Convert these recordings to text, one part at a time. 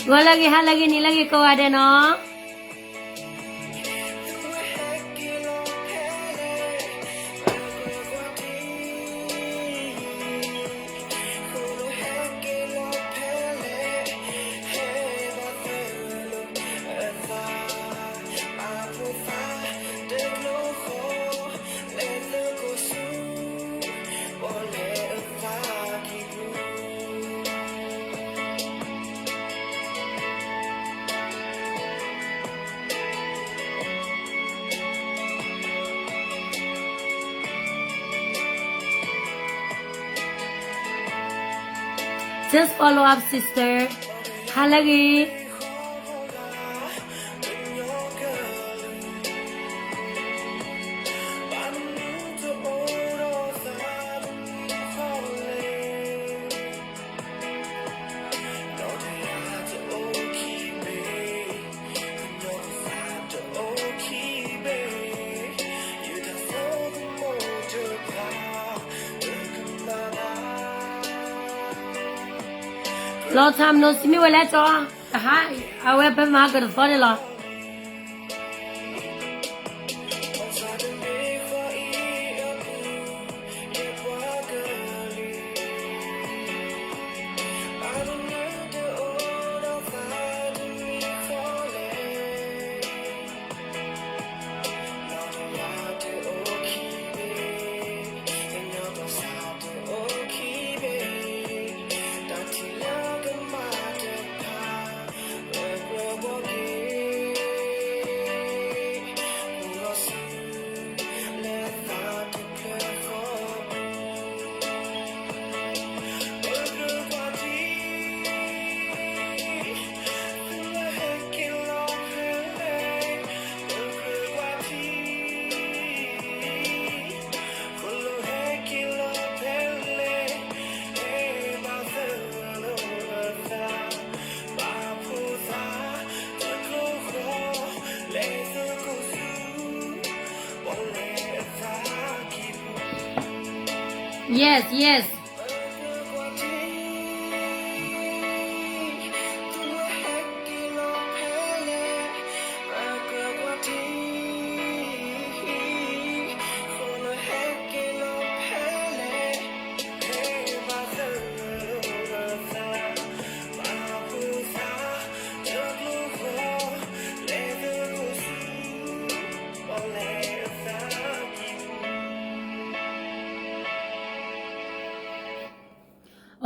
ဂီၤလၢအဂ့ၤ ဟါလၢအဂ့ၤ နံၤလၢအဂ့ၤ ကိးဂၤဒဲးနီၤ. Just follow up, sister. ဟါလၢအဂ့ၤ. လီၤဆီမနီၤ စံးမ့ၢ်ဝဲလဲၣ်ကၠီ, တဟါ, အဝဲဖဲမဟါကတသီန့ၣ်လီၤ.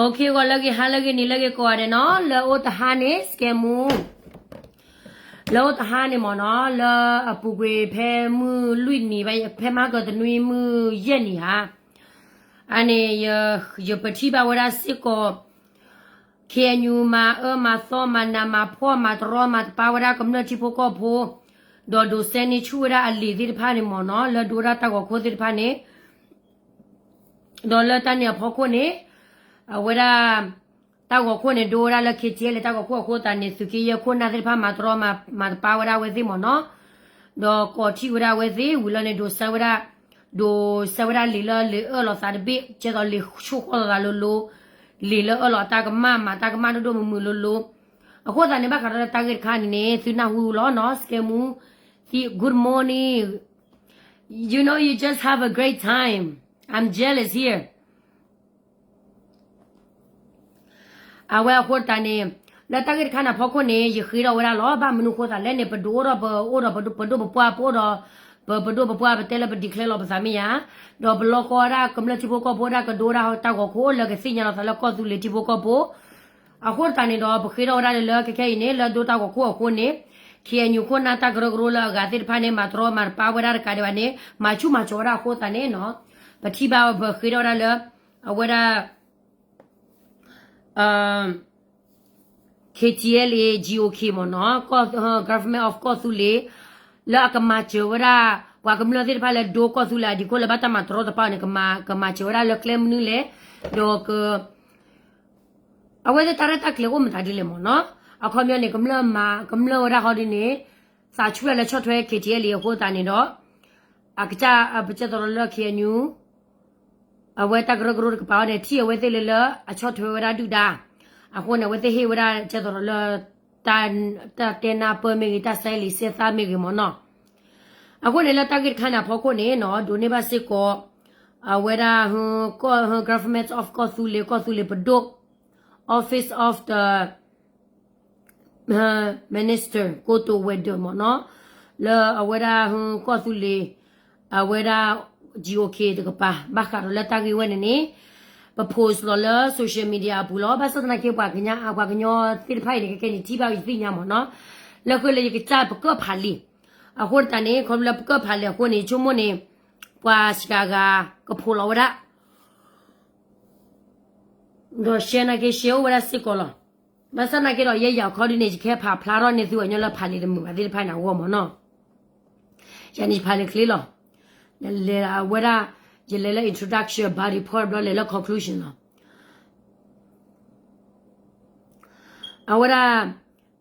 Okay, ဂီၤလၢအဂ့ၤ ဟါလၢအဂ့ၤ နံၤလၢအဂ့ၤ ကိးဂၤဒဲးနီၤ, လၢအိၣ်တဟါန့ၣ် စကဲမူ လၢအိၣ်တဟါန့ၣ်မ့ၢ်နီၤ, လၢအပူၤကွံာ်ဖဲမုၢ်လွံၢ်နံၤဘၣ်, ဖဲမဟါကတနွံမုၢ်ယဲၢ်နံၤဧါ, အန့ၣ် ယပထံၣ်ဘၣ်ဝဲဒၣ်စ့ၢ်ကီး KNU မၤအၢမၤသီ မၤနးမၤဖှီၣ် မၤတရီမၤတပါဝဲဒၣ်ကမျၢၢ်ထံဖိကီၢ်ဖိ, ဒီးဒိးစဲန့ၢ်ဆူၣ်ဝဲဒၣ်အလံာ်သ့ၣ်တဖၣ်န့ၣ်မ့ၢ်နီၤ, လၢဒိဝဲဒၣ်တၢ်ဂီၤခိၣ်သ့ၣ်တဖၣ်န့ၣ် ဒီးလၢတၢ်န့ၣ်အဖီခိၣ်န့ၣ် အဝဲဒၣ် တၢ်ဂီၤခိၣ်န့ၣ် ဒိဝဲဒၣ်လၢ KTLA တၢ်ဂီၤခိၣ်အဃိသတးန့ၣ် သုးက့ယဲၢ်ခိၣ်နၢ်သ့ၣ်တဖၣ် မၤတရီမၤတပါဝဲဒၣ်ဝဲသ့ၣ်မ့ၢ်နီၤ, ဒီးကိးထီၣ်ဝဲဒၣ်ဝဲသ့ၣ်ဝံၤလီၤန့ၣ် ဒိးစဲဝဲဒၣ်, ဒိးစဲဝဲဒၣ်လံာ်လၢလံာ်အၢၣ်လီၤသးတဘ့ၣ် ကဲသိးလံာ်ဆိၣ်ဃီလိာ်သးလိၤလိၤ, လံာ်လၢအၢၣ်လီၤတၢ်ကမၣ် မၤတၢ်ကမၣ်ဒိၣ်ဒိၣ်မုၢ်မုၢ်လိၤလိၤ, အဃိသတးန့ၣ် ဘၣ်ဃးဒီးတၢ်ဂ့ၢ်တခါန့ၣ်န့ၣ် သုနၢ်ဟူလီၤနီၤ, စကဲမူ သံ good morning, you know you just have a great time, I'm jealous here. အဝဲအဃိသတးန့ၣ် လၢတၢ်ဂ့ၢ်တခါန့ၣ်အဖီခိၣ်န့ၣ် ယဃ့ထီၣ်ဝဲဒၣ်လီၤ, ဘၣ်မနုၤအဃိသတးလဲၣ်န့ၣ် ပဒိၣ်အိၣ်ဒီးပအိၣ်ဒီးပဒိၣ်ပပှၢ် ပအိၣ်ဒီး ပပဒိၣ်ပပှၢ် ပတဲလၢပ declare လီၤပသးမ့ၢ်ဧါ, ဒီးပလီၢ်ကီဝဲဒၣ်ကမျၢၢ်ထံဖိကီၢ်ဖိ ဒၣ်ကဒိဝဲဒၣ်တၢ်ဂီၤခိၣ်အိၣ်လၢကသ့ၣ်ညါလီၤသးလၢကီၢ်သူလ့ၤထံဖိကီၢ်ဖိ, အဃိသတးန့ၣ်ဒီး ပဃ့ထီၣ်ဝဲဒၣ်လၢလၢခဲခဲအံၤန့ၣ် လၢဒိတၢ်ဂီၤခိၣ်အဃိန့ၣ် KNU ခိၣ်နၢ်တၢ်ကရၢကရိလၢအဂၤသ့ၣ်တဖၣ်န့ၣ် မၤတရီမၤတပါဝဲဒၣ်တကးဒံးဘၣ်န့ၣ် မၤဆူၣ်မၤစီၤဝဲဒၣ်အဃိသတးန့ၣ်နီၤ, ပထံၣ်ဘၣ်ပဃ့ထီၣ်ဝဲဒၣ်လၢ အဝဲဒၣ် KTLA, GOK မ့ၢ်နီၤ, Government of ကီၢ်သူလ့ၤ လၢအကမၤစၢၤဝဲဒၣ် ပှၤကမျၢၢ်သ့ၣ်တဖၣ်လၢဒိကီၢ်သူလ့ၤအဒံးခိၣ်လၢဘၣ်တၢ်မၤတရီတပါန့ၣ် ကမၤစၢၤဝဲဒၣ်လၢကျဲမနုၤလဲၣ်, ဒီးက အဝဲသ့ၣ်တၢ်ရဲၣ်တၢ်ကျဲၤအိၣ်မတၤဒ်လဲၣ်မ့ၢ်နီၤ, အခီပညီန့ၣ် ကမျၢၢ်မၤ ကမျၢၢ်ဝဲဒၣ်ဟီဒ်န့ၣ် သးဆူၣ်ဝဲဒၣ်လၢဆီၣ်ထွဲ KTLA အဃိသတးန့ၣ်ဒီး အကစၢ်ပကဲသိးဒီးလၢ KNU အဝဲတၢ်ကရၢကရိတကပၤအံၤန့ၣ် ထံၣ်အဝဲသ့ၣ်လၢလၢအဆီၣ်ထွဲဝဲဒၣ်ဒုၣ်ဒါ, အဃိန့ၣ် အဝဲသ့ၣ်ဟ့ၣ်ဝဲဒၣ်ကဲသိးဒီးလၢ တၢ်တဲနၢ်ပၢၢ်မ့ၢ်ဂ့ၤ တၢ်ဆဲးလံာ်ဆဲးသၣ်မ့ၢ်ဂ့ၤမ့ၢ်နီၤ. အဃိန့ၣ် လၢတၢ်ဂ့ၢ်တခါန့ၣ်အဖီခိၣ်န့ၣ်နီၤ ဒိးန့ၢ်ဘၣ်စ့ၢ်ကီး အဝဲဒၣ် ကီၢ် Government of ကီၢ်သူလ့ၤ ကီၢ်သူလ့ၤပဒိၣ် Office of the Minister ကိတိာ်ဝဲၤဒၢးမ့ၢ်နီၤ, လၢအဝဲဒၣ် ကီၢ်သူလ့ၤ အဝဲဒၣ် G O K တကပၤ ဘၣ်ဃးဒီးလၢတၢ်ဂ့ၢ်ဝဲန့ၣ်န့ၣ် ပ post လီၤလၢ social media အပူၤလီၤ. ဘၣ်ဆၣ်သနာ်က့ ပှၤကညီ ပှၤကညီသ့ၣ်တဖၣ်အံၤန့ၣ် ကဲကဲန့ၣ် ထံၣ်ဘၣ်ယသ့ၣ်ညါမ့ၢ်နီၤ, လၢဃိလၢယကစၢ်ပကၢၣ်ဖးလံာ် အဃိတးန့ၣ် ခီဖျိလၢပကၢၣ်ဖးလံာ်အဃိန့ၣ် ဆိကမိၣ်န့ၣ် ပှၤစှၤဂၤကဖိးလီၤဝဲဒၣ် ဒီး share နာ်က့ share အိၣ်ဝဲဒၣ်စ့ၢ်ကီးလီၤ. ဘၣ်ဆၣ်သနာ်က့ဒီး ယဲယၤခီဒုန့ၣ် ယကဟဲဖးဖျါထီၣ်န့ၢ်သုအညီလၢဖးလံာ်တမုာ်ဘၣ်သ့ၣ်တဖၣ်န့ၣ်အဂီၢ်မ့ၢ်နီၤ, ယၤန့ၣ်ယဖးလံာ်ချ့လီၤ. လဲၤအဝဲဒၣ် ယလဲၤလၢ introduction body part ဘျီလဲၤလၢ conclusion လီၤ. အဝဲဒၣ်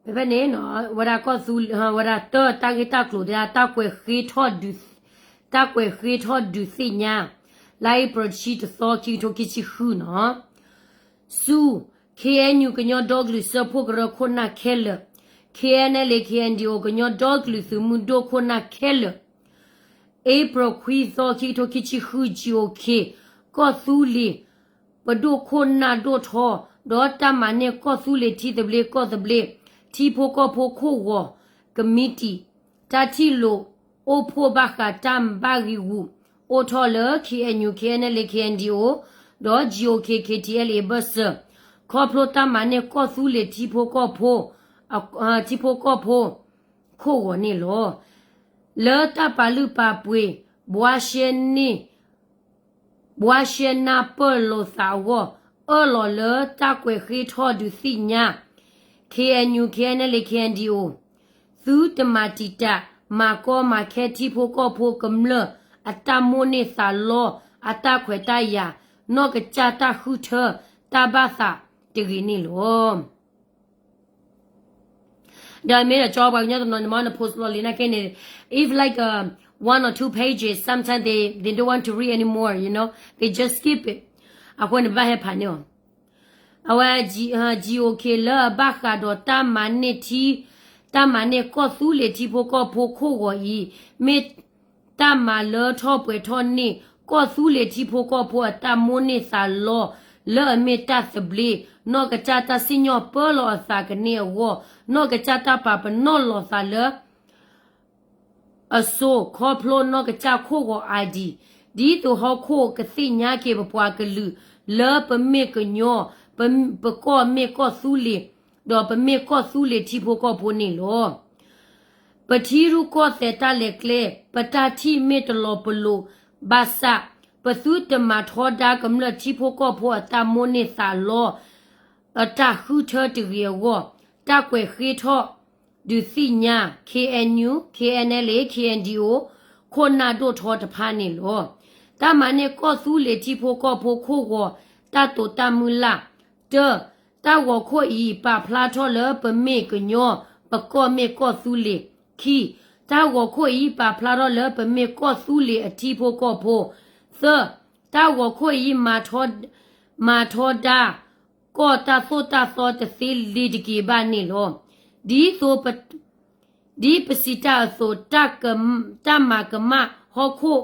ဖဲဖဲန့ၣ်နီၤ ဝဲဒၣ်ကီၢ်သူ ဝဲဒၣ်တၢ်တၢ်ဂ့ၢ်တၢ်ကျိၤတဲဒၣ် တၢ်ကွဲးဃ့ထီၣ်ဒုး တၢ်ကွဲးဃ့ထီၣ်ဒုးသ့ၣ်ညါ လါအ့ဖြ့ၣ်တဆံတသီ ခံကထိခံဆံဃုနီၤ ဆူ K N U ကညီဒီကလုာ်စၢဖှိၣ်ကရၢခိၣ်နၢ်ခဲလၢာ်, K N L A K N D O ကညီဒီကလုာ်သုးမုၢ်ဒိၣ်ခိၣ်နၢ်ခဲလၢာ်, အ့ဖြ့ၣ်ခွံသီ ခံကထိခံဆံဃု G O K ကီၢ်သူလ့ၤ ပဒိၣ်ခိၣ်နၢ်ဒိၣ်ထီ ဒီးတၢ်မၤန့ၢ်ကီၢ်သူလ့ၤထံသဘျ့ကီၢ်သဘျ့ ထံဖိကီၢ်ဖိခိၣ်ဂီၤ ကမံးတံာ် တၢ်ထံၣ်လိာ်အိၣ်ဖှိၣ်ဘၣ်ဃးတၢ်ဘၣ်ဂံာ်ဂူာ်အိၣ်ထီၣ်လၢ K N U K N L A K N D O ဒီး G O K K T L A ဘၢၣ်စၢၤ ခီဖျိတၢ်မၤန့ၢ်ကီၢ်သူလ့ၤထံဖိကီၢ်ဖိ ထံဖိကီၢ်ဖိ ခိၣ်ဂီၤန့ၣ်လီၤ. လၢတၢ်ပာ်လုၢ်ပာ်ပှ့ၤ ဘှါရှဲန့ၣ် ဘှါရှဲနၢ်ပၢၢ်လိာ်သးအဂီၢ် အၢၣ်လီၤလၢတၢ်ကွဲးဃ့ထီၣ်ဒုးသ့ၣ်ညါ K N U K N L A K N D O သုတမၤတံာ်တာ် မၤကီမၤခဲထံဖိကီၢ်ဖိကမျၢၢ် အတၢ်မိၣ်န့ၢ်သးလီ အတၢ်ခွဲးတၢ်ယာ် နီၢ်ကစၢ်တၢ်ဃုထၢတၢ်ဘၣ်သးတဂ့ၤန့ၣ်လီၤ. ဒီးမ့ၢ်ဒီးကၠီပှၤကညီတနီၤန့ၣ် မ့ၢ်န post လီၤလံာ်နာ်က့န့ၣ် if like uh, one or two pages, sometimes they, they don't want to read anymore, you know, they just skip it. အဃိန့ၣ် ဘၣ်ဟဲဖးန့ၢ်အီၤ အဝဲ G O K လၢအဘၣ်ဃးဒီးတၢ်မၤန့ၢ်ထံ တၢ်မၤန့ၢ်ကီၢ်သူလ့ၤထံဖိကီၢ်ဖိခိၣ်ဂီၤအံၤ မ့ၢ် တၢ်မၤလၢထီၣ်ပှဲၤထီၣ်န့ၢ် ကီၢ်သူလ့ၤထံဖိကီၢ်ဖိအတၢ်မိၣ်န့ၢ်သးလီ လၢအမ့ၢ်တၢ်သဘျ့ နီၢ်ကစၢ်တၢ်စံၣ်ညီၣ်ပၢလီၤအသးကန့ၢ်အဂီၢ် နီၢ်ကစၢ်တၢ်ပာ်ပနီၣ်လိာ်သးလၢ အစိၤခီဖျိနီၢ်ကစၢ်ခိၣ်ဂီၤအါဒံး ဒ်သိးဟီၣ်ခိၣ်ကသ့ၣ်ညါက့ၤပပှၤကလုာ် လၢပမ့ၢ်ကညီ ပကီၢ်မ့ၢ်ကီၢ်သူလ့ၤ ဒီးပမ့ၢ်ကီၢ်သူလ့ၤထံဖိကီၢ်ဖိန့ၣ်လီၤ. ပထံရူၢ်ကီၢ်သဲးတၢ်လဲၤကျဲ ပတၢ်ထံၣ်မ့ၢ်တလီၤပလိာ်ဘၣ်ဆၣ် ပသုတမၤထီဒါကမျၢၢ်ထံဖိကီၢ်ဖိအတၢ်မိၣ်န့ၢ်သးလီ အတၢ်ဃုထၢတဂ့ၤအဂီၢ် တၢ်ကွဲးဃ့ထီၣ်ဒုးသ့ၣ်ညါ K N U, K N L A, K N D O ခိၣ်နၢ်ဒိၣ်ထီတဖၣ်န့ၣ်လီၤ. တၢ်မၤန့ၢ်ကီၢ်သူလ့ၤထံဖိကီၢ်ဖိခိၣ်ဂီၤ တၢ်တိာ်တၢ်မုၢ်လၢ် တၢ, တၢ်ဂီၤခိၣ်အံၤ ပာ်ဖျါထီၣ်လၢပမ့ၢ်ကညီ ပကီၢ်မ့ၢ်ကီၢ်သူလ့ၤ, ခံ, တၢ်ဂီၤခိၣ်အံၤ ပာ်ဖျါထီၣ်လၢပမ့ၢ်ကီၢ်သူလ့ၤအထံဖိကီၢ်ဖိ, သၢ, တၢ်ဂီၤခိၣ်အံၤ မၤထီဒါ ကီၢ်တၢ်သိၣ်တၢ်သီတသ့လံၤတက့ၤဘၣ်န့ၣ်လီၤ. ဒ်သိး ဒ်ပစံးတၢ်အသိး, တၢ်မၤကမၣ်ဟီၣ်ခိၣ်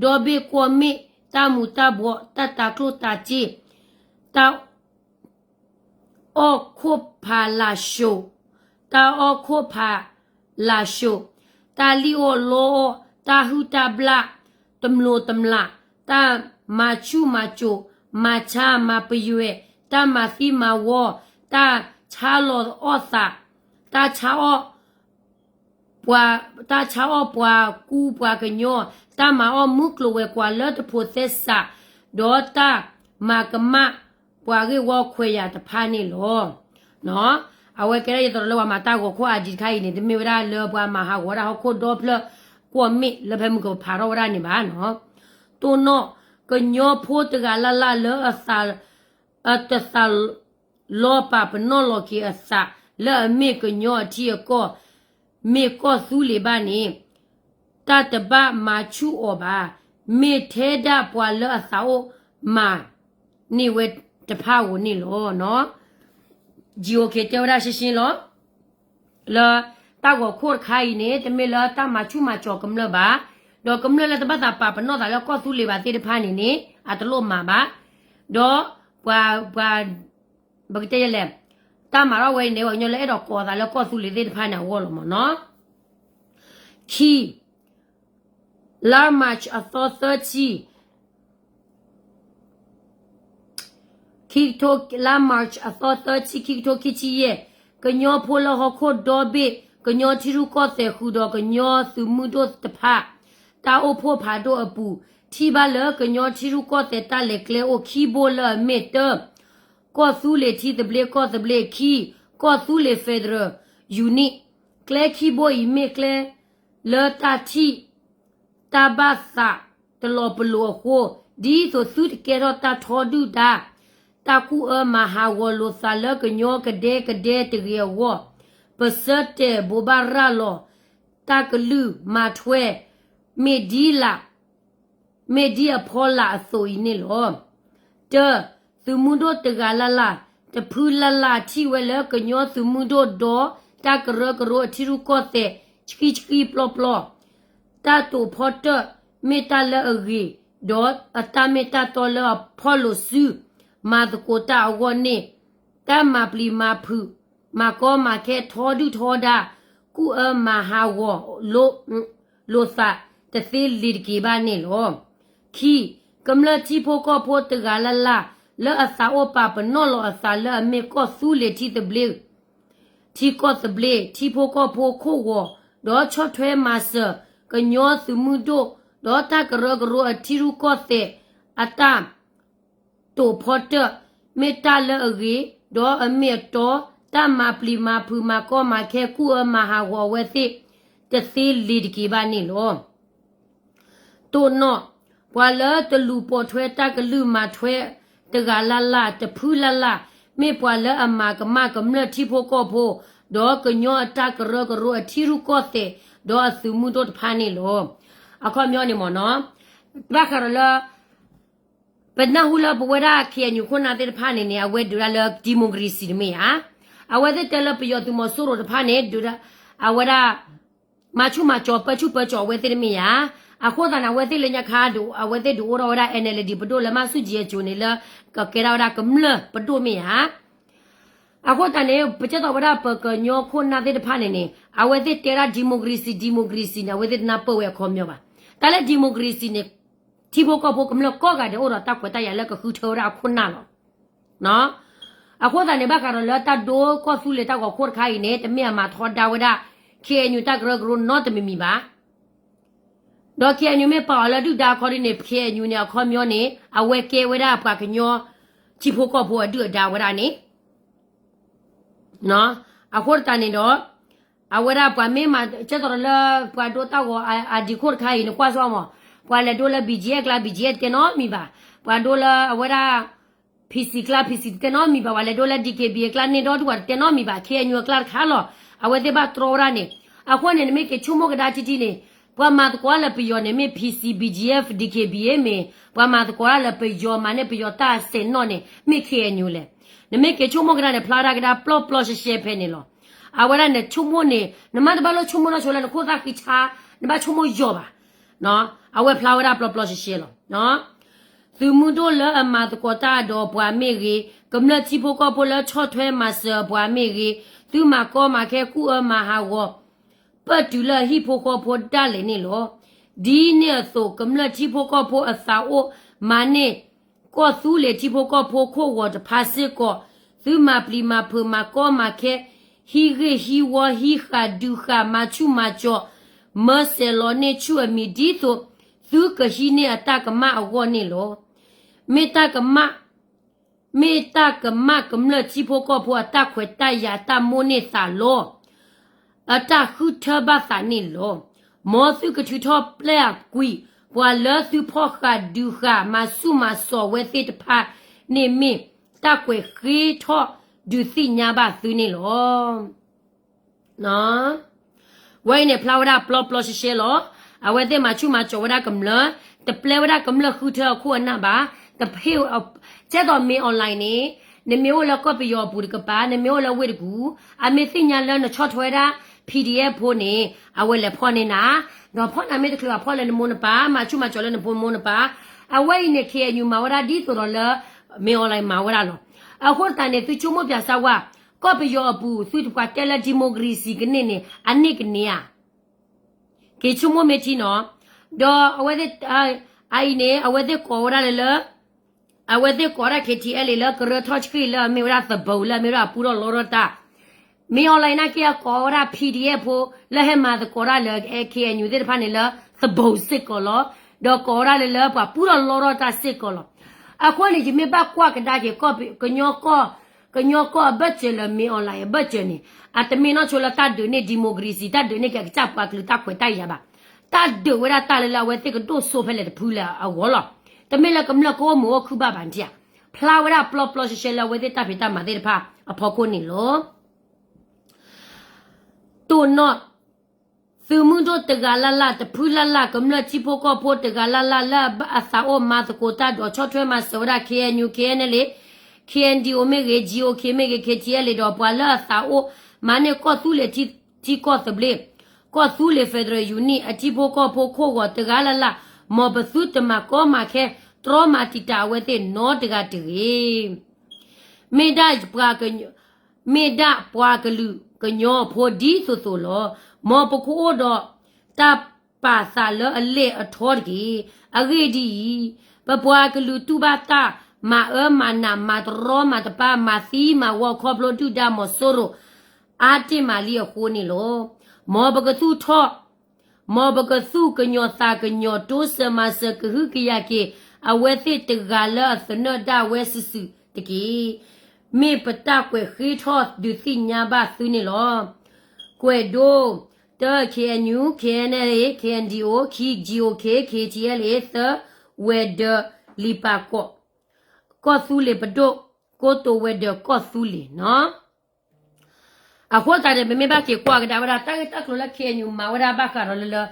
ဒီဘ့ၣ်ကွီၢ်မ့ၣ်, တၢ်မူၤတၢ်ဘှီး, တၢ်တၤကျိၣ်တၤစ့, တၢ်အီၣ်ခိၣ်ဖးလၢ်ၡိး, တၢ်အီၣ်ခိၣ်ဖးလၢ်ၡိး, တၢ်လံၣ်အီၣ်လီအီၣ်, တၢ်ဟုၣ်တၢ်ဘျၣ်, တမျိးတမျာ်, တၢ်မၤဆူၣ်မၤစိး, မၤဆါမၤပယွဲၢ်, တၢ်မၤသံမၤဝီ, တၢ်ဆါလီၤအီၣ်သး, တၢ်ဆါအီၣ် ပှၤ, တၢ်ဆါအီၣ်ပှၤကူပှၤကညီ, တၢ်မၤအီၣ်မုၢ်ကျိၤဝဲၤကွာ်လၢတဖိးသဲစး, ဒီးတၢ်မၤကမၣ်ပှၤဂ့ၢ်ဝီခွဲးယာ်တဖၣ်န့ၣ်လီၤ. အဝဲကဲထီၣ်ယသးလၢပှၤမၤတၢ်ဂီၤခိၣ်အါဒံးတခါအံၤန့ၣ် တမ့ၢ်ဝဲဒၣ်လၢပှၤမၤဟးဂီၤဝဲဒၣ်ဟီၣ်ခိၣ်ဒီဖျၢၣ်ကွီၢ်မ့ၣ်လၢဖဲမုၢ်ကဖးထီၣ်ဝဲဒၣ်န့ၣ်ဘၣ်နီၤ. တိၢ်နီၣ်, ကညီဖိတဂၤလၢ်လၢ်လၢအသး အတသးလီပာ်ပနီၣ်လီၤက့ၤအသး လၢအမ့ၢ်ကညီအထံအကီၢ် မ့ၢ်ကီၢ်သူလ့ၤဘၣ်န့ၣ် တၢ်တဘၣ်မၤဆူၣ်အီၤဘၣ်. မ့ၢ်ထဲဒၣ်ပှၤလၢအသးအိၣ်မၤန့ၢ်ဝဲတဖၣ်ဧိၤန့ၣ်လီၤ. ကီၢ်ခိၣ်တဲဝဲဒၣ်ရှဲရှဲလီၤ. လၢတၢ်ဂီၤခိၣ်တခါအံၤန့ၣ် တမ့ၢ်လၢတၢ်မၤဆူၣ်မၤစီၤကမျၢၢ်ဘၣ်, ဒီးကမျၢၢ်လၢတဘၣ်သးပာ်ပနီၣ်သးလၢကီၢ်သူလ့ၤဘၣ်သ့ၣ်တဖၣ်န့ၣ်န့ၣ် အတလိၣ်မၤဘၣ်, ဒီးပှၤ ပှၤ ပကတဲလဲၣ်, တၢ်မၤထီၣ်ဝဲအံၤန့ၣ် ပှၤကညီလၢအဲၣ်ဒိးကိးသးလၢကီၢ်သူလ့ၤသ့ၣ်တဖၣ်န့ၣ်အဂီၢ်လီၤမ့ၢ်နီၤ. ခံ လါ March အသီသၢဆံ, ခံကထိ လါ March အသီသၢဆံ ခံကထိခံဆံယဲၢ်, ကညီဖိလၢဟီၣ်ခိၣ်ဒီဘ့ၣ် ကညီထံရူၢ်ကီၢ်သဲးဃုာ်ဒီးကညီသုးမုၢ်ဒိၣ်တဖၣ် တၢ်အိၣ်ဖှိၣ်ဖးဒိၣ်အပူၤ ထံၣ်ဘၣ်လၢကညီထံရူၢ်ကီၢ်သဲးတၢ်လဲၤကျဲအိၣ်ခံဘိ လၢအမ့ၢ်တၢ ကီၢ်သူလ့ၤထံသဘျ့ ကီၢ်သဘျ့, ခံ ကီၢ်သူလ့ၤ Federal Unit, ကျဲခံဘိအံၤမ့ၢ်ကျဲလၢတၢ်ထံၣ် တၢ်ဘၣ်သးတလီၤပလိာ်အဃိ, ဒ်သိးသုတကဲထီၣ်တၢ်ထီဒုၣ်ဒါ တၢ်ကူၣ်အၢမၤဟးဂီၤလိာ်သးလၢကညီကဒဲကဒဲတဂ့ၤအဂီၢ်, ပဆၢတဲာ်ဘိးဘၣ်ရၤလီၤ တၢ်ကလုၢ်မၤထွဲ မ့ၢ်ဒ်လး မ့ၢ်ဒ်အဖီလာ်အသိးအံၤန့ၣ်လီၤ. တၢ, သုးမုၢ်ဒိၣ်တဂၤလၢ်လၢ် တဖုလၢ်လၢ်ထံၣ်ဝဲလၢကညီသုးမုၢ်ဒိၣ်ဒီးတၢ်ကရၢကရိအထံရူၢ်ကီၢ်သဲး ဆှံဆှံပျီပျီ တၢ်တိာ်ဖီတၢၣ် မ့ၢ်တၢ်လၢအဂ့ၤ, ဒီးအတၢ်မ့ၢ်တၢ်တီလၢအဖီၣ်လိာ်စု မၤသကိးတၢ်အဂီၢ်န့ၣ် တၢ်မၤပျံၤမၤဖုး မၤကီမၤခဲ ထီဒုၣ်ထီဒါ ကူၣ်အၢမၤဟးဂီၤ လိာ်သးတသ့လံၤတက့ၤဘၣ်န့ၣ်လီၤ. ခံ, ကမျၢၢ်ထံဖိကီၢ်ဖိတဂၤလၢ်လၢ် လၢအသးအိၣ်ပာ်ပနီၣ်လီၤအသးလၢအမ့ၢ်ကီၢ်သူလ့ၤထံသဘျ့ ထံကီၢ်သဘျ့ ထံဖိကီၢ်ဖိခိၣ်ဂီၤ, ဒီးဆီၣ်ထွဲမၤစၢၤ ကညီသုးမုၢ်ဒိၣ် ဒီးတၢ်ကရၢကရိအထံရူၢ်ကီၢ်သဲး အတၢ်တိာ်ဖီတၢၣ် မ့ၢ်တၢ်လၢအဂ့ၤ, ဒီးအမ့ၢ်အတီ တၢ်မၤပျံၤမၤဖုးမၤကီမၤခဲ ကူၣ်အၢမၤဟးဂီၤအဝဲသ့ၣ် တသ့လံၤတက့ၤဘၣ်န့ၣ်လီၤ. တိၢ်နီၣ်, ပှၤလၢတလူၤပိာ်ထွဲတၢ်ကလုၢ်မၤထွဲတဂၤလၢ်လၢ် တဖုလၢ်လၢ် မ့ၢ်ပှၤလၢအမၤကမၣ်ကမျၢၢ်ထံဖိကီၢ်ဖိ ဒီးကညီအတၢ်ကရၢကရိအထံရူၢ်ကီၢ်သဲး ဒီးအသုးမုၢ်ဒိၣ်တဖၣ်န့ၣ်လီၤ. အခီပညီန့ၣ်မ့ၢ်နီၤ, ဘၣ်ဃးဒီးလၢ ပနၢ်ဟူလၢပဝဲဒၣ် KNU ခိၣ်နၢ်သ့ၣ်တဖၣ်န့ၣ်န့ၣ် အဝဲဒုးဒၣ်လၢ democracy တမ့ၢ်ဧါ. အဝဲသ့ၣ်တဲလၢပယီၤသုးမီၤစိရိၤတဖၣ်န့ၣ် ဒုးဒၣ် အဝဲဒၣ် မၤဆူၣ်မၤကၠီၤပၢဆူၣ်ပၢကၠီၤအဝဲသ့ၣ်တမ့ၢ်ဧါ. အဃိသတးန့ၣ် အဝဲသ့ၣ်လၢညါခါ အဝဲသ့ၣ်ဒုးအိၣ်ထီၣ်ဝဲဒၣ် NLD ပဒိၣ်လၢမၤဆူၣ်ကၠံအစိၤန့ၣ်လၢ ကကဲထီၣ်ဝဲဒၣ်ကမျၢၢ်ပဒိၣ်မ့ၢ်ဧါ. အဃိသတးန့ၣ် ပကဲသိးဝဲဒၣ်ပကညီခိၣ်နၢ်သ့ၣ်တဖၣ်န့ၣ်န့ၣ် အဝဲသ့ၣ်တဲဒၣ် democracy democracy န့ၣ် အဝဲသ့ၣ်တနၢ်ပၢၢ်ဝဲအခီပညီဘၣ်. တၢ်လၢ democracy န့ၣ် ထံဖိကီၢ်ဖိကမျၢၢ်ကိးဂၤဒဲးအိၣ်ဒီးတၢ်ခွဲးတၢ်ယာ်လၢကဃုထၢဝဲဒၣ်အခိၣ်နၢ်လီၤ. အဃိသတးန့ၣ် ဘၣ်ဃးဒီးလၢတၢ်ဒိကီၢ်သူလ့ၤတၢ်ဂီၤခိၣ်တခါအံၤန့ၣ် တမ့ၢ်အမၤထီဒါဝဲဒၣ် KNU တၢ်ကရၢကရိနီတမံၤမံၤဘၣ်. ဒီး KNU မ့ၢ်ပာ်အီၤလၢဒုၣ်ဒါအခီဒ်န့ၣ် KNU န့ၣ် အခီပညီန့ၣ် အဝဲကဲဝဲဒၣ်ပှၤကညီ ထံဖိကီၢ်ဖိအဒုၣ်အဒါဝဲဒၣ်န့ၣ် အဃိသတးန့ၣ်ဒီး အဝဲဒၣ်ပှၤမ့ၢ်မၤ ကဲသိးလၢ ပှၤဒိတၢ်ဂီၤအဒံးခိၣ်တခါအံၤ နကွၢ်စ့ၢ်မး, ပှၤလဲၤဒိလၢ BGF အကျါ BGF တတဲနီတမံၤဘၣ်, ပှၤဒိလၢအဝဲဒၣ် PC အကျါ PC တတဲနီတမံၤဘၣ်, ပှၤလဲၤဒိလၢ DKBA အကျါ န့ၢ်ဒီဒူၣ် ပှၤတတဲနီတမံၤဘၣ်, KNU အကျါတခါလီၤ. အဝဲသ့ၣ်ဘၣ်တြီဝဲဒၣ်န့ၣ်, အဃိန့ၣ် နမ့ၢ်က့ၤဆိကမိၣ်ကဒါထံထံန့ၣ် ပှၤမၤသကိးလၢပယီၤန့ၣ် မ့ၢ် PC BGF DKBA မ့ၢ်, ပှၤမၤသကိးလၢပယီၤမၤန့ၢ်ပယီၤတၢ်စဲးနီၣ်န့ၣ် မ့ၢ် KNU လဲၣ်. နမ့ၢ်က့ၤဆိကမိၣ်ကဒါန့ၣ် ဖျါဒၣ်ကဒါပျီပျီရှဲရှဲဖဲန့ၣ်လီၤ. အဝဲဒၣ်နဆိကမိၣ်န့ၣ် နမ့ၢ်တဘၣ်လိၣ်ဆိကမိၣ်နီၢ်ဆိလၢနခိၣ်သၣ်ဃံဆါ, နဘၣ်ဆိကမိၣ်ယီၤဘၣ်. အဝဲဖျါဝဲဒၣ်ပျီပျီရှဲရှဲလီၤ. သုးမုၢ်ဒိၣ်လၢအမၤသကိးတၢ်ဒီးပှၤမ့ၢ်ဂ့ၤ, ကမျၢၢ်ထံဖိကီၢ်ဖိလၢဆီၣ်ထွဲမၤစၢၤပှၤမ့ၢ်ဂ့ၤ, သုမၤကီမၤခဲကူၣ်အၢမၤဟးဂီၤ ပၢၢ်တုၤလၢအဟံၣ်ဖိဃီဖိဒၣ်လဲာ်န့ၣ်လီၤ. ဒ်န့ၣ်အသိး ကမျၢၢ်ထံဖိကီၢ်ဖိအသးအိၣ်မၤန့ၢ် ကီၢ်သူလ့ၤထံဖိကီၢ်ဖိခိၣ်ဂီၤတဖၣ်စ့ၢ်ကီး, သုမၤပျံၤမၤဖုးမၤကီမၤခဲ, ဟံးဂ့ၢ်ဟံးဝီ ဟံးဃာ်ဒုးဃာ် မၤဆူၣ်မၤကၠီၤ မၢစဲးလီၤန့ၢ်ဆူၣ်အမံၤ ဒ်သိးသုကဟံးန့ၢ်အတၢ်ကမၣ်အဂီၢ်န့ၣ်လီၤ. မ့ၢ်တၢ်ကမၣ် မ့ၢ်တၢ်ကမၣ်ကမျၢၢ်ထံဖိကီၢ်ဖိအတၢ်ခွဲးတၢ်ယာ်တၢ်မိၣ်န့ၢ်သးလီၤ. အတၢ်ဃုထၢဘၣ်သးန့ၣ်လီၤ. မ်သုကထုးထီၣ်ပျဲၢ်ကွံာ် ပှၤလၢသုဖီၣ်ဃာ်ဒုးဃာ် မၤဆူၣ်မၤစီၤဝဲသ့ၣ်တဖၣ်န့ၣ်မ့ၢ် တၢ်ကွဲးဃ့ထီၣ်ဒုးသ့ၣ်ညါဘၣ်သုန့ၣ်လီၤ. ဝဲအံၤန့ၣ်ဖျါဝဲဒၣ်ပျီပျီရှဲရှဲလီၤ. အဝဲသ့ၣ်မၤဆူၣ်မၤကၠီၤဝဲဒၣ်ကမျၢၢ်, တပျဲဝဲဒၣ်ကမျၢၢ်ဃုထၢအခိၣ်အနၢ်ဘၣ်, တဖ့ၣ်, ကဲသိးမ့ၢ် online န့ၣ် နမ့ၢ်အိၣ်လၢကီၢ်ပယီၤအပူၤတကပၤ, နမ့ၢ်အိၣ်လၢဝ့ၢ်တကူၣ်, အမ့ၢ်သ့ၣ်ညါလၢနဆီၣ်ထွဲဝဲဒၣ် P D F ဖိန့ၣ် အဝဲလဲၤဖီၣ်န့ၢ်နၤ, ဒီးဖီၣ်နၤမ့ၢ်တချုးဘၣ်ဖီၣ်လၢနမိၢ်နပၢ်, မၤဆူၣ်မၤစီၤလၢနဖိနမိၢ်နပၢ်, အဝဲအံၤန့ၣ် K N U မၤဝဲဒၣ်ဒ်သိးဒီးလၢ မင်းအောင်လှိုင် မၤဝဲဒၣ်လီၤ. အဃိသတးန့ၣ် သုဆိကမိၣ်ပၠးစၢ်ဝဲ, ကီၢ်ပယီၤအပူၤ သုတပှၤတဲလၢ democracy ကန့ၢ်န့ၣ် အန့ၢ်ကန့ၢ်ဧါ က့ၤဆိကမိၣ်မ့ၢ်ထံနီၤ, ဒီးအဝဲသ့ၣ် အအံၤန့ၣ် အဝဲသ့ၣ်ကိးဝဲဒၣ်လၢလၢ အဝဲသ့ၣ်ကိးဒၣ် K T L A လၢကရၢထီၣ်ဆှံလၢအမ့ၢ်ဝဲဒၣ်သဘိလၢအမ့ၢ်ဝဲဒၣ်အပူထီၣ်လီထီၣ်တၢ်, မ့ၢ် online နာ်က့အကိးဝဲဒၣ် P D F ဖိ လၢဟဲမၤသကိးတၢ်လၢ K N U သ့ၣ်တဖၣ်န့ၣ်လၢ သဘိစ့ၢ်ကီးလီၤ, ဒီးကိးဝဲဒၣ်လၢလၢပှၤပူထီၣ်လီထီၣ်တၢ်စ့ၢ်ကီးလီၤ. အဃိန့ၣ် ယမ့ၢ်ဘၣ်ကွၢ်ကဒါက့ၤ ကညီကီၢ် ကညီကီၢ်အဘၢၣ်စၢၤလၢ မ့ၢ် online အဘၢၣ်စၢၤန့ၣ် အတမ့ၢ်နီၢ်ဆိလၢတၢ်ဒုးန့ၢ် democracy တၢ်ဒုးန့ၢ်က့ၤအကစၢ်ပှၤကလုာ်တၢ်ခွဲးတၢ်ယာ်ဘၣ်, တၢ်ဒုးဝဲဒၣ်တၢ်လၢလၢအဝဲသ့ၣ်ကဒိၣ်စိဖဲလဲၣ်တဖုလၢအဂီၢ်လီၤ. တမ့ၢ်လၢကမျၢၢ်ကအိၣ်မုာ်အိၣ်ခုၣ်ဘၣ်ဘၣ်နထံၣ်ဧါ, ဖျါဝဲဒၣ်ပျီပျီရှဲရှဲလၢအဝဲသ့ၣ်တၢ်ဖံးတၢ်မၤသ့ၣ်တဖၣ်အဖီခိၣ်န့ၣ်လီၤ. တိၢ်နီၣ် သုးမုၢ်ဒိၣ်တဂၤလၢ်လၢ် တဖုလၢ်လၢ် ကမျၢၢ်ထံဖိကီၢ်ဖိတဂၤလၢ်လၢ် လၢအသးအိၣ်မၤသကိးတၢ်ဒီးဆီၣ်ထွဲမၤစၢၤဝဲဒၣ် K N U, K N L A, K N D O မ့ၢ်ဂ့ၤ, G O K မ့ၢ်ဂ့ၤ, K T L A ဒီးပှၤလၢအသးအိၣ်မၤန့ၢ်ကီၢ်သူလ့ၤ ထံကီၢ်သဘျ့, ကီၢ်သူလ့ၤ Federal Unit အထံဖိကီၢ်ဖိခိၣ်ဂီၤတဂၤလၢ်လၢ်, မ်ပသုတမၤကီမၤခဲ တြီမၤတံာ်တာ်အဝဲသ့ၣ်နီတဂၤတဂ့ၤ. မ့ၢ်ဒၣ်ပှၤက မ့ၢ်ဒၣ်ပှၤကလုာ်ကညီဖိဒ်သိးသိးလီၤ. မ်ပကအိၣ်ဒီးတၢ်ပာ်သးလၢအလဲၢ်အထီတက့ၢ်. အဂ့ၢ်ဒ်အံၤ, ပပှၤကလုာ်တူၢ်ဘၣ်တၢ်မၤအၢမၤနး မၤတရီမၤတပါ မၤသံမၤဝီခီဖျိဒုၣ်ဒါမီၤစိရိၤ အါတ့ၢ်မးလံအဃိန့ၣ်လီၤ. မ်ပကသူၣ်ထီၣ် မ်ပကသူၣ်ကညီၤသးကညီၤ တိစၢၤမၤစၢၤကဟုကယာ်က့ၤ အဝဲသ့ၣ်တဂၤလၢအသနၢၣ်ဒၣ်ဝဲစုာ်စုာ်တက့ၢ်. မ့ၢ်ပတၢ်ကွဲးဃ့ထီၣ်ဒုးသ့ၣ်ညါဘၣ်သုန့ၣ်လီၤ. ကွဲးဒိ, တၢ, K N U, K N L A, K N D O, ခံ, G O K, K T L A, သၢ, ဝဲၤဒၢးလံာ်ပာ်ကီး ကီၢ်သူလ့ၤပဒိၣ် ကိတိာ်ဝဲၤဒၢးကီၢ်သူလ့ၤနီၤ. အဃိသတးန့ၣ် ပမ့ၢ်ဘၣ်က့ၤကွၢ်ကဒါဝဲဒၣ် တၢ်ဂ့ၢ်တၢ်ကျိၤလၢ K N U မၤဝဲဒၣ်ဘၣ်ဃးဒီးလၢလၢ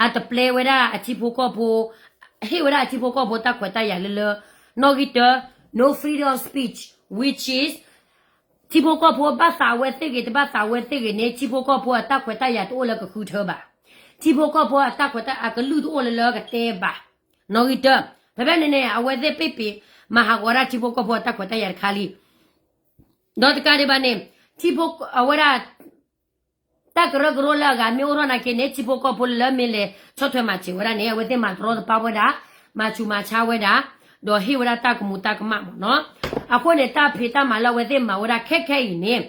အတပျဲဝဲဒၣ်အထံဖိကီၢ်ဖိ, ဟ့ၣ်ဝဲဒၣ်အထံဖိကီၢ်ဖိတၢ်ခွဲးတၢ်ယာ်လၢလၢ နီၣ်ဂံၢ်တၢ, no freedom of speech, which is ထံဖိကီၢ်ဖိဘၣ်သးဝဲသ့ၣ်ဂ့ၤ တဘၣ်သးဝဲသ့ၣ်ဂ့ၤန့ၣ် ထံဖိကီၢ်ဖိအတၢ်ခွဲးတၢ်ယာ်တအိၣ်လၢကဃုထၢဘၣ်. ထံဖိကီၢ်ဖိအတၢ်ခွဲးတၢ်အကလုၢ်တအိၣ်လၢလၢကတဲဘၣ်. နီၣ်ဂံၢ်တၢ, ဖဲဖဲန့ၣ်န့ၣ် အဝဲသ့ၣ်ပ့ၢ်ပ့ၢ် မၤဟးဂီၤဝဲဒၣ်ထံဖိကီၢ်ဖိအတၢ်ခွဲးတၢ်ယာ်တခါလံ. ဒီးတကးဒံးဘၣ်န့ၣ် ထံဖိအဝဲဒၣ် တၢ်ကရၢကရိလၢအဂၤမ့ၢ်အိၣ်ထီၣ်နာ်က့န့ၣ် ထံဖိကီၢ်ဖိလၢမ့ၢ်လဲၤဆီၣ်ထွဲမၤစၢၤဝဲဒၣ်န့ၣ် အဝဲသ့ၣ်မၤတရီတပါဝဲဒၣ်, မၤဆူးမၤဆါဝဲဒၣ်, ဒီးဟ့ၣ်ဝဲဒၣ်တၢ်ကမူၤတၢ်ကမၣ်မ့ၢ်နီၤ. အဃိန့ၣ် တၢ်ဖံးတၢ်မၤလၢအဝဲသ့ၣ်မၤဝဲဒၣ်ခဲခဲအံၤန့ၣ်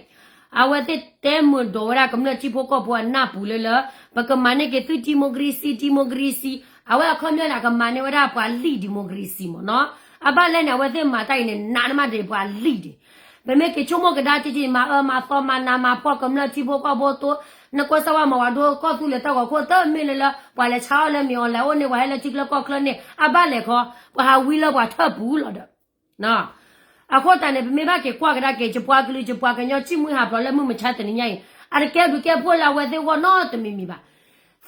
အဝဲသ့ၣ်တဲမုာ်ဒိးဝဲဒၣ်ကမျၢၢ်ထံဖိကီၢ်ဖိအနၢ်ပူၤလၢလၢ ပကမၤန့ၢ်က့ၤသု democracy, democracy အဝဲအခီပညီန့ၣ် အကမၤန့ၢ်ဝဲဒၣ်ပှၤလံၢ် democracy မ့ၢ်နီၤ. အဘၣ်လဲၣ်န့ၣ် အဝဲသ့ၣ်မၤတၢ်အံၤန့ၣ် နးနမးဒံးပှၤလံၢ်ဒံး. ပမ့ၢ်က့ၤဆိကမိၣ်ကဒါတံၢ်တံၢ် မၤအၢမၤသီ မၤနးမၤဖှီၣ်ကမျၢၢ်ထံဖိကီၢ်ဖိတိ, နကွၢ်စၢ်ဝဲမၤဝဲဒိကီၢ်သူလ့ၤတၢ်ဂီၤခိၣ် တမ့ၢ်လၢလၢ ပှၤလဲၤဆါအီၣ်လၢမ့ၢ်အီၤလဲၤအိၣ်န့ၣ် ပှၤဟဲလၢထံချၢကီၢ်ချၢန့ၣ် အဘၣ်လဲၣ်ခီ ပှၤဟးဝံလၢပှၤထၢၣ်ပူၤလီၤဒီး အဃိသတးန့ၣ် ပမ့ၢ်ဘၣ်က့ၤကွၢ်ကဒါက့ၤ ယပှၤကလုာ် ယပှၤကညီ ထံၣ်မှံဟးဖျိးလၢမုၢ်မဆါတနံၤညါအံၤ အတကဲဘျုးကဲဖှိၣ်လၢအဝဲသ့ၣ်ဂီၢ်နီတမံၤမံၤဘၣ်.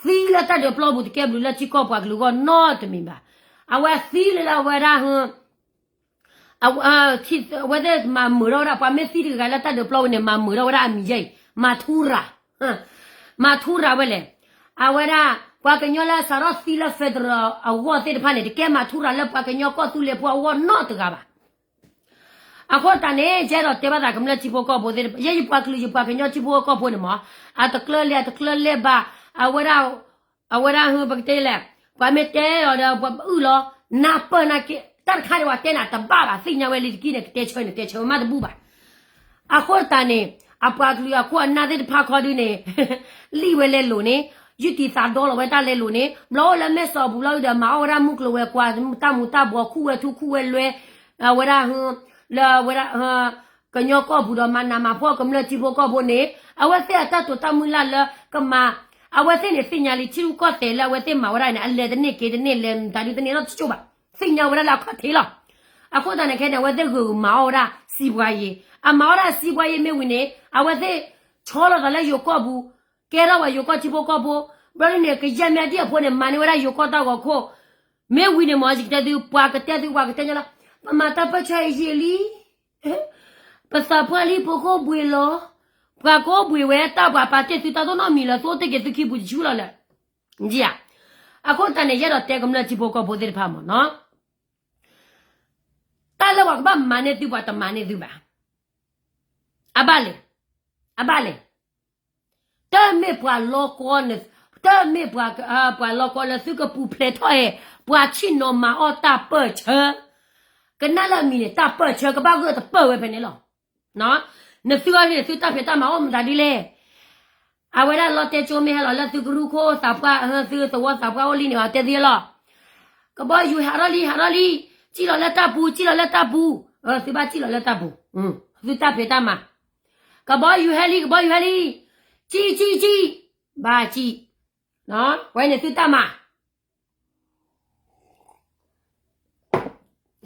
သံလၢတၢ်ဒုးပျီပူၤတကဲဘျုးလၢထံကီၢ်ပှၤကလုာ်ဂီၢ်နီတမံၤဘၣ်. အဝဲသံလၢလၢအဝဲဒၣ် အဝဲသ့ၣ်မၤမုာ်ထီၣ်ဝဲဒၣ် ပှၤမ့ၢ်သံတဂၤဂၤလၢတၢ်ဒုးပျီဝံၤန့ၣ် မၤမုာ်ထီၣ်ဝဲဒၣ်အမံၤယဲအံၤ မၤထူရၤ မၤထူရၤဝဲလဲၣ်. အဝဲဒၣ် ပှၤကညီလၢအစးထီၣ်သံလၢ federal အဂီၢ်သ့ၣ်တဖၣ်န့ၣ် တကဲမၤထူရၤလၢပှၤကညီကီၢ်သူလ့ၤဖိအဂီၢ်နီတဂၤဘၣ်. အဃိသတးန့ၣ် ယအဲၣ်ဒိးတဲဘၣ်သးကမျၢၢ်ထံဖိကီၢ်ဖိသ့ၣ်တဖၣ် ယဲယပှၤကလုာ်ယပှၤကညီထံဖိကီၢ်ဖိန့ၣ်မ့ၢ် အတကျၢလဲၤအတကျၢလဲၤဘၣ် အဝဲဒၣ် အဝဲဒၣ်ဟ ပကတဲလဲၣ် ပှၤမ့ၢ်တဲအီၤဒီး ပှၤအုၣ်လီၤ နၢ်ပၢၢ်နာ်က့ တၢ်တခါန့ၣ် ပှၤတဲနၤတဘၣ်ဘၣ် သ့ၣ်ညါဝဲလံတက့ၢ်န့ၣ် ကတဲဆၢန့ၣ် တဲဆၢဝဲမးတဘူၣ်ဘၣ်. အဃိသတးန့ၣ် အပှၤကလုာ်အခိၣ်အနၢ်သ့ၣ်တဖၣ်ခီဒုန့ၣ် လံၣ်ဝဲလဲၤလိာ်န့ၣ် ယုၢ်တံၢ်သးဒီလီၤဝဲတၢ်လဲၤလိာ်န့ၣ် ဘျီအိၣ်လၢမဲၢ်စီၤပူၤလီၤဒီး မၤအီၣ်ဝဲဒၣ်မုၢ်ကျိၤဝဲၤကွာ် တၢ်မူၤတၢ်ဘှီး ခူၣ်ဝဲထူခူၣ်ဝဲလွဲ အဝဲဒၣ် လၢအဝဲဒၣ် ကညီကီၢ်ပူၤဒီးမၤနးမၤဖှီၣ်ကမျၢၢ်ထံဖိကီၢ်ဖိန့ၣ် အဝဲသ့ၣ်အတၢ်တိာ်တၢ်မုၢ်လၢ်လၢကမၤ အဝဲသ့ၣ်န့ၣ်သ့ၣ်ညါလံ ထံရူၢ်ကီၢ်သဲးလၢအဝဲသ့ၣ်မၤဝဲဒၣ်န့ၣ် အလဲၤတန့ၢ်က့ၤတန့ၢ် လဲၤမတၤဒုတန့ၢ်နီတစိၢ်ဘၣ် သ့ၣ်ညါဝဲဒၣ်လၢအခီၣ်ထံးလီၤ. အဃိသတးန့ၣ်ခဲန့ၣ် အဝဲသ့ၣ်ဂုာ်မၤအီၣ်ဝဲဒၣ်စံးပှၤယံၤ အမၤအီၣ်ဒၣ်စံးပှၤယံၤမ့ၢ်ဝံၤန့ၣ် အဝဲသ့ၣ်ဆီလီၤသးလၢယိၤကီၢ်ပူၤ ကဲထီၣ်ဝဲယိၤကီၢ်ထံဖိကီၢ်ဖိ ဘျီဒ်န့ၣ် ကယဲၢ်မ့ၢ်အဒံၣ်အဖိန့ၣ် မၤန့ၢ်ဝဲဒၣ်ယိၤကီၢ်တၢ်ဂီၤခိၣ် မ့ၢ်ဝံၤန့ၣ်မ့ၢ် ယကတဲသု ပှၤကတဲသု ပှၤကတဲညီလီၤ ပမၤတၢ်ပၢၢ်ဆၢအယံာ်လံ အ ပသးပှၢ်လံ ပကအိၣ်ဘှံးလီၤ. ပှၤကအိၣ်ဘှံးဝဲတၢ် ပှၤပာ်တ့ၢ်သုတၢ်တိၢ်နီၣ်မံၤလၢသုအိၣ်တ့ၢ်က့ၤသုခံပူၤတဆူလီၤလၢ, ယံဧါ. အဃိသတးန့ၣ် ယအဲၣ်ဒိးတဲကမျၢၢ်ထံဖိကီၢ်ဖိသ့ၣ်တဖၣ်မ့ၢ်နီၤ, တၢ်လၢပှၤကဘၣ်မၤန့ၢ်သု ပှၤတမၤန့ၢ်သုဘၣ်. အဘၣ်လဲၣ်, အဘၣ်လဲၣ်. တမ့ၢ်ပှၤလီကီ, တမ့ၢ်ပှၤ, ပှၤလီကီလၢသုကပူၤဖျဲးထီၣ်ဧဲ, ပှၤဆ့ၣ်နီၤမၤအီၣ်တၢ်ပၢၢ်ဆၢ, ကနၣ်လၢအမံၤန့ၣ် တၢ်ပၢၢ်ဆၢ ကဘၣ်ဂၢၢ်တပၢၢ်ဝဲဖဲန့ၣ်လီၤ. နသုဂီၢ်န့ၣ် သုတၢ်ဖံးတၢ်မၤအိၣ်မတၤဒ်လဲၣ်. အဝဲဒၣ်လီတဲကၠိမ့ၢ်ဟဲလီၤလၢသုကရူၢ်ခိၣ်သးပှၢ်, သုသဝီသးပှၢ်အိၣ်လံန့ၣ် အတဲသ့လီၤ. ကဘီယူၤဟးထီၣ်လံ ဟးထီၣ်လံ, စံၣ်လီၤလၢတၢ်ပူၤ စံၣ်လီၤလၢတၢ်ပူၤ, သုဘၣ်စံၣ်လီၤလၢတၢ်ပူၤ, သုတၢ်ဖံးတၢ်မၤ, ကဘီယူၤဟဲလံ ကဘီယူၤဟဲလံ, စံၣ်စံၣ်စံၣ်, ဘၣ်စံၣ်, ဝဲန့ၣ်သုတၢ်မၤ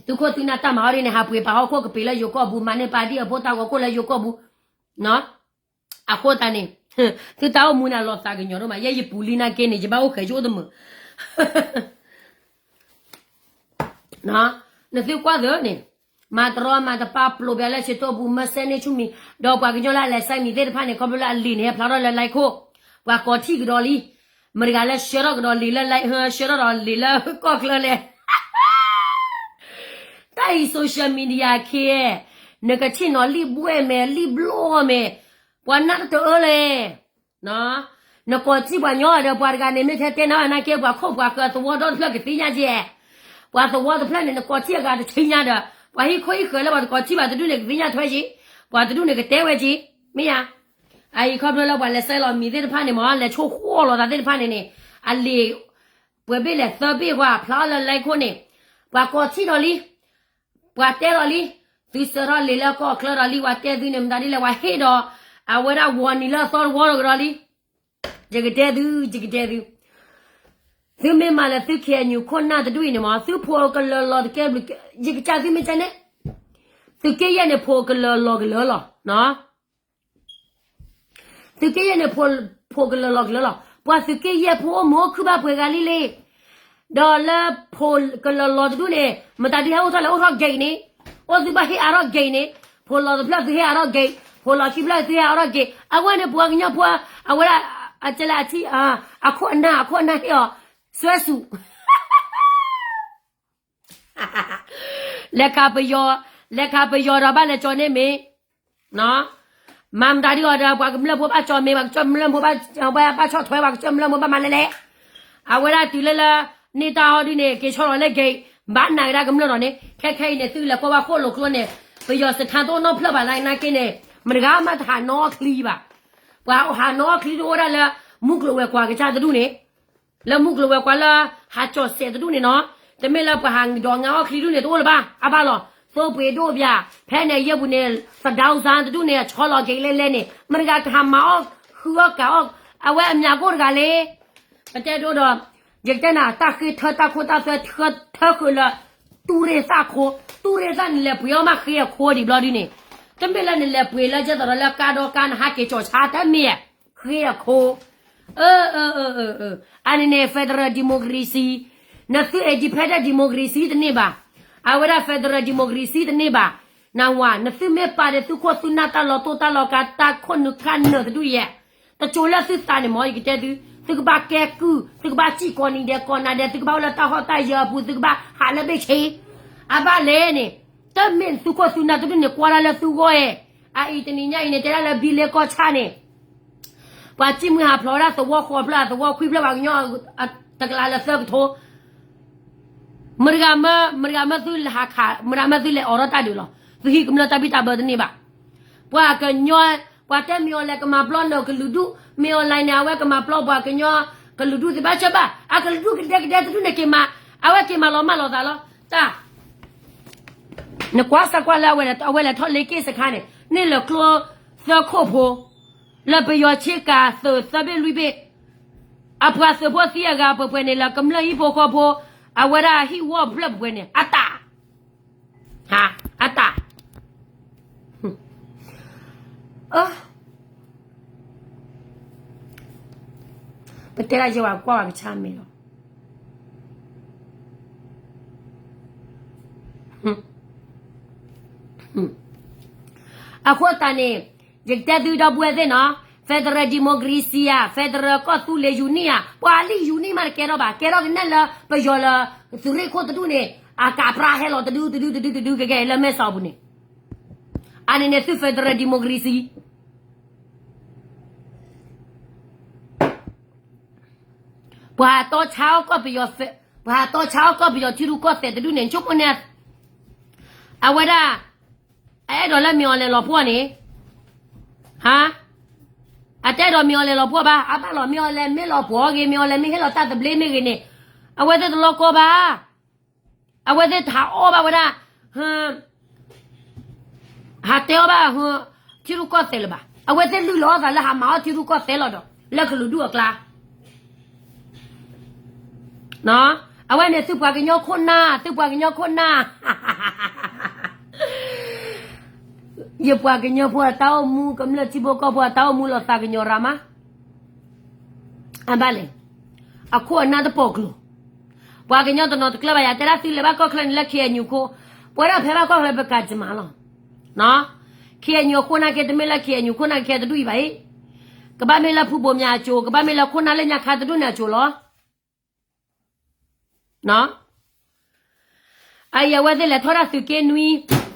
သုခိၣ်သုနၢ်တၢ်မၤအီၤဒ်န့ၣ် ဟးပှ့ၤပာ်ဟီၣ်ခိၣ်ကပ့ၤလၢယိၤကီၢ်ပူၤ မၤန့ၢ်ပာ်ဒံၣ်အဖိတၢ်ဂီၤခိၣ်လၢယိၤကီၢ်ပူၤ, အဃိသတးန့ၣ် သုတၢ်အိၣ်မူန့ၣ်အလီၤသးကညီၤဒိၣ်မး ယဲယပူၤလံနာ်က့န့ၣ် ယဘၣ်အိၣ်ဃဲးယအိၣ်တမုာ် နသုကွၢ်သ့န့ၣ်, မၤတရီမၤတပါပျိးဘၣ်လၢဆၢတိၢ်ပူၤ မ့ၢ်စဲန့ၢ်ဆူၣ်မံၤ, ဒီးပှၤကညီလၢအလဲၤစဲမံၤသ့ၣ်တဖၣ်န့ၣ် ခီဖျိလၢအလံာ်န့ၣ် ဟဲဖျါထီၣ်လၢလၢခိၣ်, ပှၤကိးထံၣ်ကဒီးလံ, မတၤတဂၤလၢဆှၢထီၣ်ကဒီးလံာ်လၢ ဆှၢထီၣ်ဒီးလံာ်လၢကီၢ်ချၢလဲၣ် တၢ်အံၤ social media ခ့, နကဆ့ၣ်နီၤလံၣ်ဘှဲၣ်မဲာ် လံၣ်ဘျီမဲာ်, ပှၤနၢ်တတအၢလဲၣ်. နကိးထံၣ်ပှၤညီဒီး ပှၤတဂၤန့ၣ် မ့ၢ်ထဲတဲနၤဘၣ်နာ်က့ ပှၤခိၣ်ပှၤဃၢၤသဝီဒီတဖျၢၣ်ကသ့ၣ်ညါကဲ, ပှၤသဝီတဖျၢၣ်န့ၣ် နကိးထံၣ်အဂၤတဆံညါဒီး ပှၤဟံၣ်ခိၣ်ဟံၣ်ဃၢၤလၢပှၤတကိးထံၣ်ဘၣ်တဒူၣ်န့ၣ် ကသ့ၣ်ညါထွဲက့, ပှၤတဒူၣ်န့ၣ်ကတဲဝဲက့, မ့ၢ်ဧါ. အအံၤခီဖျိလၢပှၤလဲၤစဲလီၤမံၤသ့ၣ်တဖၣ်န့ၣ်မ့ၢ် လဲၤဆိၣ်ဃီလီၤသးသ့ၣ်တဖၣ်န့ၣ်န့ၣ်, အလံာ် ပှဲၤဘ့ၣ်လဲၣ်သၢဘ့ၣ်ပှၤဖျါအီၤလၢလၢခိၣ်န့ၣ်, ပှၤကိးထံၣ်ဒီးလံ, ပှၤတဲဒီးလံ, သုဆှၢထီၣ်လံာ်လၢကီၢ်ချၢဒီးလံ ပှၤတဲသုန့ၣ် မတၤဒ်လဲၣ် ပှၤဟ့ၣ်ဒီး အဝဲဒၣ်ဝီနံၤလၢအသီတဝီဒီးကဒီးလံ. ယကတဲသု, ယကတဲသု, သုမ့ၢ်မၤလၢသု KNU ခိၣ်နၢ်တဒူၣ်အံၤန့ၣ်မ့ၢ် သုဖိကလၢာ်လီၤတကဲဘျုး, ယကစၢ်သုမ့ၢ်ကဲန့ၣ်, သုးက့ယဲၢ်န့ၣ် ဖိကလၢာ်လီၤကလၢာ်လီၤ. သုးက့ယဲၢ်န့ၣ် ဖိကလၢာ်လီၤကလၢာ်လီၤ. ပှၤသုးက့ယဲၢ်ဖိအိၣ်မုာ်အိၣ်ခုၣ်ဘၣ်ပှဲၤဂၤလံလံ. ဒီးလၢဖိကလၢာ်လီၤတဒူၣ်န့ၣ် မတၤဒုးဟဲအိၣ်ထီၣ်လဲၣ် အိၣ်ထီၣ် gate န့ၣ်, အိၣ်သုဘၣ်ဟ့ၣ်အါထီၣ် gate န့ၣ်, ဖိလီၤတဖျၢၣ်သုဟ့ၣ်အါထီၣ် gate, ဖိလီၤခံဖျၢၣ်သုဟ့ၣ်အါထီၣ် gate, အဝဲန့ၣ်ပှၤကညီဖိ, အဝဲဒၣ်, အကလၢအထံ, အခိၣ်အနၢ် အခိၣ်အနၢ်ဟ့ၣ်အီၤ, စွဲဆူၣ် လဲၤခးပယီၤ, လဲၤခးပယီၤဒီးဘၣ်လဲၤကၠီၤန့ၢ်မ့ၢ်, မၤမတၤဒ်အီၤဒီး ပှၤကမျၢၢ်ဖိဘၣ်ကၠီၤမ့ၢ်, ပှၤကမျၢၢ်ဖိဘၣ်, ဘၣ်ဆီၣ်ထွဲ ပှၤကမျၢၢ်ဖိဘၣ်မၤလဲၣ်လဲၣ်. အဝဲဒၣ်တုၤလၢလၢ, န့ၢ်တၢ်ဟီဒုန့ၣ် က့ၤဆီလီၤလၢ gate, ဘၣ်နာ်က့ၤဒၣ်ကမျၢၢ်ဒီးန့ၣ် ခဲခဲအံၤန့ၣ် သုလဲၤကွၢ်ဘၣ်ဃိၣ်လိာ်ကျိန့ၣ်, ပယီၤစခန်းတအိၣ်နီတဖျၢၣ်ဘၣ်သနာ်က့န့ၣ်, မတဂၤမးတဟးနီအီၣ်ချံဘၣ်. ပှၤဟးနီအီၣ်ချံတအိၣ်ဝဲဒၣ်လၢ မူကျိၤဝဲၤကွာ်ကစၢ်တဒူၣ်န့ၣ် လၢမူကျိၤဝဲၤကွာ်လၢ ဟးကၠီၣ်စဲးတဒူၣ်န့ၣ်နီၤ, တမ့ၢ်လၢပှၤဟးဒိးငါအီၣ်ချံဒူၣ်န့ၣ် တအိၣ်လၢၤဘၣ်, အဘၣ်လီၤ, သိပှ့ၤဒိၣ်ဘၣ်, ဖဲန့ၣ်ယဲၢ်ပူၤန့ၣ် သဒၢစၢ်တဒူၣ်န့ၣ် အဆီလီၤက့ၤလဲလဲန့ၣ် မတဂၤကဟးမၤအီၣ်ဃုအီၣ်ကးအီၣ်, အဝဲအမၠးကိၣ်တဂၤလံ ပတဲဒိဒီး, ယကတဲနၤ တၢ်ဃ့ထၢတၢ်ခိတၢ်သွဲထၢဃုာ်လၢ တူၢ်ရ့ၣ်သၣ်ခိ, တူၢ်ရ့ၣ်သၣ်န့ၣ် လဲၤပှ့ၤအီၣ်မးဃ့အခိဒံးဘျီဒုန့ၣ်, တမ့ၢ်လၢနလဲၤပှ့ၤလၢကဲသိးဒီးလၢကါဒီကါနဟးက့ၤကၠီၣ်ဆါတမ့ၢ်, ဃ့အခိ, အၢ, အန့ၣ်န့ၣ် federal democracy, နသု independent democracy တန့ၢ်ဘၣ်, အဝဲဒၣ် federal democracy တန့ၢ်ဘၣ်, နဝၤ နသုမ့ၢ်ပာ်ဒီးသုခိၣ်သုနၢ်တၢ်လီၤတိၢ်တၢ်လီၤကး တၢ်ခိၣ်နူာ်ခါနၢာ်တဒူၣ်ယဲၢ်, တကၠိၤလၢသုသးန့ၣ်မ့ၢ် ယကတဲသု, သုကဘၣ်ကဲကုၢ်, သုကဘၣ်စံၣ်ကိးနံၤဒဲးကိးနၤဒဲး, သုကဘၣ်အိၣ်လၢတၢ်ဟီၣ်တၢ်ယၢၤအပူၤ, သုကဘၣ်ဟးလၢဘ့ၣ်ဆ့, အဘၣ်လဲၣ်န့ၣ်, တမ့ၢ်သုခိၣ်သုနၢ်တဒူၣ်န့ၣ် ကွၢ်ဒၣ်လၢသုဂီၢ်ဧဲ, အအံၤတနံၤညါအံၤန့ၣ် တဲဒၣ်လၢဘံလ့ကီၢ်ဆၣ်န့ၣ် ပှၤစံၣ်မုၢ်ဟးဖျိးဝဲဒၣ်သဝီဃိးဖျၢၣ် သဝီခွံဖျၢၣ် ပှၤကညီတကလးလၢသၢကထိ, မတဂၤမၢ, မတဂၤမၢသုလဲၤဟးခး, မတဂၤမၢသုလဲၤအိးထီၣ်တၢ်ဒုးလီၤ, သုဟံးကမျၢၢ်တၢ်ဘံၣ်တၢ်ဘၢတန့ၢ်ဘၣ်, ပှၤကညီ, ပှၤတဲမ့ၢ်အီၤလဲၤကမၤပျီနကလုာ်ဒူၣ်, မ့ၢ်အီၤလဲၤန့ၣ် အဝဲကမၤပျီပှၤကညီကလုာ်ဒူၣ်သ့ၣ်ဘၣ်ဆၢဘၣ်, အကလုာ်ဒူၣ်ကဒဲကဒဲတဒူၣ်န့ၣ်က့ၤမၤ, အဝဲက့ၤမၤလီၤမၢ်လီၤသးလီၤ, တၢ် နကွၢ်စၢ်ကွၢ်လၢအဝဲလဲၤ, အဝဲလဲၤထီၣ်လ့က့ၣ်စခါန့ၣ် န့ၢ်လၢကျိသၢခိၣ်ဖိ, လၢပယီၤဆ့ကၤသုးသၢဘ့ၣ်လွံၢ်ဘ့ၣ်, အပှၤသုးဖိသံအဂၤပှဲၤပှဲၤန့ၣ် လၢကမျၢၢ်ဟံၣ်ဖိဃီဖိ, အဝဲဒၣ်ဟံၣ်ဝီဖျၢၣ်ပှဲၤပှဲၤန့ၣ် အတၢ်, ဟါ, အတၢ် ပတဲဒၣ်ယဲဝဲကွၢ်ဝဲကဆါမ့ၢ်လီၤ. အ အဃိသတးန့ၣ် ယကတဲသုဒီပုၢ်ဝဲၢ်သ့ၣ်နီၤ, federal democracy ဧါ, federal ကီၢ်သူလ့ၤ unit ဧါ, ပှၤလံ unit မးတကဲထီၣ်ဘၣ်, ကဲထီၣ်ကနဲၣ်လၢပယီၤလၢ သုးရ့ၣ်ခိၣ်တဒူၣ်န့ၣ် အကးပြၢဟဲလီၤတဒုတဒုတဒုတဒုကဲကဲလၢမဲၢ်ဆီးပူၤန့ၣ်, အန့ၣ်န့ၣ်သု federal democracy ပှၤတီဆါအီၣ်ကီၢ်ပယီၤ, ပှၤတီဆါအီၣ်ကီၢ်ပယီၤထံရူၢ်ကီၢ်သဲးတဒူၣ်န့ၣ် ဆိကမိၣ်န့ၣ်, အဝဲဒၣ် အအဲၣ်ဒိးလၢမ့ၢ်အီၤလဲၤလီၤပှီၢ်န့ၣ်, ဟါ, အတအဲၣ်ဒိးမ့ၢ်အီၤလဲၤလီၤပှီၢ်ဘၣ်, အဘၣ်လီၤမ့ၢ်အီၤလဲၤမ့ၢ်လီၤပှီၢ်ဂ့ၤ, မ့ၢ်အီၤလဲၤမ့ၢ်ဟ့ၣ်လီၤတၢ်သဘျ့မ့ၢ်ဂ့ၤန့ၣ်, အဝဲသ့ၣ်တလီၢ်ကီဘၣ်. အဝဲသ့ၣ်တဟးအီၣ်ဘၣ်ဝဲဒၣ်, ဟးတဲအီၣ်ဘၣ် ထံရူၢ်ကီၢ်သဲးလၢၤဘၣ်. အဝဲသ့ၣ်လုၢ်လီၤအီၣ်သးလၢဟးမၤအီၣ်ထံရူၢ်ကီၢ်သဲးလီၤဒီး လၢကလုာ်ဒူၣ်အကျါ အဝဲန့ၣ်သုပှၤကညီခိၣ်နၢ်, သုပှၤကညီခိၣ်နၢ်, ယပှၤကညီဖိအတၢ်အိၣ်မူ, ကမျၢၢ်ထံဖိကီၢ်ဖိအတၢ်အိၣ်မူလီၤသးကညီၤရၤမး, အဘၣ်လဲၣ်, အခိၣ်အနၢ်တပိာ်ကျိၤ, ပှၤကညီတနီၤတကျၢၢ်ဘၣ်ယၤ တဲဒၣ်သုလဲၤဘၣ်ကီၢ်ချၢန့ၣ်လၢ ခ့ၣ်အဲၣ်ယူၣ် ခိၣ်, ပဝဲဒၣ်ဖဲဘၣ်ကီၢ်ချၢပကးစမးလီၤ. ခ့ၣ်အဲၣ်ယူၣ် အခိၣ်နၢ်ကဲတမ့ၢ်လၢ ခ့ၣ်အဲၣ်ယူၣ် ခိၣ်နၢ်ကဲတဒူၣ်အံၤဘၣ်အံၤ, ကဘၣ်မ့ၢ်လၢဖုဘိၣ်မၠးအစိၤ, ကဘၣ်မ့ၢ်လၢခိၣ်နၢ်လၢညါခါတဒူၣ်န့ၣ်အစိၤလီၤ. အအံၤအဝဲသ့ၣ်လဲၤထီၣ်ဒၣ်သုးက့နွံ,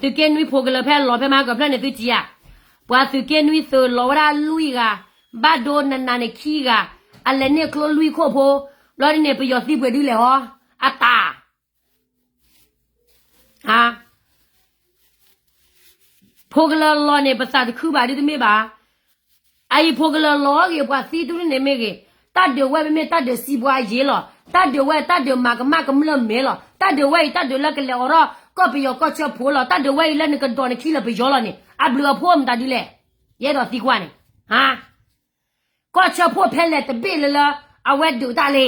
သုးက့နွံဖိကလၢၤဖဲလီၤဖဲမဟါကဖျၢၣ်န့ၣ်သုထံၣ်ဧါ, ပှၤသုးက့နွံသုးလီၤဝဲဒၣ်လွံၢ်ဂၤ, ဘၣ်ဒိနးနးန့ၣ်ခံဂၤ, အလဲၤန့ၢ်ကျိလွံၢ်ခိၣ်ဖိ, ဘျီဒ်န့ၣ် ပယီၤသံပှဲၤဒုလဲၣ်ဟီ, အတၢ် ဖိကလၢၤလီၤန့ၣ် ပသးတခုဘၣ်ဒ်တမ့ၢ်ဘၣ်. အအံၤဖိကလၢၤလီၤဂ့ၤ ပှၤသံတဒူၣ်န့ၣ်မ့ၢ်ဂ့ၤ, တၢ်ဒုးဝဲမ့မ့ၢ်တၢ်ဒုးစံးဘှါယ့လီၤ. တၢ်ဒုးဝဲတၢ်ဒုးမၤကမၣ်ကမျၢၢ်မဲာ်လီၤ. တၢ်ဒုးဝဲအံၤတၢ်ဒုးလၢကလဲၤအိးထီၣ်ကီၢ်ပယီၤကီၢ်ဆၢဖိလီၤ. တၢ်ဒုးဝဲအံၤလၢနကဒိးနခံလၢပယီၤလီၤန့ၣ် အဘျုးအဖှိၣ်မတၤဒ်လဲၣ်. ယအဲၣ်ဒိးသံကွၢ်န့ၣ်, ဟါ, ကီၢ်ဆၢဖိဖဲလဲၣ်တဘ့ၣ်လၢလၢ အဝဲဒုးတၢ်လံ,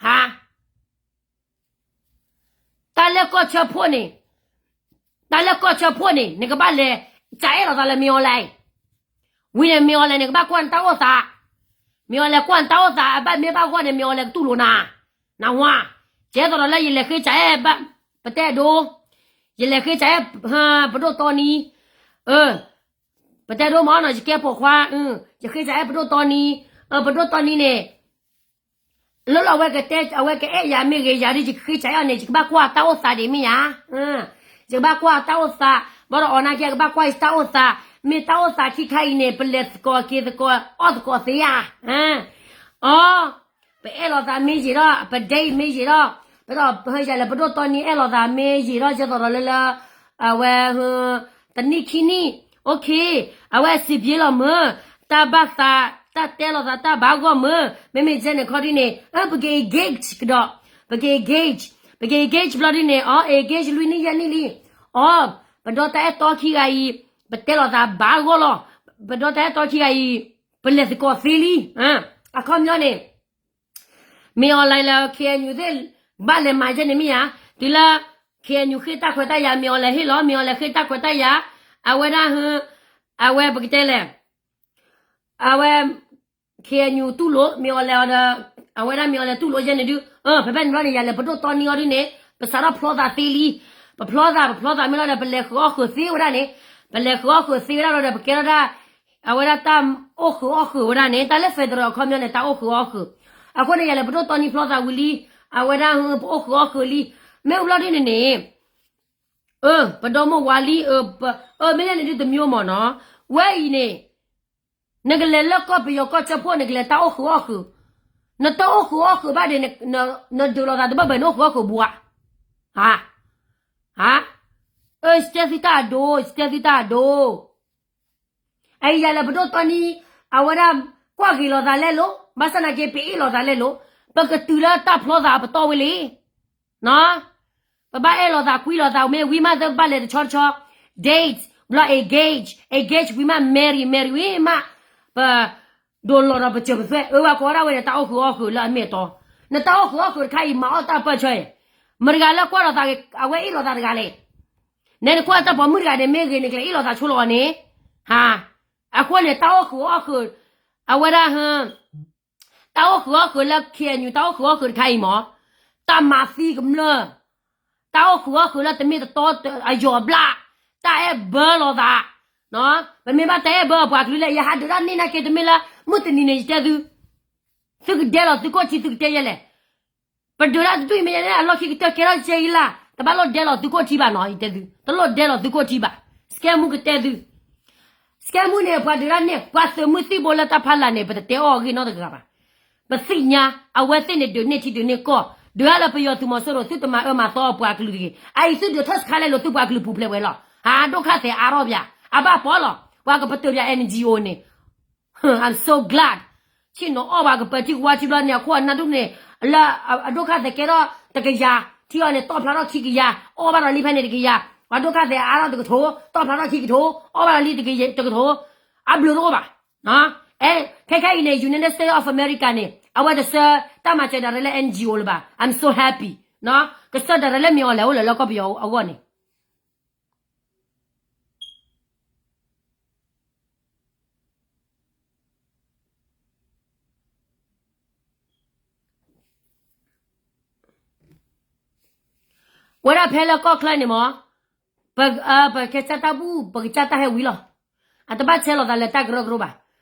ဟါ တၢ်လၢကီၢ်ဆၢဖိန့ၣ်, တၢ်လၢကီၢ်ဆၢဖိန့ၣ် နကဘၣ်လဲၤ ကအဲၣ်လိာ်သးလၢမ့ၢ်အီၤလဲၣ်. ဝံၤန့ၣ်မ့ၢ်အီၤလဲၣ် နကဘၣ်ကွၢ်နတၢ်အိၣ်သး, မ့ၢ်အီၤလဲၣ်ကွၢ်နတၢ်အိၣ်သး အဘၣ်မ့ၢ်ဘၣ်ဂီၢ်န့ၣ် မ့ၢ်အီၤလဲၣ်ကတူၢ်လိာ်နၤ, နဝါ, ကဲသိးဒီးလၢယလဲၤဃ့ကအဲၣ်ဘၣ် ပတဲဒိ, ယလဲၤဃ့ကအဲၣ် ပဒိၣ်တီနံ, ပတဲဒိမ့ၢ်နီၤ ယကဲပိာ်ခွါ, ယဃ့ကအဲၣ်ပဒိၣ်တီနံ, ပဒိၣ်တီနံန့ၣ် လၢလီၤဝဲကတဲ အဝဲကအဲၣ်ယၤမ့ၢ်ဂ့ၤ ယၤဒ်ယကဃ့ကအဲၣ်အီၤန့ၣ် ယကဘၣ်ကွၢ်တၢ်အိၣ်သးဒ်မ့ၢ်ယၤ, ယကဘၣ်ကွၢ်တၢ်အိၣ်သး, ဘၣ်ဒီးအီၤနာ်က့ ကဘၣ်ကွၢ်ယတၢ်အိၣ်သး, မ့ၢ်တၢ်အိၣ်သးခံခါအံၤန့ၣ် ပလဲၤသကိးက့ၤသကိး အီၣ်သကိးသ့ဧါ, အီ ပအဲၣ်လိာ်သးမ့ၢ်ယံာ်ထီၣ် ပဒဲအံၤမ့ၢ်ယံာ်ထီၣ်, ပဒီးယၤလဲၤပဒိၣ်တီနံ အဲၣ်လိာ်သးမ့ၢ်ယံာ်ထီၣ် ကဲသိးဒီးလၢလၢ အဝဲ တနံၣ်ခံနံၣ်, OK, အဝဲစံးဘျုးလီၤမ့ၢ်, တၢ်ဘၣ်သး, တၢ်တဲလိာ်သးတၢ်ဘၣ်ဂီၢ်မ့ၢ်, မ့မ့ၢ်ကဲန့ၣ်ခီဒ်န့ၣ် ပက engage ကဒီး, ပက engage, ပက engage ဘျီဒ်န့ၣ် အီ engage လွံၢ်နံၣ်ယဲၢ်နံၣ်လံ, အီ ပဒီတၢ်အဲၣ်တီခံဂၤအံၤ, ပတဲလိာ်သးဘၣ်ဂီၢ်လီၤ, ပဒီတၢ်အဲၣ်တီခံဂၤအံၤ, ပလဲၤသကိးသ့လံ, အခီပညီန့ၣ် မ့ၢ်အီၤလဲၣ်လၢ KNU သ့ၣ် ဘၣ်လဲၤမၤယဲန့ၣ်မ့ၢ်ဧါ, တုၤလၢ KNU ဃ့တၢ်ခွဲးတၢ်ယာ် မ့ၢ်အီၤလဲၣ်ဟ့ၣ်လီၤ မ့ၢ်အီၤလဲၣ်ဃ့တၢ်ခွဲးတၢ်ယာ်, အဝဲဒၣ်ဟ, အဝဲပကတဲလဲၣ်, အဝဲ KNU တူၢ်လိာ် မ့ၢ်အီၤလဲၣ်ဒီး, အဝဲဒၣ်မ့ၢ်အီၤလဲၣ်တူၢ်လိာ်ယဲန့ၣ်ဒုး, ဖဲဖဲန့ၣ်ဘျီန့ၣ် ယၤလဲၤပဒိၣ်တီနံအီၤဒ်န့ၣ်, ပစးထီၣ်ဖျီသးသ့လံ, ပဖျီသး ပဖျီသးမ့ၢ်လီၤဒီး ပလဲၤဃုာ်အီၣ်ဃုာ်သ့ဝဲဒၣ်န့ၣ်, ပလဲၤဃုာ်အီၣ်ဃုာ်သ့ဝဲဒၣ်လီၤဒီး ပကဲထီၣ်ဒၣ် အဝဲဒၣ်တၢ်အိၣ်ဃုာ်အီၣ်ဃုာ်ဝဲဒၣ်န့ၣ် တၢ်လၢ federal အခီပညီန့ၣ် တၢ်အိၣ်ဃုာ်အီၣ်ဃုာ်, အဃိန့ၣ် ယၤလဲၤပဒိၣ်တီနံဖျီသးဝံၤလံ, အဝဲဒၣ်ဟ, ပအိၣ်ဃုာ်အီၣ်ဃုာ်လံ, မ့ၢ်ဝံၤဘျီဒ်န့ၣ်န့ၣ်, ပဒီမိၢ်ဝၤလံ, မ့ၢ်လၢန့ၣ်ဒုးတမံၤမ့ၢ်နီၤ, ဝဲအံၤန့ၣ်, နကလဲၤလၢကီၢ်ပယီၤကီၢ်ဆၢဖိ နကလဲၤတၢ်အိၣ်ဃုာ်အီၣ်ဃုာ်, နတၢ်အိၣ်ဃုာ်အီၣ်ဃုာ်ဘၣ်ဒီး, နဒုးလိာ်သးတဘၣ်ဘၣ် နအိၣ်ဃုာ်အီၣ်ဃုာ်ဘၣ်, ဟါ, ဟါ, ယတဲသုတၢ်အဒိ, ယတဲသုတၢ်အဒိ အအံၤယၤလဲၤပဒိၣ်တီနံ, အဝဲဒၣ်ကွၢ်ဂ့ၤလိာ်သးလဲလိာ်, ဘၣ်ဆၣ်နာ်က့ ပအ့ၣ်လိာ်သးလဲလိာ်, ပကတုၤလၢတၢ်ဖျီသးအပတီၢ်ဝဲလံ, ပဘၣ်အဲၣ်လိာ်သးကွံလိာ်သး မ့ၢ်ဝံၤမးသ့ ပဘၣ်လဲၤတဆီတဆီ, date, ဘျီ engage, engage ဝံၤမး marry, marry ဝံၤမး, ပ ဒိးလီၤဒီးပစၢၤပသွဲၣ်, အဝဲကိးဝဲဒၣ်ဝဲန့ၣ် တၢ်အိၣ်ဃုာ်အီၣ်ဃုာ်လၢအမ့ၢ်အတီ, နတၢ်အိၣ်ဃုာ်အီၣ်ဃုာ်တခါအံၤ မၤအီၣ်တၢ်ပၢၢ်ဆၢအံၤ, မတၤတဂၤလၢကွၢ်လိာ်သးဂ့ၤ အဝဲအ့ၣ်လိာ်သးတဂၤလဲၣ်, နဲနကွၢ်တၢ်ပိာ်မုၣ်တဂၤန့ၣ် မ့ၢ်ဂ့ၤန့ၣ် ကလဲၤအ့ၣ်လိာ်သးဆိလိာ်အီၤန့ၣ်, ဟါ, အဃိန့ၣ် တၢ်အိၣ်ဃုာ်အီၣ်ဃုာ်, အဝဲဒၣ် တၢ်အိၣ်ဃုာ်အီၣ်ဃုာ်လၢ KNU တၢ်အိၣ်ဃုာ်အီၣ်ဃုာ်တခါအံၤမ့ၢ်, တၢ်မၤသံကမျၢၢ်, တၢ်အိၣ်ဃုာ်အီၣ်ဃုာ်လၢတမ့ၢ်တတီအယီၤဘျၣ်, တၢ်အဲၣ်ဘၢလိာ်သး, ပမ့ၢ်ဘၣ်တဲဘၢအပှၤကလုာ်လၢ ယဟးဒုးတၢ်န့ၢ်နာ်က့တမ့ၢ်လၢ မုၢ်တနံၤန့ၣ် ယတဲသု, သုကဒဲလီၤသုခိၣ်ထံ သုကတဲယဲလဲၣ်. ပဒုးတၢ်တဒူၣ်အံၤမ့ၢ်န့ၣ် အလီၢ်ခံကတၢၢ်ကဲထီၣ်ကဲအံၤလၢ်, တဘၣ်လိၣ်ဒဲလီၤသုခိၣ်ထံဘၣ်နီၤ ယတဲသု, တလိၣ်ဒဲလီၤသုခိၣ်ထံဘၣ်. စကဲမူကတဲသု, စကဲမူန့ၣ် ပှၤဒုးတၢ်န့ၢ် ပှၤသုးမုၢ်သံၣ်ဘိလၢတၢ်ဖီလာ်န့ၣ် ပတတဲအီၤအဂ့ၢ်နီတဂၤဘၣ်. ပသ့ၣ်ညါ အဝဲသ့ၣ်န့ၣ်ဒုးန့ၢ်ထံဒုးန့ၢ်ကီၢ်, ဒုးတၢ်လၢပယီၤသုးမီၤစိရိၤ သုတမၤအၢမၤသီအပှၤကလုာ်တဂ့ၤ. အအံၤသုဒုးထီၣ်စခါလဲလိာ်သုပှၤကလုာ်ပူၤဖျဲးဝဲလီၤ. ဟးဒိၣ်ခါသဲးအါထီၣ်ပၠး, အဘၣ်ပီလီၤ, ပှၤကပတုာ်ပၠး NGO န့ၣ် I'm so glad. ဆ့ၣ်နီၤအီၣ်ပှၤကပၢၤထံကဝါထံဘျီန့ၣ် အခိၣ်အနၢ်ဒူၣ်န့ၣ် လၢအဒိၣ်ခါသဲးကဲထီၣ်တကယၤ, ထံအီၤန့ၣ် တီၣ်ဖျါထီၣ်ခံကယၤ, အီၣ်ဘၣ်ဒီးလံဖဲန့ၣ်တကယၤ, ပှၤဒိၣ်ခါသဲးအါထီၣ်တကထိ, တီၣ်ဖျါထီၣ်ခံကထိ, အီၣ်ဘၣ်ဒီးလံတကထိ, အဘျုးတအိၣ်ဘၣ်. ခဲခဲအံၤန့ၣ် United States of America န့ၣ် အဝဲတဆှၢတၢ်မၤစၢၤဒၣ်ရဲၣ်လၢ NGO လၢၤဘၣ်. I'm so happy. ကဆှၢဒၣ်ရဲၣ်လၢမ့ၢ်အီၤလဲၤအိၣ်လၢလၢကီၢ်ပယီၤအဂီၢ်န့ၣ် ဝဲဒၣ်ဖဲလၢကီၢ်ချၢန့ၣ်မ့ၢ် ပကစၢ်တၢ်ဘူၣ် ပကစၢ်တၢ်ဟဲဝံၤလီၤ. အတဘၣ်ဆဲးလီၤသးလၢတၢ်ကရၢကရိဘၣ်.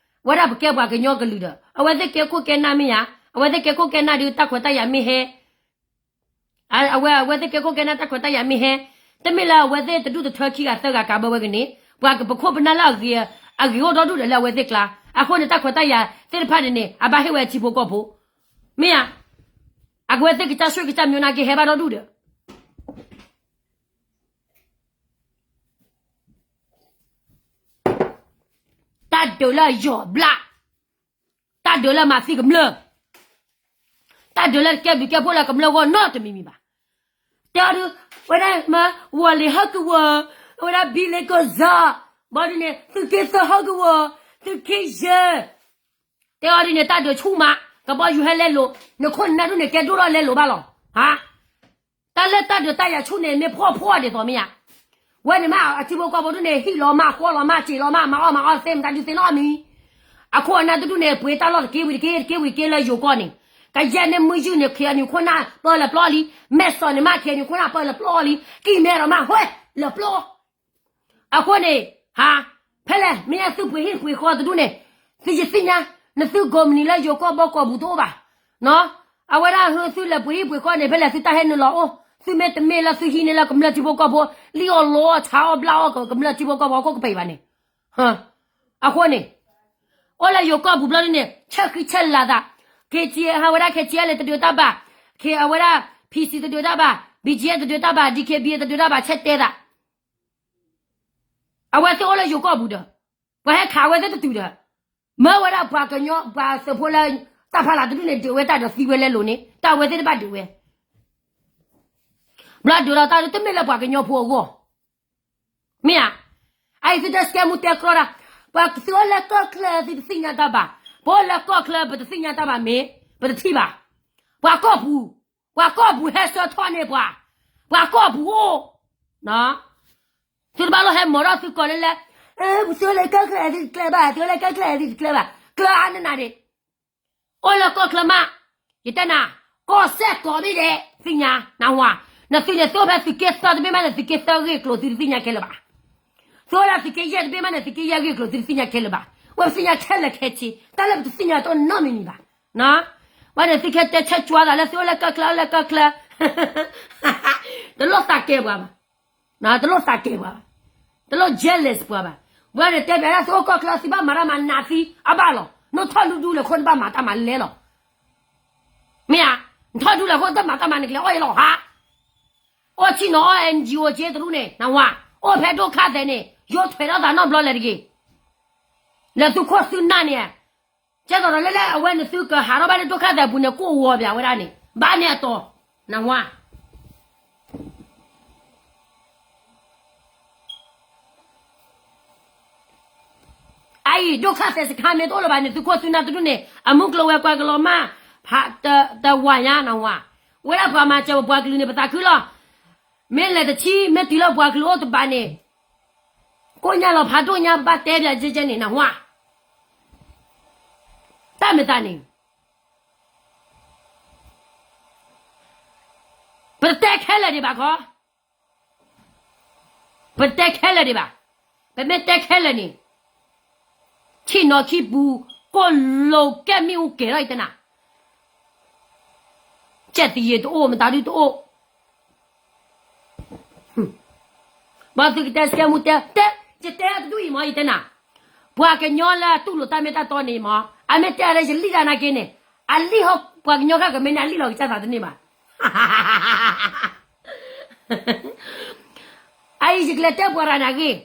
ဝဲဒၣ်ပကဲပှၤကညီကလုာ်ဒီး အဝဲသ့ၣ်ကဲခိၣ်ကဲနၢ်မ့ၢ်ဧါ, အဝဲသ့ၣ်ကဲခိၣ်ကဲနၢ်ဒီးတၢ်ခွဲးတၢ်ယာ်မ့ၢ်ဟဲ အဝဲ အဝဲသ့ၣ်ကဲခိၣ်ကဲနၢ်တၢ်ခွဲးတၢ်ယာ်မ့ၢ်ဟဲ, တမ့ၢ်လၢအဝဲသ့ၣ်တဒူၣ်တထၢခံဂၤသၢဂၤကးဘၢဝဲကန့ၣ်, ပှၤပခိၣ်ပနၢ်လၢအဂ့ၤအိၣ်ဒီဒူၣ်ဒီးလၢအဝဲသ့ၣ်ကျါ, အဃိန့ၣ်တၢ်ခွဲးတၢ်ယာ်သ့ၣ်တဖၣ်န့ၣ်န့ၣ် အဘၣ်ဟ့ၣ်ဝဲထံဖိကီၢ်ဖိ, မ့ၢ်ဧါ, အကဝဲသ့ၣ်ကစၢ်ဆှံကစၢ်မၠိနာ်က့ဟဲဘၣ်ဒီဒူၣ်ဒီး တၢ်ဒုးလၢအယီၢ်ဘျါ, တၢ်ဒုးလၢမၤသံကမျၢၢ်, တၢ်ဒုးလၢကဲဘျုးကဲဖှိၣ်လၢကမျၢၢ်ဂီၢ်နီတမံၤမံၤဘၣ်. တဲအီၤဒုး, ဝဲဒၣ်မၤ ဝီၤလံၤဟီၣ်ကဝီၤ, ဝဲဒၣ်ဘံလ့ကီၢ်စၢ, ဘီဒုးန့ၣ် သုးက့သၢဟီၣ်ကဝီၤ, သုးက့ယဲၢ်, တဲအီၤဒ်န့ၣ် တၢ်ဒုးဆူၣ်မး, ကဘီယူၤဟဲလဲလိာ်, နခိၣ်နနၢ်ဒူၣ်န့ၣ် ကဲဒိၣ်ထီၣ်လဲလိာ်ဘၣ်လီၤ. ဟါ တၢ်လၢတၢ်ဒုးတၢ်ယၤဆူၣ်န့ၣ် မ့ၢ်ဖှီၣ်ဖှီၣ်ဒ်သိးမ့ၢ်ဧါ, ဝဲန့ၣ်မ့ၢ်အထံဖိကီၢ်ဖိဒူၣ်န့ၣ် ဟံၣ်လီၤမး ဃီလီၤမး စ့းလီၤမး မၤအီၣ်မၤအီၣ်သ့မတၤဒုးသ့နီတမံၤ, အခိၣ်အနၢ်တဒူၣ်န့ၣ် ပှ့ၤတၢ်လီၢ်တက့ဝံၤတက့ တက့ဝံၤတက့လၢယိၤကီၢ်န့ၣ်, ကယဲၢ်န့ၣ်မုၢ်ယုၢ်န့ၣ် ခ့ၣ်အဲၣ်ယူၣ်ခိၣ်နၢ်ပၢလၢပျီလံ, မဲၢ်စီၤန့ၣ်မး ခ့ၣ်အဲၣ်ယူၣ်ခိၣ်နၢ်ပၢလၢပျီလံ, ကံၢ်မဲဒီးမး ဟဲလၢပျီ အဃိန့ၣ်, ဟါ, ဖဲလဲၣ် မ့ၢ်သုပှ့ၤဟံၣ်ပှ့ၤဃီတဒူၣ်န့ၣ်, သုယသ့ၣ်ညါ, နသုကိးမုၢ်နံၤလၢယိၤကီၢ်ဘီကီၢ်ပူၤတအိၣ်ဘၣ်, အဝဲဒၣ်သုလဲၤပှ့ၤဟံၣ်ပှ့ၤဃီန့ၣ် ဖဲလဲၣ်သုတၢ်ဟဲနုာ်လီၤအိၣ်, သုမ့ၢ်တမ့ၢ်လၢသုဟံးန့ၢ်လၢကမျၢၢ်ထံဖိကီၢ်ဖိ, လံၣ်အီၣ်လီအီၣ်ဆါအီၣ်ဘျၣ်အီၣ်ကမျၢၢ်ထံဖိကီၢ်ဖိအခိၣ်ကပံာ်ဘၣ်န့ၣ်, အဃိန့ၣ်, အိၣ်လၢယိၤကီၢ်ပူၤဘျီဒ်န့ၣ် ဆဲးဃံဆဲးလၤသး, ခ့ၣ်ကၠံဟးဝဲဒၣ် ခ့ၣ်ကၠံလၢတဒုးတၢ်ဘၣ်, ခ့ၣ်အဝဲဒၣ် PC တဒုးတၢ်ဘၣ်, BGF တဒုးတၢ်ဘၣ်, DKBA တဒုးတၢ်ဘၣ် ဆဲးတဲသး အဝဲသ့ၣ်အိၣ်လၢယိၤကီၢ်ပူၤဒီး, ပှၤဟဲခးဝဲသ့ၣ်တတုၤဒီး, မၢဝဲဒၣ်ပှၤကညီပှၤသုးဖိလၢ, တၢ်ဖီလာ်တဒူၣ်န့ၣ် ဒုးဝဲတၢ်ဒီးသံဝဲလဲလိာ်န့ၣ် တၢ်အဝဲသ့ၣ်တဘၣ်ဒုးဝဲ, ဘျီဒုးဒီးတၢ်ဒုးတမ့ၢ်လၢပှၤကညီဖိအဂီၢ်, မ့ၢ်ဧါ, အအံၤသုတၢ်စကဲမူတဲကြီဒၣ်, ပှၤသုအိၣ်လၢကီၢ်ချၢသုတသ့ၣ်ညါတၢ်ဘၣ်, ပအိၣ်လၢကီၢ်ချၢပတသ့ၣ်ညါတၢ်ဘၣ်မ့ၢ်, ပတထံၣ်ဘၣ်, ပှၤကီၢ်ပူၤ, ပှၤကီၢ်ပူၤဟဲဆှၢထီၣ်န့ၢ်ပှၤ, ပှၤကီၢ်ပူၤအိၣ် သုတဘၣ်လိၣ်ဟဲမီၤထီၣ်သုကိးလၢလၢ, သုအိၣ်လၢကီၢ်ချၢသုတကျဲဘၣ်, သုအိၣ်လၢကီၢ်ချၢသုတကျဲဘၣ်, ကျၢအါနနၤဒ့ၣ်, အိၣ်လၢကီၢ်ချၢမး, ယတဲနၤ, ကီၢ်စဲၣ်ကီးဘ့ၣ်ဒဲး, သ့ၣ်ညါ, နၢ်ဟူဧါ, နသုန့ၣ် သုအိၣ်ဖဲသုးက့သၢတဘ့ၣ်မးန့ၣ် သုးက့သၢဂ့ၢ်ကျိၤသုတသ့ၣ်ညါခဲလၢာ်ဘၣ်, သုအိၣ်လၢသုးက့ယဲၢ်တဘ့ၣ်မးန့ၣ် သုးက့ယဲၢ်ဂ့ၢ်ကျိၤသုတသ့ၣ်ညါခဲလၢာ်ဘၣ်, ဝဲပသ့ၣ်ညါခဲလၢာ်ခဲဆ့, တၢ်လၢပတသ့ၣ်ညါတအိၣ်နီတမံၤမံၤဘၣ်, ဝဲန့ၣ်သုခဲတဲဆဲးကၠွါသးလၢသုအိၣ်လၢကီၢ်ချၢ အိၣ်လၢကီၢ်ချၢ တလိၣ်သးကဲပှၤဘၣ်, တလိၣ်သးကဲပှၤဘၣ်, တလိၣ် jealous ပှၤဘၣ်, ဝဲန့ၣ်တဲပၠးဒၣ်သုအိၣ်ကီၢ်ချၢသုဘၣ်မၤတၢ်မၤနးသံအဘၣ်လီၤ, နထီၣ်ဒူဒူလဲၣ်ခိၣ်နဘၣ်မၤတၢ်မၤလဲလီၤ, မ့ၢ်ဧါ, နထီၣ်ဒူလဲၣ်ခိၣ်တမၤတၢ်မၤနကလဲၤအီၣ်အံၤလီၤဟါ, အိၣ်ဆ့ၣ်နီၤအီၣ် NGO က့တရူၢ်န့ၣ် နၢ်ဟူဧါ, အိၣ်ဖဲဒိၣ်ခါသဲးန့ၣ် ယိထံၣ်ထီၣ်သးနီတဘျီလဲၣ်တဂ့ၤ, လၢသုခိၣ်သုနၢ်န့ၣ် ကဲသိးဒီးလၢလၢအဝဲန့ၣ်သုကဟးထီၣ်ဘၣ်လၢဒိၣ်ခါသဲးအပူၤန့ၣ် ကိၢ်ဝီၤပၠးဝဲဒၣ်န့ၣ် ဘၣ်န့ၢ်အတီၤ, နၢ်ဟူဧါ အအံၤ ဒိၣ်ခါသဲးစခါမ့ၢ်တအိၣ်လၢၤဘၣ်န့ၣ် သုခိၣ်သုနၢ်တဒူၣ်န့ၣ် အမုၢ်ကျိၤဝဲၤကွာ်ကလီၤမၢ်, တဝၤညါ နၢ်ဟူဧါ, ဝဲဒၣ်ပှၤမၤစၢၤပပှၤကလုာ်န့ၣ် ပသးခုလီၤ, မ့ၢ်လဲၤတဆံ မ့ၢ်တုၤလၢပှၤကလုာ်အိၣ်တဘၣ်န့ၣ် ကိၣ်ညါလီၤဖးဒိၣ်ညါ ပဘၣ်တဲပၠးကဲကဲန့ၣ် နၢ်ဟူဧါ, တၢ်မ့ၢ်သးန့ၣ် ပတတဲခဲလၢာ်ဒံးဘၣ်ခီ, ပတတဲခဲလၢာ်ဒံးဘၣ်, ပမ့ၢ်တဲခဲလၢာ်န့ၣ်, ထံၣ်နီၤခံပူၤ, ကိၣ်လိၤကဲမ့ၣ်အူကဲၤထီၣ်အံၤတဲနၤ, ကဲသံယံၤတအိၣ်မတၤဒုတအိၣ် ဘၣ်သုကတဲစကဲမူတဲ, တဲ, ယတဲတဒူၣ်အံၤမ့ၢ်ယတဲနၤ, ပှၤကညီလၢအတူၢ်လိာ်တၢ်မ့ၢ်တၢ်တီန့ၣ်မ့ၢ် အမ့ၢ်တဲအရၢယလံၣ်တၢ်နာ်က့န့ၣ်, အလံၣ်ဟီ ပှၤကညီဃၣ်ကမ့ၢ်န့ၣ် အလံၣ်လီၤကစၢ်သးတန့ၢ်ဘၣ်. အအံၤယကလဲၤတဲပှၤရၤနၤဂ့ၢ်,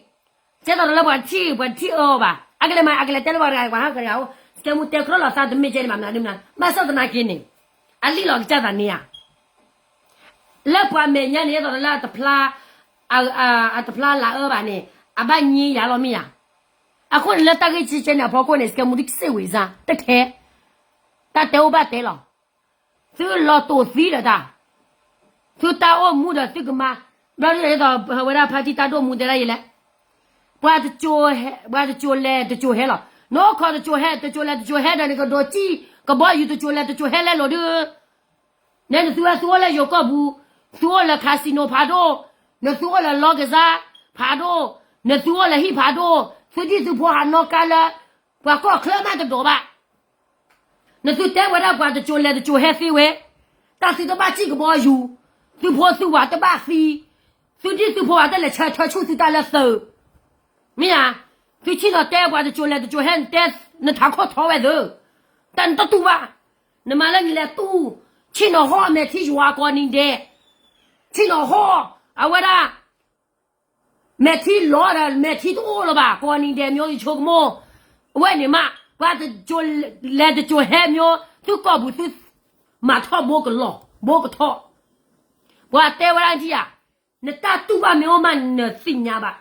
ကဲသိးဒီးလၢပှၤထံၣ် ပှၤထံၣ်အၢအီၤဘၣ်, အကလဲၤမၤ အကလဲၤတဲလၢပှၤရၤ ပှၤဟးကရၤအိၣ် စကဲမူတဲကြီလီၤသးတမ့ၢ်ကဲန့ၣ် မနုၤမနုၤ ဘၣ်ဆၣ်သနာ်က့န့ၣ်, အလံၣ်လီၤကစၢ်သးန့ၢ်ဧါ လၢပှၤမဲာ်ညါန့ၣ် ဒ်သိးလၢအတဖျါ, အတဖျါလၤအၢဘၣ်န့ၣ်, အဘၣ်ညံယၤလီၤမ့ၢ်ဧါ. အဃိန့ၣ်လၢတၢ်ဂ့ၢ်ကဲကဲန့ၣ်အဖီခိၣ်န့ၣ် စကဲမူဒ်ကစ့ၢ်ဝံၤစါ တခဲ, တၢ်တဲအိၣ်ဘၣ်တဲလီၤ. သုလီၤတိာ်သံဒီးတၢ်, သုတၢ်အိၣ်မူဒီးသုကမၤ, ဘျီဒ်သိးဝဲဒၣ်ဖါတံၢ်တၢ်ဒိၣ်မူတဲဒၣ်ယလဲၣ်, ပှၤတစိၤလဲၤတစိၤဟဲလီၤ. နအိၣ်ခိးတစိၤဟဲ တစိၤလဲၤတစိၤဟဲဒီး နကဒိးစံၣ်ကဘီယူၤတစိၤလဲၤတစိၤဟဲလဲလိာ်ဒုး နဲနသုဝဲသုအိၣ်လၢယိၤကီၢ်ပူၤ, သုအိၣ်လၢ casino ဖးဒိၣ်, နသုအိၣ်လၢလီကစါဖးဒိၣ်, နသုအိၣ်လၢဟံၣ်ဖးဒိၣ်, သုဒံၣ်သုဖိဟးနီၣ်ကါလၢ ပှၤကီၢ်ချၢမးတဒိးဘၣ်. နသုတဲဝဲဒၣ်ပှၤတစိၤလဲၤတစိၤဟဲသ့ဝဲ, တၢ်သုတဘၣ်စံၣ်ကဘီယူၤ, သုဖိသုဝၤတဘၣ်သံ, သုဒံၣ်သုဖိဝၤတလဲၤဆၢထၢဆူၣ်သုတၢ်လၢသုး မ့ၢ်ဧါ, သုဆ့ၣ်နီၤတဲပှၤတစိၤလဲၤတစိၤဟဲ နတဲနထးခိၣ်ထီဝဲသု, တၢ်နတတူၢ်ဘၣ်, နမၤလၢနလဲၤတူၢ်, ဆ့ၣ်နီၤဟီၣ်မဲာ်ထံယွၤကိးနံၤဒဲး, ဆ့ၣ်နီၤဟီၣ်, အဝဲဒၣ်, မဲာ်ထံလီၤဒီး မဲာ်ထံတအိၣ်လၢၤဘၣ် ကိးနံၤဒဲး မျိုး ယဆိကမိၣ်, အဝဲန့ၣ်မး ပှၤတစိၤလဲၤတစိၤဟဲ မျိုး သုကီၢ်ပူၤသု, မၤထီၣ်ဘိကလီၤ ဘိကထီၣ်, ပှၤတဲဝဲဒၣ်ထံၣ်ဧါ, နတၢ်တူၢ်ဘၣ်မ့ၢ်အိၣ်မးနသ့ၣ်ညါဘၣ်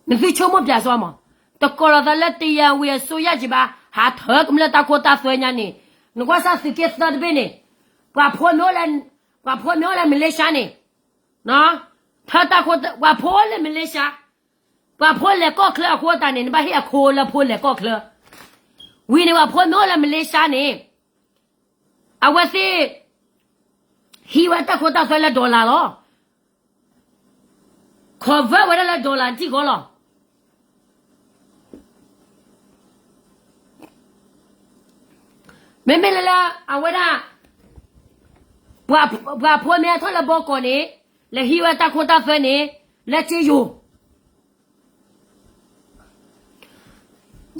နသုဆိကမိၣ်ပၠးစီမး, တကိးလီၤသးလၢ တရားဝင်အစိုးရ ကဘၣ် ဟးထၢကမျၢၢ် တၢ်ခိတၢ်သွဲညါန့ၣ်, နကွၢ်စၢ်သုးက့သၢတဘ့ၣ်န့ၣ်, ပှၤဖိမ့ၢ်အိၣ်လၢ, ပှၤဖိမ့ၢ်အိၣ်လၢ Malaysia န့ၣ်, ထၢတၢ်ခိ, ပှၤဖိအိၣ်လၢ Malaysia, ပှၤဖိလဲၤကီၢ်ချၢအဃိသတးန့ၣ် နဘၣ်ဟ့ၣ်အခိလၢဖိလဲၤကီၢ်ချၢ, ဝံၤန့ၣ် ပှၤဖိမ့ၢ်အိၣ်လၢ Malaysia န့ၣ် အဝဲသ့ၣ် ဟံးဝဲတၢ်ခိတၢ်သွဲလၢ dollar လီၤ. convert ဝဲဒၣ်လၢ dollar ထံၣ်ဃီလီၤ. မ့မ့ၢ်လၢလၢ အဝဲဒၣ် ပှၤဖိမ့ၢ်ထီၣ်လၢဘီကီးန့ၣ် လဲၤဟံးဝဲတၢ်ခိတၢ်သွဲန့ၣ် လၢစ့ယိၤ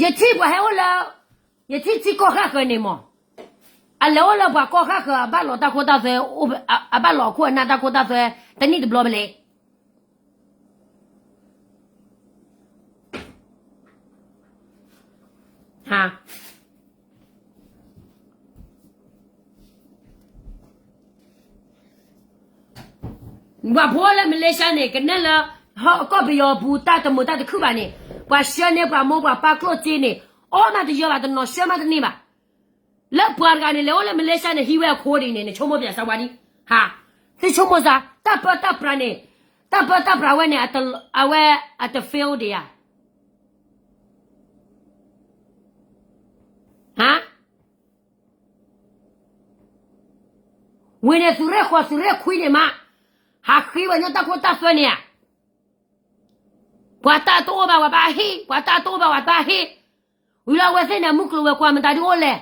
ယထံၣ်ပှၤဟဲအိၣ်လၢ, ယထံၣ်ထံကီၢ်ဃၣ်ဃၢၤန့ၣ်မး, အလဲၤအိၣ်လၢပှၤကီၢ်ဃၣ်ဃၢၤ အဘၣ်လီၤတၢ်ခိတၢ်သွဲ, အဘၣ်လီၤအခိၣ်အနၢ်တၢ်ခိတၢ်သွဲ တနံၣ်တဘျီဘၣ်လဲၣ်. ပှၤဖိလၢ Malaysia န့ၣ် ကနဲၣ်လၢ ဟီၣ်ကီၢ်ပယီၤပူၤ တၢ်တမုာ်တၢ်တခုဘၣ်န့ၣ်, ပှၤဆှၢန့ၢ်ပှၤမိၢ်ပှၤပၢ်ကျိၣ်စ့န့ၣ်, အီၣ်မးတယၢဘၣ် တနီၤဆှၢမးတန့ၢ်ဘၣ်. လၢပှၤတဂၤန့ၣ် လဲၤအိၣ်လၢ Malaysia န့ၣ် ဟံးဝဲအခိဒ်အံၤန့ၣ် နဆိကမိၣ်ပၠးစၢ်ဝဲဒၣ်, သုဆိကမိၣ်စၢ် တၢ်ပၢတၢ်ပြးန့ၣ်, တၢ်ပၢတၢ်ပြးဝဲန့ၣ် အဝဲအတ fail ဒံးဧါ. ဝံၤန့ၣ် သုးရ့ၣ်ဃိး သုးရ့ၣ်ခွံန့ၣ်မး, ဟးဃ့ပှၤကညီတၢ်ခိတၢ်သွဲန့ၣ်ဧါ. ပှၤတၢ်တအိၣ်ဘၣ်ပှၤဘၣ်ဟ့ၣ်, ပှၤတၢ်တအိၣ်ဘၣ်ပှၤဘၣ်ဟ့ၣ်, ဝံၤလီၤအဝဲသ့ၣ်န့ၣ် မုၢ်ကျိၤဝဲၤကွာ်မတၤဒုအိၣ်လဲၣ်.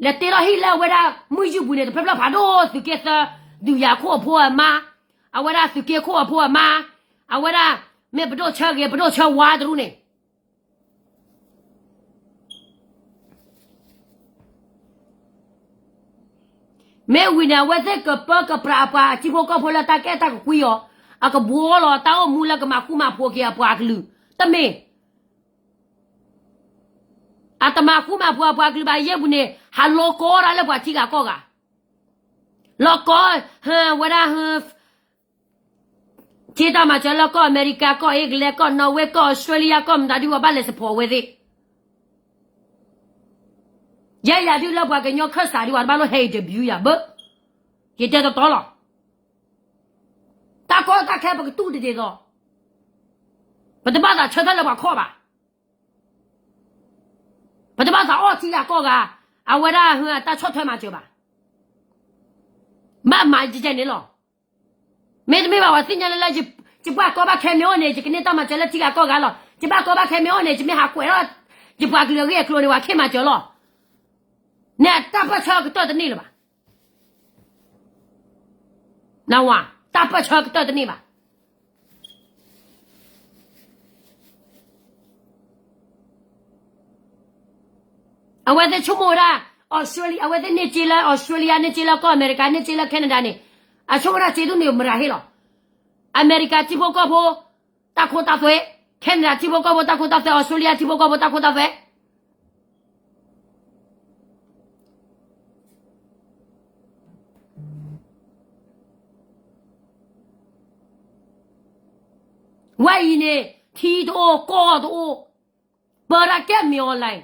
လဲၤတ့ထီၣ်ဟံၣ်လၢအဝဲဒၣ် မုၢ်ယုၢ်ပူၤန့ၣ် တဖျၢၣ်ဖျၢၣ်ဖးဒိၣ် သုးက့သၢ, ဒုးယၤခိၣ်အဖိအမါ, အဝဲဒၣ်သုးက့ခိၣ်အဖိအမါ, အဝဲဒၣ် မ့ၢ်ပဒိၣ်ဆၢဂ့ၤ ပဒိၣ်ဆၢဝါတရူးန့ၣ် မ့ၢ်ဝံၤန့ၣ် အဝဲသ့ၣ်ကပၢကပြးအပှၤအထံဖိကီၢ်ဖိလၢတၢ်ကဲတၢ်ကကွံအီၤ, အကဘှီလီၤတၢ်အိၣ်မူလၢကမၤဃူမၤဖိးက့ၤအပှၤအကလုာ်, တမ့ၢ် အတမၤဃူမၤဖိးအပှၤကလုာ်ဘၣ် ယဲၢ်ပူၤန့ၣ် ဟးလီၤကီတၢ်လၢပှၤထံဂၤကီၢ်ဂၤ, လီၤကီ, ဟ, ဝဲဒၣ် က့တၢ်မၤစၢၤလၢကီၢ်အမဲရကၤ ကီၢ်အ့ကလဲ ကီၢ်နီၣ်ဝ့ ကီၢ်အီစထြ့လယါ ကီၢ်မတၤဒု ပှၤဘၣ်လဲၤ support ဝဲသ့ၣ်, ယဲယၤဒုလၢပှၤကညီခၢၣ်စးဒု ပှၤတဘၣ်လိၣ်ဟဲအံၤ interview ယၤဘၣ်, ယတဲတီတီလီၤ. တၢ်ကီတၢ်ခဲပကတူၢ်တဒ်သိး, ပတဘၣ်သးဆၢထၢၣ်လၢပှၤခီၣ်ဘၣ်, ပတဘၣ်သးအီၣ်ထံဂၤကီၢ်ဂၤ, အဝဲဒၣ်အတၢ်ဆီၣ်ထွဲမၤစၢၤဘၣ်, ဘၣ်မၤကဲကဲန့ၣ်လီၤ. မ့တမ့ၢ်ဘၣ် ပှၤသ့ၣ်ညါလၢလၢ ယပှၤကီၢ်ဘၣ်ခဲမ့ၢ်အိၣ်န့ၣ် ယကန့ၢ်တၢ်မၤစၢၤလၢထံဂၤကီၢ်ဂၤလီၤ. ယပှၤကီၢ်ဘၣ်ခဲမ့ၢ်အိၣ်န့ၣ် ယမ့ၢ်ဟးကွဲးထီၣ် ယပှၤကလုာ်အဂ့ၢ်အကျိၤန့ၣ် ပှၤခ့မၤစၢၤလီၤ. နတၢ်ပၢၢ်ဆၢကတၢၢ်တန့ၢ်လၢၤဘၣ်. နဝၤ တၢ်ပၢၢ်ဆၢကတၢၢ်တန့ၢ်ဘၣ်. အဝဲသ့ၣ်ဆိကမိၣ်ဝဲဒၣ် Australia အဝဲသ့ၣ်န့ၢ်စ့လၢ Australia န့ၢ်စ့လၢကီၢ်အမဲရကၤ န့ၢ်စ့လၢ Canada န့ၣ် အဆိကမိၣ်ဒၣ်စ့ဒိၣ်န့ၣ်မတၤဟ့ၣ်လီၤ. အမဲရကၤထံဖိကီၢ်ဖိ တၢ်ခိတၢ်သွဲ, Canada ထံဖိကီၢ်ဖိတၢ်ခိတၢ်သွဲ, Australia ထံဖိကီၢ်ဖိတၢ်ခိတၢ်သွဲ ဝဲအံၤန့ၣ် ထံတအိၣ် ကီၢ်တအိၣ်, ပၢတၢ်ကဲမ့ၢ် online,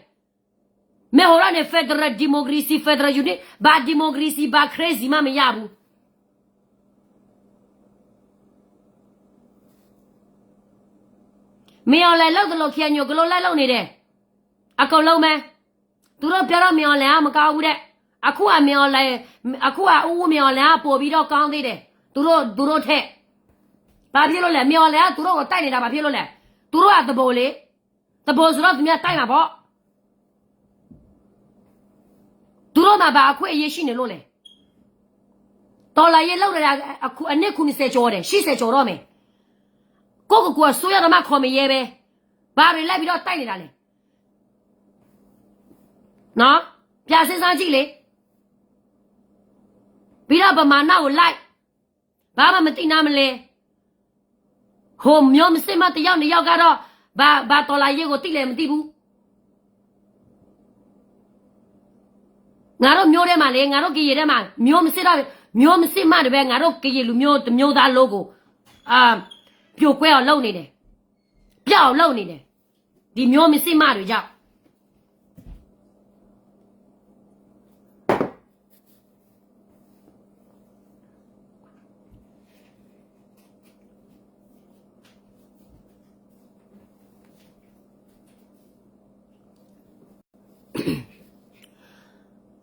မ့ၢ်ဟိးထီၣ်န့ၣ် federal democracy federal unit ဘၣ် democracy ဘၣ် crazy မးမ့ၢ်ယါပူၤ မ့ၢ် online လၢတလိးခံအညိးကလိလၢလီၤန့ၣ်ဒီး အကိးလီၤမ့ၢ်, သူတို့ပြောတော့မ့ၢ် online မကောင်းဘူးတဲ့, အခုကမ့ၢ် online, အခုကအူမ့ၢ် online ကပိုပြီးတော့ကောင်းသေးတယ်, သူတို့, သူတို့ထက်, ဘာဖြစ်လို့လဲ, မ့ၢ် online ကသူတို့ကိုတိုက်နေတာ ဘာဖြစ်လို့လဲ, သူတို့ကသဘိးလေ, သဘိးဆိုတော့သူများတိုက်မှာပေါ့. သူတို့မှာဘာအခွင့်အရေးရှိနေလို့လဲ. တော်လှန်ရေးလုပ်နေတာ အခု အနှစ် ခုနှစ်ဆယ် ကျော်တယ်, ရှစ်ဆယ် ကျော်တော့မယ်. ကိုယ့်ကိုယ်ကိုယ်အစိုးရတော့မှ ခေါ်မရဲပဲ, ဘာတွေလိုက်ပြီးတော့တိုက်နေတာလဲ. နော်, ပြန်စဉ်းစားကြည့်လေ. ပြီးတော့ဗမာနောက်ကိုလိုက်, ဘာမှမသိနားမလည်. ဟိုမျိုးမစစ်မှတစ်ယောက်နှစ်ယောက်ကတော့ ဘာ, ဘာတော်လှန်ရေးကိုသိလဲမသိဘူး. ငါတို့မျိုးထဲမှာလေ, ငါတို့ကရင်ထဲမှာ မျိုးမစစ်တော့, မျိုးမစစ်မှတပဲ ငါတို့ကရင်လူမျိုးတစ်မျိုးသားလုံးကို အာ, ပြိုကွဲအောင်လုပ်နေတယ်, ပျောက်အောင်လုပ်နေတယ်, ဒီမျိုးမစစ်မှတွေကြောင့်.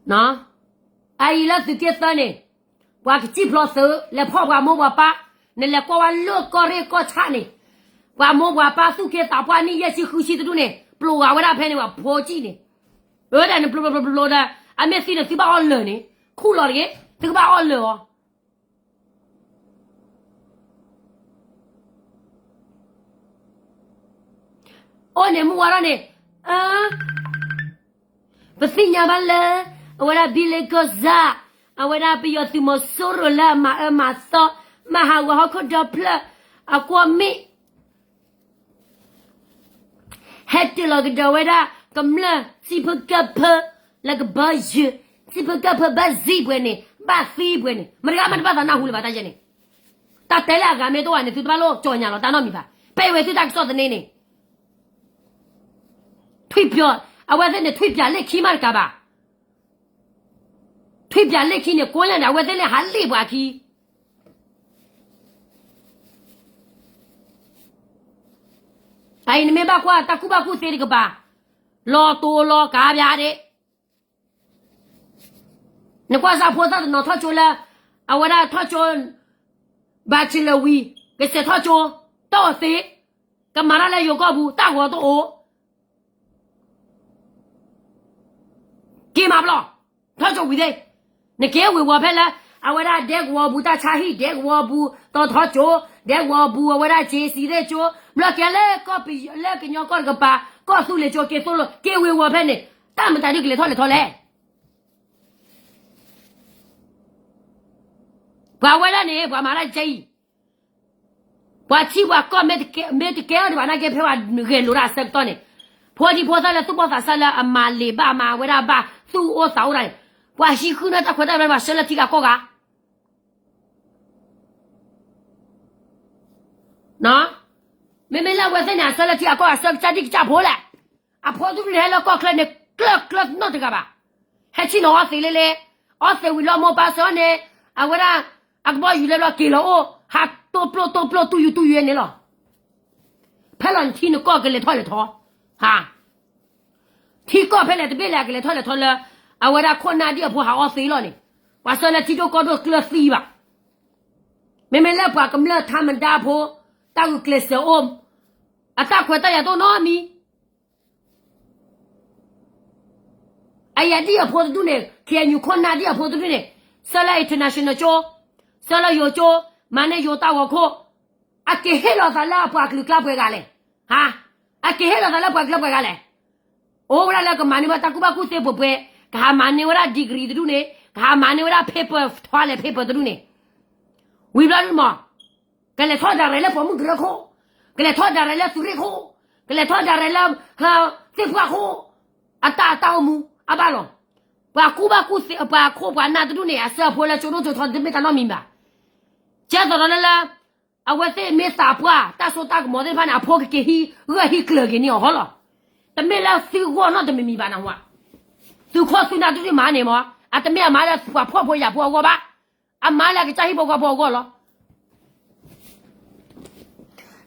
အအံၤလၢသုးက့သၢန့ၣ်, ပှၤကစံၣ်ဖျိသုး လဲၤဖီၣ်ပှၤမိၢ်ပှၤပၢ်, နလဲၤကွၢ်ဝဲလၢကီၢ်ရ့ၣ်ကီၢ်ဆၣ်န့ၣ်, ပှၤမိၢ်ပှၤပၢ်သူၣ်က့သးပှၢ်နံၣ်ယဲၢ်ဆံဃုဆံတဒူၣ်န့ၣ် ပျိၤဂၤဝဲဒၣ်ဖဲန့ၣ် ပှၤဖိစံၣ်န့ၣ်, အဝဲဒၣ်န့ၣ် ပျိၤပျိၤပျိၤပျိၤဒီး အမ့ၢ်သံန့ၣ် သုကဘၣ်အီၣ်လၢာ်န့ၣ်, ခူၣ်လီၤတဂ့ၤ, သုကဘၣ်အီၣ်လၢာ်အီၤ. အိၣ်န့ၣ်မုၢ်ဝါထီၣ်န့ၣ်, ပသ့ၣ်ညါဘၣ်လၢ အဝဲဒၣ်ဘံလ့ကီၢ်စၢ်, အဝဲဒၣ်ပယီၤသုးမီၤစိရိၤလၢအမၤအၢမၤသီ, မၤဟးဂီၤဟီၣ်ခိၣ်ဒီဖျၢၣ်, အကွီၢ်မ့ၣ် ဟဲတ့ၢ်လီၤကဒီးဝဲဒၣ် ကမျၢၢ်စံးဖုကၢၢ်ဖၢ လၢကဘၢယုၢ်, စံးဖုကၢၢ်ဖၢဘၣ်စံးပှဲၤန့ၣ် ဘၣ်သံပှဲၤန့ၣ် မတဂၤမ့ၢ်တဘၣ်သးနၢ်ဟူလၢၤဘၣ်တၢ်ယဲန့ၣ်, တၢ်တဲလၢအဂၤမ့ၢ်တအိၣ်ဘၣ်န့ၣ် သုတဘၣ်လိၣ်ကၠီညါလီၤတၢ်နီတမံၤဘၣ်, ပဲဝဲသုတၢ်ကစီၣ်သန့န့ၣ် ထွံၣ်ပျီၤ, အဝဲသ့ၣ်န့ၣ် ထွံၣ်ပျီၤလ့ၣ်ခံမးတကးဘၣ်, ထွံၣ်ပျီၤလ့ၣ်ခံန့ၣ် ကိးညါန့ၣ် အဝဲသ့ၣ်န့ၣ် ဟးလ့ၣ်ပှၤခံ အအံၤနမ့ၢ်ဘၣ်ကွၢ်တၢ်ကူၣ်ဘၣ်ကူၣ်သ့တကပၤ, လီၤတိၤလီၤကးပၠးဒ့ၣ်, နကွၢ်စၢ်ဖိသၣ်တနီၤထီၣ်ကၠိလၢ အဝဲဒၣ်ထီၣ်ကၠိ ဘၣ်ဆ့လၢာ်ဝံၤ ကစဲးထီၣ်ကၠိ တအိၣ်သ့, ကမၤတၢ်လၢယိၤကီၢ်ပူၤ တၢ်ဂီၤတအိၣ် က့ၤမၤပျီ, ထီၣ်ကၠိဝံၤသ့, နက့ၤဝ့ၤဝီၤဖဲလၢ အဝဲဒၣ်ဒဲကဝီၤပူၤ တၢ်ဆါဟံၣ် ဒဲကဝီၤပူၤ တီၤထီကၠိ ဒဲကဝီၤပူၤ အဝဲဒၣ်က့ၤစံးသ့ၣ်ကၠိ ဘျီကဲလၢကီၢ်ပယီၤ လၢကညီကီၢ်တကပၤ ကီၢ်သူလ့ၤကၠိ က့ၤသိလ့ၤ က့ၤဝ့ၤဝီၤဖဲန့ၣ် တၢ်မတၤဒုးကလဲၤထီၣ်လဲၤထီလဲၣ်. ပှၤဝဲဒၣ်န့ၣ် ပှၤမၤတၢ်ကဲအံၤ ပှၤထံပှၤကီၢ် မ့ၢ်တကဲထီၣ်ဒံးဘၣ်နာ်က့ ဖဲပှၤဂဲၤလိာ်တၢ်အဆၢကတီၢ်န့ၣ် ဖိဒံဖိသၣ်လၢသူၣ်ဘီၣ်သးစၢ်လၢအမၤလံာ်ဘၣ်မၤဝဲဒၣ်ဘၣ် သူၣ်အိၣ်သးအိၣ်ဒၣ်န့ၣ် ပှၤဟံးဃုာ်န့ၢ်တၢ်ခွဲးတၢ်ယာ် ပှၤဆှၢလၢထံဂၤကီၢ်ဂၤ မ့မ့ၢ်လၢအဝဲသ့ၣ်န့ၣ် အဆၢလၢထံဂၤကီၢ်ဂၤ ဆၢကစၢ်ဒံၣ်ကစၢ်ဖိလဲၣ်. အဖိဒူၣ်န့ၣ်ဟဲလၢကီၢ်ချၢန့ၣ် ကျၢၢ်ကျၢၢ်နီတဂၤဘၣ်. ဟဲဆ့ၣ်နီၤအီသံးလဲၣ်လဲၣ်. အီသံးဝံၤလီၤ မိၢ်ပၢ်ဆှၢန့ၣ် အဝဲဒၣ် အကဘီယူၤလဲၤဘျီက့ၤလီၤအိၣ် ဟးတိၢ်ပျိၢ်တိၢ်ပျိၢ် တူၢ်ယူၤတူၢ်ယဲန့ၣ်လီၤ. ဖဲလီၤနထံနကီၢ်ကလဲၤထီၣ်လဲၤထီ ဟါ ထံကီၢ်ဖဲလဲၣ်တဘ့ၣ်လဲၣ် အကလဲၤထီၣ်လဲၤထီလၢ အဝဲဒၣ်ခိၣ်နၢ်ဒ်အဖိဟးအီသံးလီၤန့ၣ် ပှၤဆှၢလၢထံဒိၣ်ကီၢ်ဒိၣ်ကျၢၢ်သံးဘၣ်. မ့မ့ၢ်လၢပှၤကမျၢၢ်ထါမဒါဖိ တၢ်ဂုာ်ကျဲးစၢးအိၣ်, အတၢ်ခွဲးတၢ်ယာ်တအိၣ်နီတမံၤ, အယၤဒ်အဖိတဒူၣ်န့ၣ် ခ့ၣ်အဲၣ်ယူၣ်ခိၣ်နၢ်ဒ်အဖိတဒူၣ်န့ၣ်, ဆှၢလၢ international ကၠိ, ဆှၢလၢယိၤကၠိ, မၤန့ၢ်ယိၤတၢ်ဂီၤခိၣ်, အက့ၤဟ့ၣ်လီၤသးလၢအပှၤကလုာ်ကျါပှဲၤဂၤလဲၣ်, ဟါ, အက့ၤဟ့ၣ်လီၤသးလၢပှၤကလုာ်ကျါပှဲၤဂၤလဲၣ်, အိၣ်ဝဲဒၣ်လၢကမၤန့ၢ်ဝဲတၢ်ကူၣ်ဘၣ်ကူၣ်သ့ပှဲၤပှဲၤ, ကဟးမၤန့ၢ်ဝဲဒၣ် degree တဒူၣ်န့ၣ်, ကဟးမၤန့ၢ်ဝဲဒၣ် paper ထီလဲၣ် paper တဒူၣ်န့ၣ်, ဝံၤဘျီဒုမး ကလဲၤထီၣ်ဒၣ်ရဲၣ်လၢပိာ်မုၣ်ကရၢခိၣ်, ကလဲၤထီၣ်ဒၣ်ရဲၣ်လၢသုးရ့ၣ်ခိၣ်, ကလဲၤထီၣ်ဒၣ်ရဲၣ်လၢ သ့ၣ်ပှၢ်ခိၣ်, အတၢ်အတၢ်အိၣ်မူအဘၣ်လီၤ. ပှၤကူၣ်ဘၣ်ကူၣ်သ့ ပှၤခိၣ်ပှၤနၢ်တဒူၣ်န့ၣ် အစၢၤအဖိလၢကၠိဒိၣ်ကၠိထီတမ့ၢ်တၢ်နီတမံၤဘၣ်. ကဲသိးဒီးလၢလၢ အဝဲသ့ၣ်မ့ၢ်သးပှၢ်တၢ်စိတၢ်ကမီၤသ့ၣ်တဖၣ်န့ၣ် အဖိကက့ၤဟံးဂၢၢ်ဟံးကျၢၤက့ၤန့ၢ်အီၤဟီလီၤ. တမ့ၢ်လၢသုဂီၢ်နီတမံၤမံၤဘၣ်နဟါ, သုးခိၣ်သုးနၢ်တဒူၣ်မၤန့ၣ်မး အတမ့ၢ်အမၤလၢပှၤဖှီၣ်ဖိယာ်ဖိအဂီၢ်ဘၣ်, အမၤလၢအကစၢ်ဟံၣ်ဖိဃီဖိအဂီၢ်လီၤ.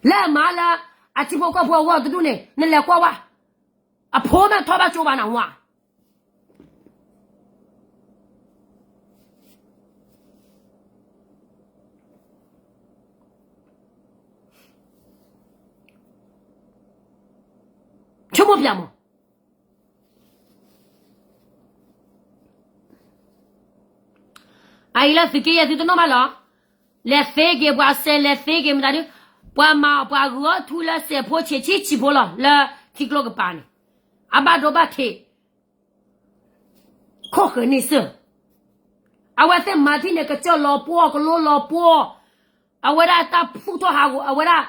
လၢအမၤလၢအထံဖိကီၢ်ဖိအဂီၢ်တဒူၣ်န့ၣ် နလဲၤကွၢ်ဝဲ, အဖိမ့ၢ်ထီၣ်ဘၣ်ကၠိဘၣ်နဟါ ဆိကမိၣ်ပျၢ်မး, အအံၤလၢသုးက့ယဲၢ်သုတနီၣ်ဘၣ်လီၤ. လဲၤသ့က့ၤပှၤစဲး လဲၤသ့က့ၤမတၤဒု, ပှၤမၤပှၤဂုာ်အီၣ်ထူလၢစဲးဖိဆံးဆံးဆံးဖိလီၤ လၢထံကျိကပၤန့ၣ်, အဘၣ်ဒိဘၣ်ထံး ခိၣ်ဃၢၤန့ၢ်စၢၢ်, အဝဲသ့ၣ်မၤထံၣ်န့ၣ် ကစၢၢ်လီၤပှီၢ် ကလိလီၤပှီၢ်, အဝဲဒၣ်တၢ်ဖူၣ်ထီၣ်ဟးဂီၤ အဝဲဒၣ်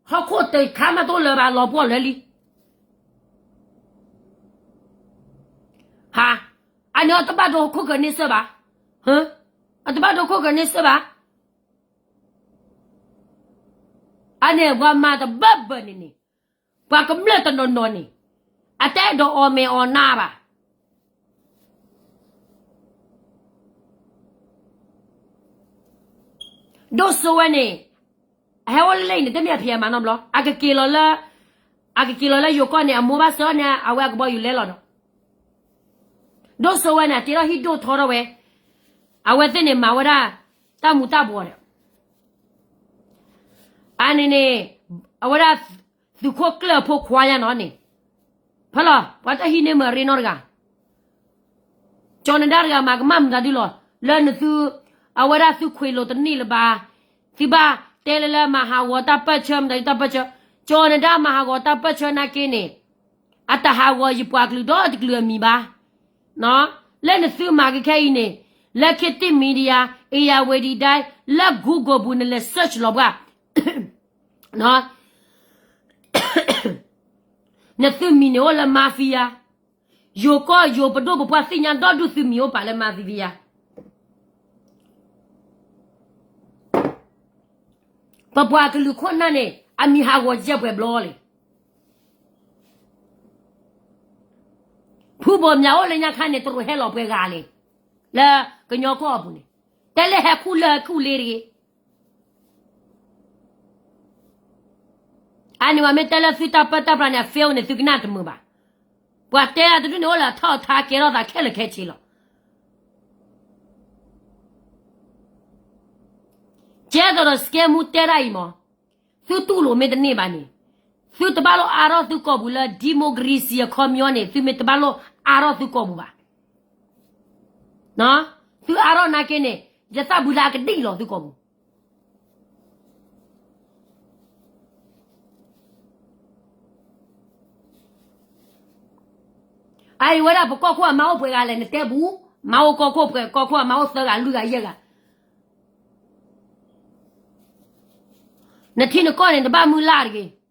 ဟီၣ်ခိၣ်တခါမးတအိၣ်လၢၤဘၣ် လီၤပှီၢ်လၢလံ. ဟါ, အန့ၣ်အတဘၣ်ဒိခိၣ်ဃၢၤန့ၢ်စၢၢ်ဘၣ်, အတဘၣ်ဒိခိၣ်ဃၢၤန့ၢ်စၢၢ်ဘၣ်. အန့ၣ်ပှၤမၤတဘၢဘၢန့ၣ်န့ၣ်, ပှၤကမျၢၢ်တနီၤနီၤန့ၣ်, အတအဲၣ်ဒိးအီၣ်မဲာ်အီၣ်နါဘၣ်. ဒိၣ်စိဝဲန့ၣ်, အဟဲအိၣ်လၢလၢအံၤန့ၣ် တမ့ၢ်အဖံးအမၤနီတဘျီ, အကက့ၤလီၤလၢ, အကက့ၤလီၤလၢယိၤကီၢ်န့ၣ် အမိၢ်ဘၣ်စၢၤန့ၣ် အဝဲအကဘီယူၤလဲလီၤဒီး, ဒိၣ်စိဝဲန့ၣ် အတ့ထီၣ်ဟံၣ်ဒိၣ်ထီထီၣ်ဝဲ, အဝဲသ့ၣ်န့ၣ်မၤဝဲဒၣ်, တၢ်မူၤတၢ်ဘှီးဒီး အန့ၣ်န့ၣ်, အဝဲဒၣ်, သုးခိၣ်ကျၢၢ်ဖိခွါညါနီၤန့ၣ်, ဖဲလီၤ ပှၤတဟံးန့ၢ်မ့ၢ်ရ့နီတဂၤ, ကၠီၤနဒါတဂၤမၤကမၣ်မတၤဒုလီၤ, လၢနသု, အဝဲဒၣ်သုခွ့းလိာ်တန့ၢ်လၢၤဘၣ်, သုဘၣ်တဲလၢလၢမၤဟးဂီၤတၢ်ပၢၢ်ဆၢမတၤဒုတၢ်ပၢၢ်ဆၢ, ကၠီၤနဒါမၤဟးဂီၤတၢ်ပၢၢ်ဆၢနာ်က့န့ၣ်, အတဟးဂီၤယပှၤကလုာ်ဒီတကလုာ်အမံၤဘၣ် လၢနသုမၤက့ၤခဲအံၤန့ၣ်, လၢ ခေတ်သစ် Media, Irrawaddy Diary, လၢ Google ပူၤနလဲၤ search လီၤပှၢ်, နသုမံၤန့ၣ်အိၣ်လၢ mafia, ယိၤကီၢ်ယိၤပဒိၣ်ပပှၢ်သ့ၣ်ညါဒီဒူၣ်သုမံၤအိၣ်ပာ်လၢ mafia. ပပှၤကလုာ်ခိၣ်နၢ်န့ၣ် အမံၤဟးဂီၤယဲၢ်ပှဲၤဘျီလံ. ဖုဘိၣ်မၠးအိၣ်လၢညါခါန့ၣ် တရူးဟဲလီၤပှဲၤဂၤလံ, လၢကညီကီၢ်အပူၤန့ၣ်, တဲလၢဟဲခူၣ်လၢခူၣ်လ့တဂ့ၤ. အန့ၣ်မ့ၢ်တဲလၢသုတၢ်ပၢတၢ်ပြးန့ၣ် အ fail န့ၣ် သုကနၣ်တမုာ်ဘၣ်. ပှၤတဲအတဒူၣ်န့ၣ် အိၣ်လၢအထီၣ်အထါကဲထီၣ်သးခဲလၢာ်ခဲဆ့လီၤ. ကဲသိးဒီး စကဲမူတဲတၢ်အံၤမး, သုတူၢ်လိာ်မ့ၢ်တန့ၢ်ဘၣ်န့ၣ်, သုတဘၣ်လိၣ်အါထီၣ်သုကိာ်ပူၤလၢ democracy အခီပညီန့ၣ် သုမ့ၢ်တဘၣ်လိၣ်အါထီၣ်သုကိာ်ပူၤဘၣ်. သုအါထီၣ်နာ်က့န့ၣ် ယသၣ်ဘုလၢအကဒံၣ်လီၤသုကိာ်ပူၤ. အအံၤဝဲဒၣ် ပကီၢ်ခိၣ်အမါအိၣ်ပှဲၤဂၤလဲၣ် နတဲပူၤ, မါအိၣ်ကီၢ်ခိၣ်ပှဲၤ ကီၢ်ခိၣ်အမါအိၣ်သၢဂၤလွံၢ်ဂၤယဲၢ်ဂၤ. နထံနကီၢ်န့ၣ် တဘၣ်မုၢ်လၢ်တဂ့ၤ.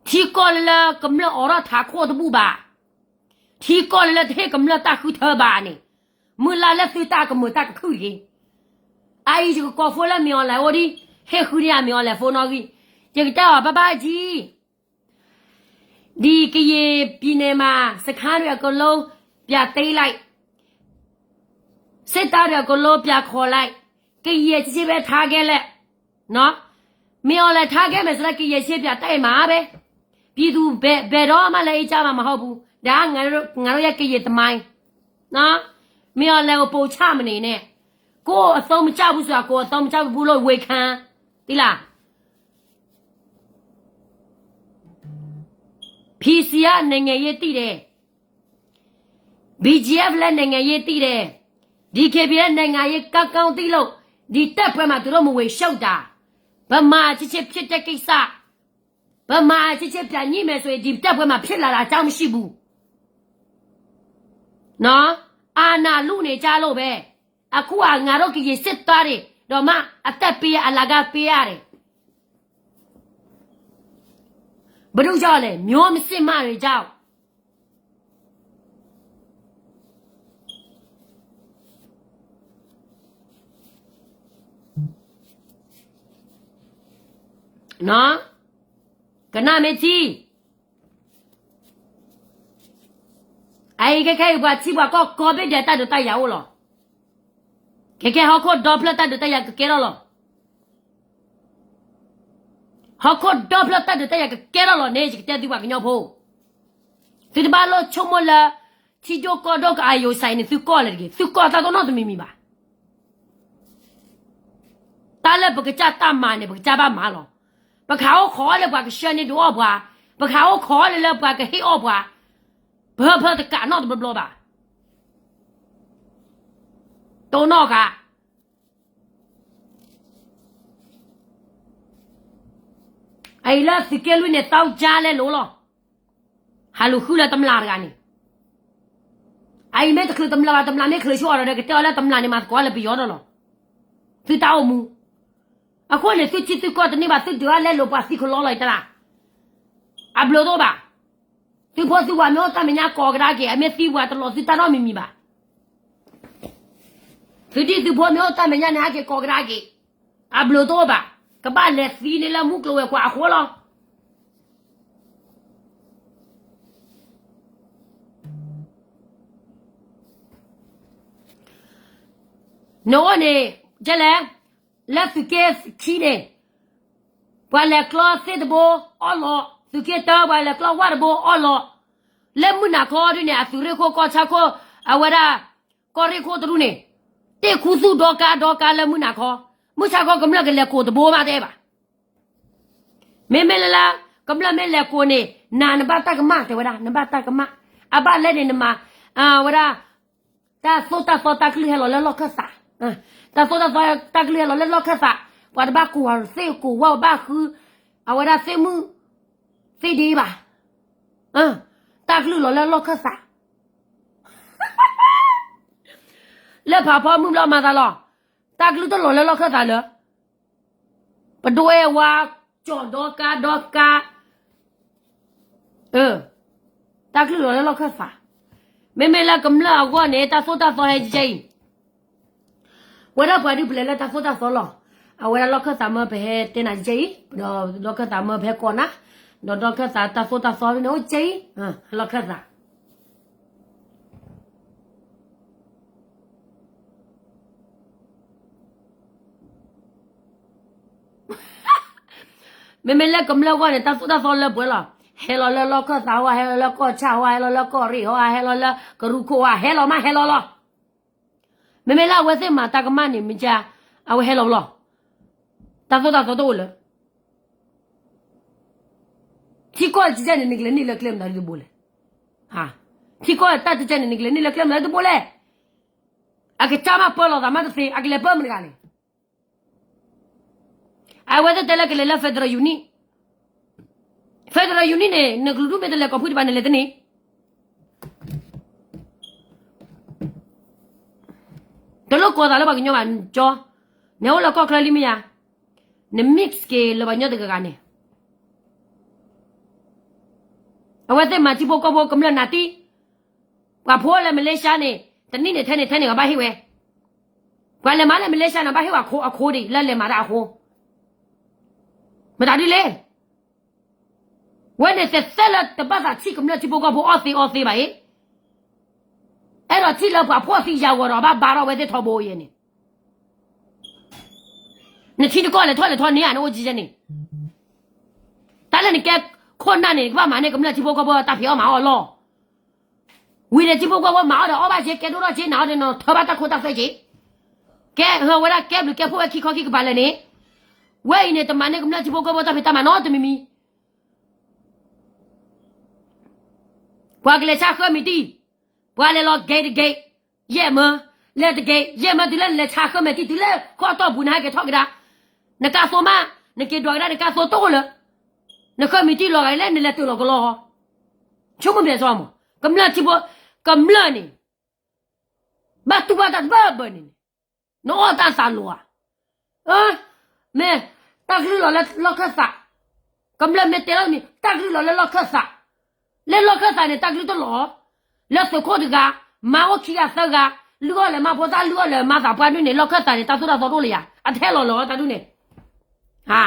ထံကီၢ်လၢလၢကမျၢၢ်အိးထီၣ်ထးခိၣ်တဘူၣ်ဘၣ်, ထံကီၢ်လၢလၢတဟ့ၣ်ကမျၢၢ်တၢ်ဃုထၢဘၣ်န့ၣ်, မုၢ်လၢ်လၢသုတၢ်ကမၢတၢ်ကခုၣ်တဂ့ၤ. အအံၤယကကိးဖိလၢမ့ၢ်အီၤလဲၣ်အိၣ်ဒံး, ဟ့ၣ်ဃုန့ၢ်အမ့ၢ်အီၤလဲၣ်ဖိနီၣ်ဂံၢ်, ယကတဲအီၤဘၣ်ဘၣ်ကံ ဒီး ကရင်ပြည်နယ်မှာ စခန်းတွေအကုန်လုံး ပြန်သိမ်းလိုက်, စစ်တပ်တွေအကုန်လုံး ပြန်ခေါ်လိုက်, ကရင်အချင်းချင်းပဲ ထားခဲ့လိုက်, မ့ၢ်အီၤလဲၣ် ထားခဲ့မယ်ဆိုတော့ ကရင်ချင်းပြန်တိုက်မှာပဲ, ပြည်သူဘယ်ဘယ်တော့မှလည်း အေးချမ်းမှာမဟုတ်ဘူး, ဒါကငါတို့ငါတို့ရဲ့ကရင်သမိုင်းနော်, မ့ၢ်အီၤလဲၤအိၣ်ပိာ်ဆၣ်မန့ၣ်န့ၣ်, ကိုယ့်အသုံးမကျဘူးဆိုတာ ကိုယ့်အသုံးမကျဘူးလို့ ဝန်ခံ, သိလား. PC က နိုင်ငံရေးသိတယ်, BGF လည်း နိုင်ငံရေးသိတယ်, DKBA လည်း နိုင်ငံရေးကောင်းကောင်းသိလို့ ဒီတပ်ပွဲမှာ သူတို့ မဝင်ရှုပ်တာ, ဗမာစစ်စစ်ဖြစ်တဲ့ကိစ္စ, ဗမာစစ်စစ်ပြန်ညှိမယ်ဆိုရင် ဒီတပ်ပွဲမှာ ဖြစ်လာတာအကြောင်းမရှိဘူး. နော်, အာဏာလုနေကြလို့ပဲ. အခုက ငါတို့ ကရင်စစ်သားတွေတောင်မှ အသက်ပေးရ အလကားပေးရတယ်. ဘာလို့လဲ, မျိုးမစစ်မှတွေကြောင့်. နော်, ကနၣ်မ့ၢ်ထံ အအံၤခဲခဲအံၤ ပှၤထံပှၤကီၢ်ကိးဘ့ၣ်ဒဲး တၢ်ဒုးတၢ်ယၤအိၣ်လီၤ. ခဲခဲဟီၣ်ခိၣ်ဒီဖျၢၣ် တၢ်ဒုးတၢ်ယၤကကဲထီၣ်လီၤ. ဟီၣ်ခိၣ်ဒီဖျၢၣ် တၢ်ဒုးတၢ်ယၤကကဲထီၣ်လီၤန့ၣ် ယကတဲသုပှၤကညီဖိ, သုတဘၣ်လိၣ်ဆိကမိၣ်လၢ ထံဒိၣ်ကီၢ်ဒိၣ်က အာရုံစိုက် န့ၣ် သုကီၢ်လၢတဂ့ၤ, သုကီၢ်တၢ်တနီၣ်တမံၤမံၤဘၣ်. တၢ်လၢပကစၢ်တၢ်မၤန့ၣ် ပကစၢ်ဘၣ်မၤလီၤ. ပခးအိၣ်ခိးလၢပှၤကဆှၢန့ၢ်ဒုးအီၣ်ပှၤ, ပခးအိၣ်ခိးလၢလၢပှၤကဟ့ၣ်အီၣ်ပှၤ, ပဟၢဖၢတကးနီတဘျီဘျီဘၣ်. တိၢ်နီၣ်ဃာ် အအံၤလၢသုးက့လွံၢ်န့ၣ် သီကၠါလဲလိာ်လီၤ. ဟးလူၤဃုလၢတမျးတဂၤန့ၣ်, အအံၤမ့ၢ်တချုးတမျးဘၣ်, တမျးမ့ၢ်ချုးဆိအီၤဒီး ကတဲအီၤလၢတမျးန့ၣ် မၤသကိးလၢပယီၤဒီးလီၤ. သုတၢ်အိၣ်မူ, အဃိန့ၣ် သုထံသုကီၢ်တန့ၢ်ဘၣ် သုဒုးအီၣ်လဲလိာ်ပှၤသံကလီလီၤအံၤတလၢ်. အဘျုးတအိၣ်ဘၣ်. သုဖိသုဝၤမ့ၢ်အိၣ်တၢ်မဲာ်ညါကိးကဒါက့ၤ, အမ့ၢ်သံပှၤတလီၤသုတၢ်နီတမံၤမံၤဘၣ်. သုဒံၣ်သုဖိမ့ၢ်အိၣ်တၢ်မဲာ်ညါန့ၣ် ဟဲက့ၤကိးကဒါက့ၤ, အဘျုးတအိၣ်ဘၣ်. ကဘၣ်လဲၤသံန့ၣ်လၢမူကျိၤဝဲၤကွာ်အဃိလီၤ. နအိၣ်န့ၣ်, ကဲလဲၣ်, လၢသုးက့ခံန့ၣ်, ပှၤလဲၤကျီသ့ၣ်တဘိအီၣ်လီၤ, သုးက့တၢ ပှၤလဲၤကျီဝၣ်တဘိအီၣ်လီၤ. လၢမုၢ်နၤခီဒုန့ၣ် အသုးရ့ၣ်ခိၣ်ကီၢ်ဆၣ်ခိၣ်, အဝဲဒၣ် ကီၢ်ရ့ၣ်ခိၣ်တရူၢ်န့ၣ်, တ့ၢ်ခူသူၣ်ဒီကါဒီကါလၢမုၢ်နၤခီ, မုၢ်ဆါခီကမျၢၢ်ကလဲၤကိးတဘိမးတဲဘၣ်. မ့မ့ၢ်လၢလၢ ကမျၢၢ်မ့ၢ်လဲၤကိးန့ၣ် နၤနဘၣ်တၢ်ကမၣ်တဲဝဲဒၣ်, နဘၣ်တၢ်ကမၣ်. အဘၣ်လဲၣ်န့ၣ်နမၤ, ဝဲဒၣ်, တၢ်သိၣ်တၢ်သီတၢ်ကလုၢ်ဟဲလီၤလၢလီၢ်ခၢၣ်သး, တၢ်သိၣ်တၢ်သီတၢ်ကလုၢ်ဟဲလီၤလၢလီၢ်ခၢၣ်သး, ပှၤတဘၣ်ကိးဝဲသ့ၣ်ကိးဝဲဘၣ်ဃု, အဝဲဒၣ်သ့ၣ်မုၣ်, သ့ၣ်ဒ့ဘၣ်, တၢ်ကလုၢ်လီၤလၢလီၢ်ခၢၣ်သး လၢဖးဖီမုၢ်ဘျီမၤသးလီၤ. တၢ်ကလုၢ်တလီၤလၢလီၢ်ခၢၣ်သးလၢ, ပဒွဲဝါ, ကၠီၣ်ဒီကါဒီကါ, တၢ်ကလုၢ်လီၤလၢလီၢ်ခၢၣ်သး. မ့မ့ၢ်လၢကမျၢၢ်အဂီၢ်န့ၣ် တၢ်သိၣ်တၢ်သီဟဲကဲအံၤ, ဝဲဒၣ်ပှၤဒုးပလဲၤလၢတၢ်သိၣ်တၢ်သီလီၤ. အဝဲဒၣ်လီၢ်ခၢၣ်သးမၢပဟဲတဲနၤကဲအံၤ, ဒီးလီၢ်ခၢၣ်သးမၢပဟဲကိးနၤ, ဒီးလီၢ်ခၢၣ်သးတၢ်သိၣ်တၢ်သီန့ၣ်အိၣ်ကဲအံၤ, လီၢ်ခၢၣ်သး မ့မ့ၢ်လၢကမျၢၢ်ဂီၢ်န့ၣ် တၢ်သိၣ်တၢ်သီလၢပှဲၤလီၤ. ဟဲလီၤလၢလီၢ်ခၢၣ်သးဟီ, ဟဲလီၤလၢကီၢ်ဆၣ်ဟီ, ဟဲလီၤလၢကီၢ်ရ့ၣ်ဟီ, ဟဲလီၤလၢကရူၢ်ခိၣ်ဟီ, ဟဲလီၤမးဟဲလီၤလီၤ. မ့မ့ၢ်လၢအဝဲသ့ၣ်မၤတၢ်ကမၣ်န့ၣ် မ့ၢ်က, အဝဲဟဲလီၤလီၤ. တၢ်သိၣ်တၢ်သီတအိၣ်လၢ ထံကီၢ်တကဲန့ၣ် နကလဲၤန့ၢ်လၢကျဲမနုၤတဘိလဲၣ်. ထံကီၢ်တၢ်တကဲန့ၣ် နကလဲၤန့ၢ်လၢကျဲမနုၤတဘိလဲၣ်. အကစၢ်မးပၢလီၤသးမးတသ့ အကလဲၤပၢမတဂၤလဲၣ်. အဝဲသ့ၣ်တဲလၢကလဲၤလၢ federal unit, federal unit န့ၣ် နကလူးဒူၣ်မ့ၢ်တလဲၤကီၢ်ဖုၣ်တဘၣ်န့ၣ် လဲၤတန့ၢ် တလိၣ်ကိးသးလၢပှၤကညီဘၣ်ကၠီ, နအိၣ်လၢကီၢ်ချၢလံမ့ၢ်ဧါ, န mix က့ၤလၢပှၤကညီတဂၤဂၤန့ၣ်. အဝဲသ့ၣ်မၤထံဖိကီၢ်ဖိကမျၢၢ်နးတံၢ်, ပှၤဖိလၢ Malaysia န့ၣ် တနံၣ်န့ၣ် ထဲန့ၣ်ထဲန့ၣ် အဘၣ်ဟ့ၣ်ဝဲ, ပှၤလဲၤမၤလၢ Malaysia န့ၣ် ဘၣ်ဟ့ၣ်ဝဲအခိဒံး လၢလဲၤမၤတၢ်အဃိ, မတၤဒ်လဲၣ်. ဝဲန့ၣ်တသ့လၢတဘၣ်သးထံၣ်ကမျၢၢ်ထံဖိကီၢ်ဖိအီၣ်သ့အီသ့ဘၣ်အံၤ, အဲၣ်ဒိးထံၣ်လၢပှၤဖှီၣ်သံယာ်ဂီၤဒီး ဘၣ်ဘါထီၣ်ဝဲသ့ၣ်ထီဘိအံၤန့ၣ်, နထံတကီၢ်လဲၤထီၣ်လဲၤထီန့ၢ်ဧါ နအိၣ်ကဲန့ၣ်, တၢ်လၢနကဲခိၣ်နၢ်န့ၣ် ကဘၣ်မၤန့ၢ်ကမျၢၢ်ထံဖိကီၢ်ဖိတၢ်ဖံးအီၣ်မၤအီၣ်လီၤ. ဝံၤန့ၣ်ထံဖိကီၢ်ဖိမၤအီၣ်ဒီးအီၣ်ဘၣ်က့ၤ ကဲဒိၣ်ထီၣ်က့ၤ နၤအီၤဒီးနီၤ ထၢဘၣ်တၢ်ခိတၢ်သွဲက့ၤ, ကဲဟၢဝဲဒၣ်ကဲဘျုးကဲဖှိၣ်ဝဲခံခီခံကပၤလၢာ်န့ၣ်, ဝဲအံၤန့ၣ် တမၤန့ၢ်ကမျၢၢ်ထံဖိကီၢ်ဖိတၢ်ဖံးတၢ်မၤနီတမံၤမံၤ ပှၤကလဲၤဆါဃၢမံၤတံၢ်, ပှၤလဲၤလီၤဂဲၤတဂ့ၤ, ယဲၢ်မၢ, လဲၤတဂ့ၤ, ယဲၢ်မၢ တုၤလၢနလဲၤဆါဃၢမဲာ်တံၢ် တုၤလၢဃိးတီၢ်ပူၤ နဟဲက့ၤထီၣ်ကဒါ, နကါသိမး, နက့ၤဒွးကဒါ နကါသိတအိၣ်လၢ, နဃၢမံၤတံၢ်လီၤဂာ်လၢနလဲၤတုၤလီၤကလီဟီ, ဆိကမိၣ်ဘဲစီမး, ကမျၢၢ်ထံဖိ, ကမျၢၢ်န့ၣ် ဘၣ်တူၢ်ဘၣ်တၢ်တဘၢဘၢန့ၣ်န့ၣ်, နအီၣ်တၢ်သးလီၤဧါ, မ့ၢ်, တၢ်ကလုၢ်လီၤလၢလီၢ်ခၢၣ်သး, ကမျၢၢ်မ့ၢ်တဲလီၤတမံၤ တၢ်ကလုၢ်လီၤလၢလီၢ်ခၢၣ်သး, လၢလီၢ်ခၢၣ်သးန့ၣ် တၢ်ကလုၢ်တလီၤ, လၢသုးခိၣ်တဂၤ, မါအိၣ်ခံဂၤသၢဂၤ, လုၢ်အီၣ်လဲၤမါဖိသၣ် လုၢ်အီၣ်လဲၤမါသးပှၢ်ဒုန့ၣ် လီၢ်ခၢၣ်သးန့ၣ် တၢ်သိၣ်တၢ်သီတအိၣ်လၢၤယၤ, အထဲလီၤလီၤတၢ်ဒုန့ၣ်, ဟါ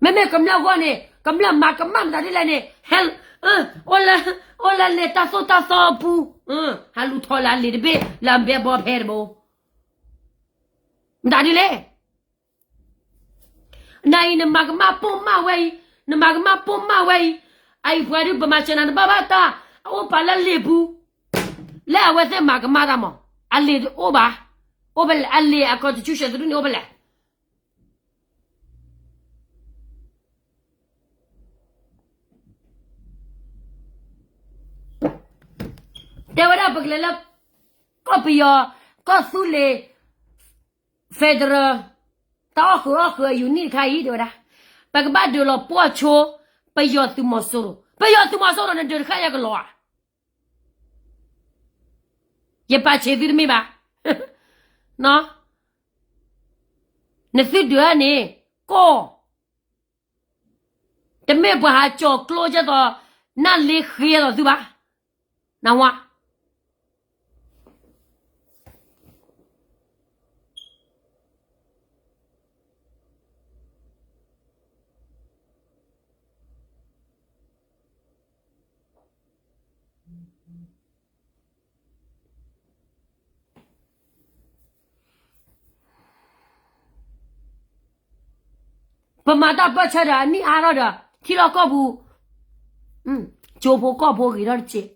မ့မ့ၢ်ကမျၢၢ်ဂီၢ်န့ၣ် ကမျၢၢ်မၤကမၣ်မတၤဒ်လဲၣ်န့ၣ်, ဟဲ, အိၣ်လၢ, အိၣ်လၢလံာ်တၢ်သိၣ်တၢ်သီအပူၤ, ဟးလူၤထီၣ်လၢအလံာ်တဘ့ၣ် လၢအဘဲဘီဖဲတဘိ, မတၤဒ်လဲၣ်, နၤအံၤနမၤကမၣ်ပိာ်မၣ်ဝဲအံၤ, နမၤကမၣ်ပိာ်မၣ်ဝဲအံၤ, အအံၤပှၤဒုးပမၤစၢၤနၤတဘၣ်ဘၣ်တၢ်, အအိၣ်ပာ်လၢလံာ်ပူၤ, လၢအဝဲသ့ၣ်မၤကမၣ်တၢ်မး, အလံာ်တအိၣ်ဘၣ်, အိၣ်ဖဲလဲၣ်, အလံာ်အ constitution တဒူၣ်န့ၣ်အိၣ်ဖဲလဲၣ် တဲဝဲဒၣ်ပကလဲၤလၢ ကီၢ်ပယီၤ, ကီၢ်သူလ့ၤ federal တၢ်အီၣ်ဃုာ်အီၣ်ဃုာ်အ unit တခါအံၤ တဲဝဲဒၣ်, ပကဘၣ်ဒုးလီၤပှီၢ်ဆိ ပယီၤသုးမီၤစိရိၤ, ပယီၤသုးမီၤစိရိၤန့ၣ် ဒုးတခါယဲကလီၤဧါ, ယပာ်ဆံးသုတမ့ၢ်ဘၣ်, နသုဒုးန့ၣ် ကီၢ် တမ့ၢ်ပှၤဟးကၠီၤကျိကဲသိး နၢ်လ့ဃ့သိးသုဘၣ်, နဝါ ပမၤတၢ်ပၢၢ်ဆၢဒီး အနံၣ်အါထီၣ်ဒီး ထံလီၢ်ကီၢ်ပူၤ, ကၠိဖိကီၢ်ဖိဂ့ၤထီၣ်တစဲး,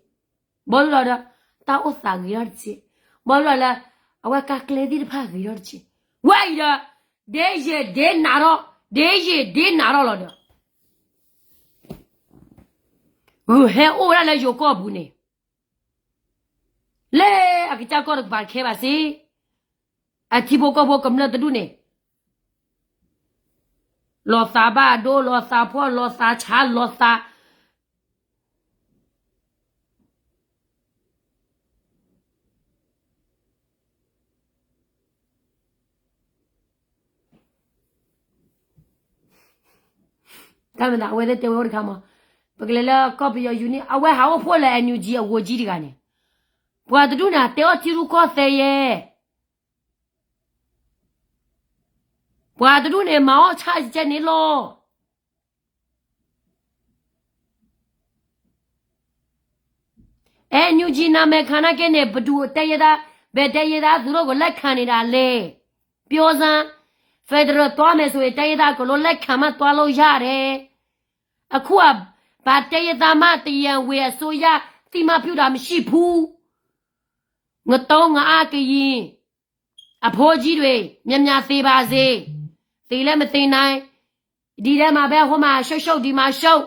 ဘီလီၤဒီး တၢ်အိၣ်သးဂ့ၤထီၣ်တစဲး, ဘီလီၤလၢ အဝဲကါကျဲသ့ၣ်တဖၣ်ဂ့ၤထီၣ်တစဲး, ဝဲအံၤဒီး ဒ်ယံာ်ဒ်နးထီၣ်, ဒ်ယံာ်ဒ်နးထီၣ်လီၤဒီး ဂုာ်ဟဲအိၣ်ဝဲဒၣ်လၢယိၤကီၢ်ပူၤန့ၣ်, လၢအကစၢ်ကီၢ်တကပၤတခဲဘၣ်စ့ၢ်, အထံဖိကီၢ်ဖိကမျၢၢ်တဒူၣ်န့ၣ်, လီၤသးဘၣ်ဒိ လီၤသးဖှီၣ် လီၤသးဆါ လီၤသး တၢ်မၤသးအဝဲသ့ၣ်တဲဝဲအိၣ်တခါမး, ပကလဲၤလၢကီၢ်ပယီၤ unit အဝဲဟးအိၣ်ဖှိၣ်လၢ NUG အဝဲကၠံတဂၤန့ၣ်, ပှၤတဒူၣ်န့ၣ် တဲအီၣ်ထံရူၢ်ကီၢ်သဲးယဲ, ပှၤတဒူၣ်န့ၣ် မၤအီၣ်ဆၣ်ကဲန့ၣ်လီၤ. NUG နမဲာ်ခါနာ်က့န့ၣ် ပဒုးတဲယဲဒၣ်, ဘဲတဲယဲဒၣ် သူတို့ကို လက်ခံနေတာလဲ, ပြောစမ်း, federal သွားမယ်ဆိုရင် တိုင်းရင်းသားအကုန်လုံး လက်ခံမှ သွားလို့ရတယ်. အခုက ဘာတိုင်းရင်းသားမှ တရားဝင်အစိုးရ အသိအမှတ်ပြုတာ မရှိဘူး. ငတုံးငအါကရင် အဖိကြီးတွေ များများသေပါစေ. သေလည်းမသေနိုင်, ဒီထဲမှာပဲ ဟိုမှာ ရှုပ်ရှုပ် ဒီမှာ ရှုပ်,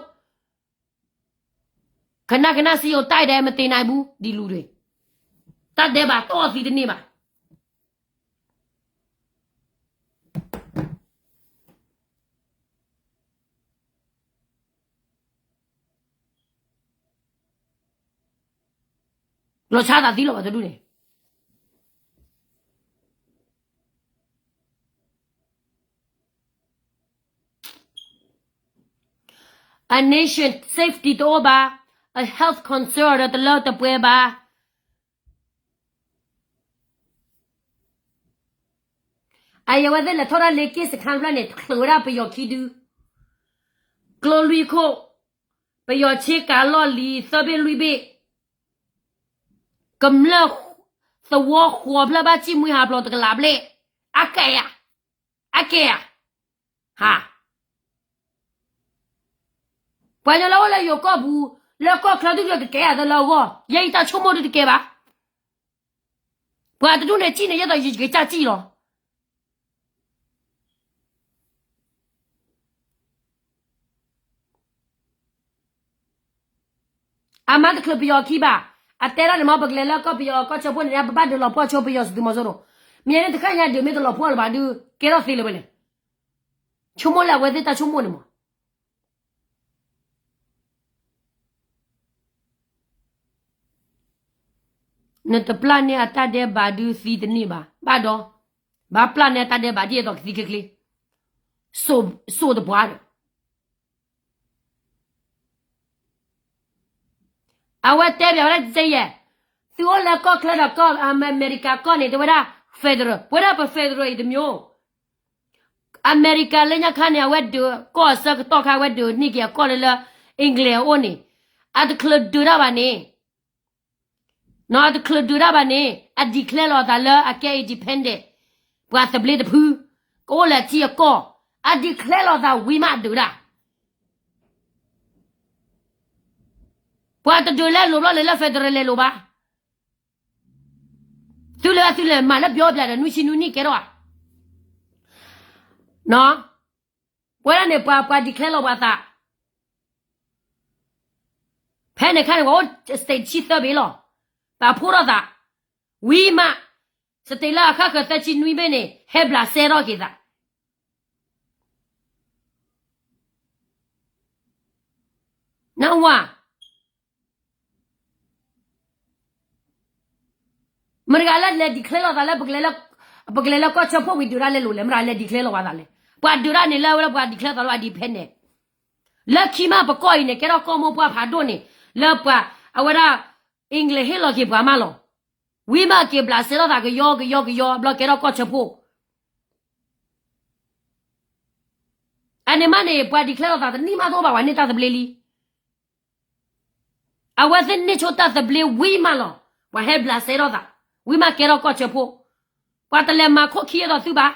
ခဏခဏ စည်းရုံးတိုက်တယ် မသေနိုင်ဘူး ဒီလူတွေ. တတ်တယ်ပါ တော့သီတနေ့ပါ. လီၤဆါသးသံလီၤဘၣ်တဒူၣ်န့ၣ်. A nation safety တအိၣ်ဘၣ်, a health concern ဒီးတလၢတပှဲၤဘၣ်. အအံၤအဝဲသ့ၣ်လဲၤထီၣ်ဒၣ်လၢက့ၣ်စခါတဖျၢၣ်န့ၣ် ချုးဝဲဒၣ်ပယီၤခံဒု, ကျိလွံၢ်ခိၣ်, ပယီၤဆ့ကၤလီၢ်လံၤသၢဘ့ၣ်လွံၢ်ဘ့ၣ်, ကမျၢၢ်သဝီဃိးဖျၢၣ်ဘၣ်စံၣ်မှံဟးဖျိးတကလးဘျဲၣ်, အကဲဧါ, အကဲဧါ, ဟါ. ပှၤကညီလၢအိၣ်လၢယိၤကီၢ်ပူၤ လၢကီၢ်ချၢဒုးကကဲအသးလၢအဂီၢ်, ယဲယတၢ်ဆိကမိၣ်ဒုးတကဲဘၣ်. ပှၤတဒူၣ်န့ၣ်စံၣ်န့ၣ် ယဲသိးယကစၢ်စံၣ်လီၤ. အမါတချုးပယီၤခံဘၣ်, အတဲဒၣ်န့ၣ်မ့ၢ် ပကလဲၤလၢကီၢ်ပယီၤကီၢ်ဆၢဖှိၣ်န့ၣ် ပဘၣ်ဒုးလီၤပှီၢ်ဆိပယီၤသုးမီၤစိရိၤ, မ့ၢ်န့ၣ်တခါညါဒုးမ့ၢ်တလီၤပှီၢ်လၢၤဘၣ်ဒုး ကဲထီၣ်သ့လၢၤဝဲလဲၣ်. ဆိကမိၣ်လၢအဝဲသ့ၣ်တၢ်ဆိကမိၣ်န့ၣ်မး နတပျၢ်န့ၢ်အတၢ်ဒဲးဘးဒုးသံတန့ၢ်ဘၣ်, ဘၣ်ဒီး, ဘၣ်ပျၢ်န့ၢ်အတၢ်ဒဲးဘးဒ်သိးကသံချ့ချ့, စိၣ်တပှၢ်ဒီး အဝဲတဲဘၣ်ဝဲဒၣ်တယဲၢ်, သုအိၣ်လၢကီၢ်ချၢဒီးကီၢ်အမဲရကၤကီၢ်န့ၣ် တဲဝဲဒၣ် federal, ပဝဲဒၣ်ပ federal အံၤတမျိုး, အမဲရကၤလၢညါခါန့ၣ် အဝဲဒုးကီၢ်အဆၢကတီၢ်ခါ အဝဲဒုးန့ၢ်က့ၤအကီၢ်လၢလၢ England အအိၣ်န့ၣ်, အတချုးဒုးတၢ်ဘၣ်န့ၣ် နီၢ်တချုးဒုးတၢ်ဘၣ်န့ၣ် အ declare လီၤအသးလၢအကဲ independent, ပှၤသဘျ့တဖု, ကအိၣ်လၢအထံအကီၢ်, အ declare လီၤအသးဝံၤမးဒုးတၢ်, ပှၤတဒုးလဲၤလိာ်ဘျီလဲၤလၢ federal လဲၤလိာ်ဘၣ်, သုလဲၤသုလဲၤမၤလၢပျီပျါဒီး နွံဆံနွံနံၣ်ကဲထီၣ်ဧါ, ပဝဲဒၣ်န့ၣ် ပှၤ ပှၤ declare လီၤပှၤသး ဖဲန့ၣ်ခါန့ၣ် ပှၤအိၣ် state ဆံသၢဘ့ၣ်လီၤ, ပာ်ဖှိၣ်ထီၣ်သး, ဝံၤမး, state လၢအဃၣ်ဃၢၤသၢဆံနွံဘ့ၣ်န့ၣ် ဟဲဘျးစဲထီၣ်က့ၤသး, နဝၤ မတၤတဂၤလၢလဲၤ declare လီၤသးလၢ ပကလဲၤလၢကီၢ်ဆၢဖှိၣ်ဝံၤဒုးတၢ်လဲၤလိာ်လဲၣ်, မတၤလဲၤ declare လီၤပှၤသးလဲၣ်, ပှၤဒုးတၢ်န့ၣ်လၢအဝဲလၢပှၤ declare သးလၢပှၤ independent, လၢခံမးပကီၢ်အံၤန့ၣ် ကဲထီၣ်ကီၢ်မိၢ်ပှၢ်ဖးဒိၣ်န့ၣ်, လၢပှၤ, အဝဲဒၣ် England ဟ့ၣ်လီၤက့ၤပှၤမးလီၤ, ဝံၤမးက့ၤဘျးစဲထီၣ်သးကယီကယီကယီ ဘျီကဲထီၣ်ကီၢ်ဆၢဖှိၣ် အန့ၣ်မးန့ၣ် ပှၤ declare လီၤသးတနံၣ်မးတအိၣ်ဘၣ် ပှၤန့ၢ်တၢ်သဘျ့လံ, အဝဲသ့ၣ်န့ၢ်ဆိတၢ်သဘျ့ဝံၤမးလီၤ, ပှၤဟဲဘျးစဲထီၣ်သး, ဝံၤမးကဲထီၣ်ကီၢ်ဆၢဖှိၣ်, ပှၤတလဲၤမၤခိၣ်ခံအသိးသုဘၣ်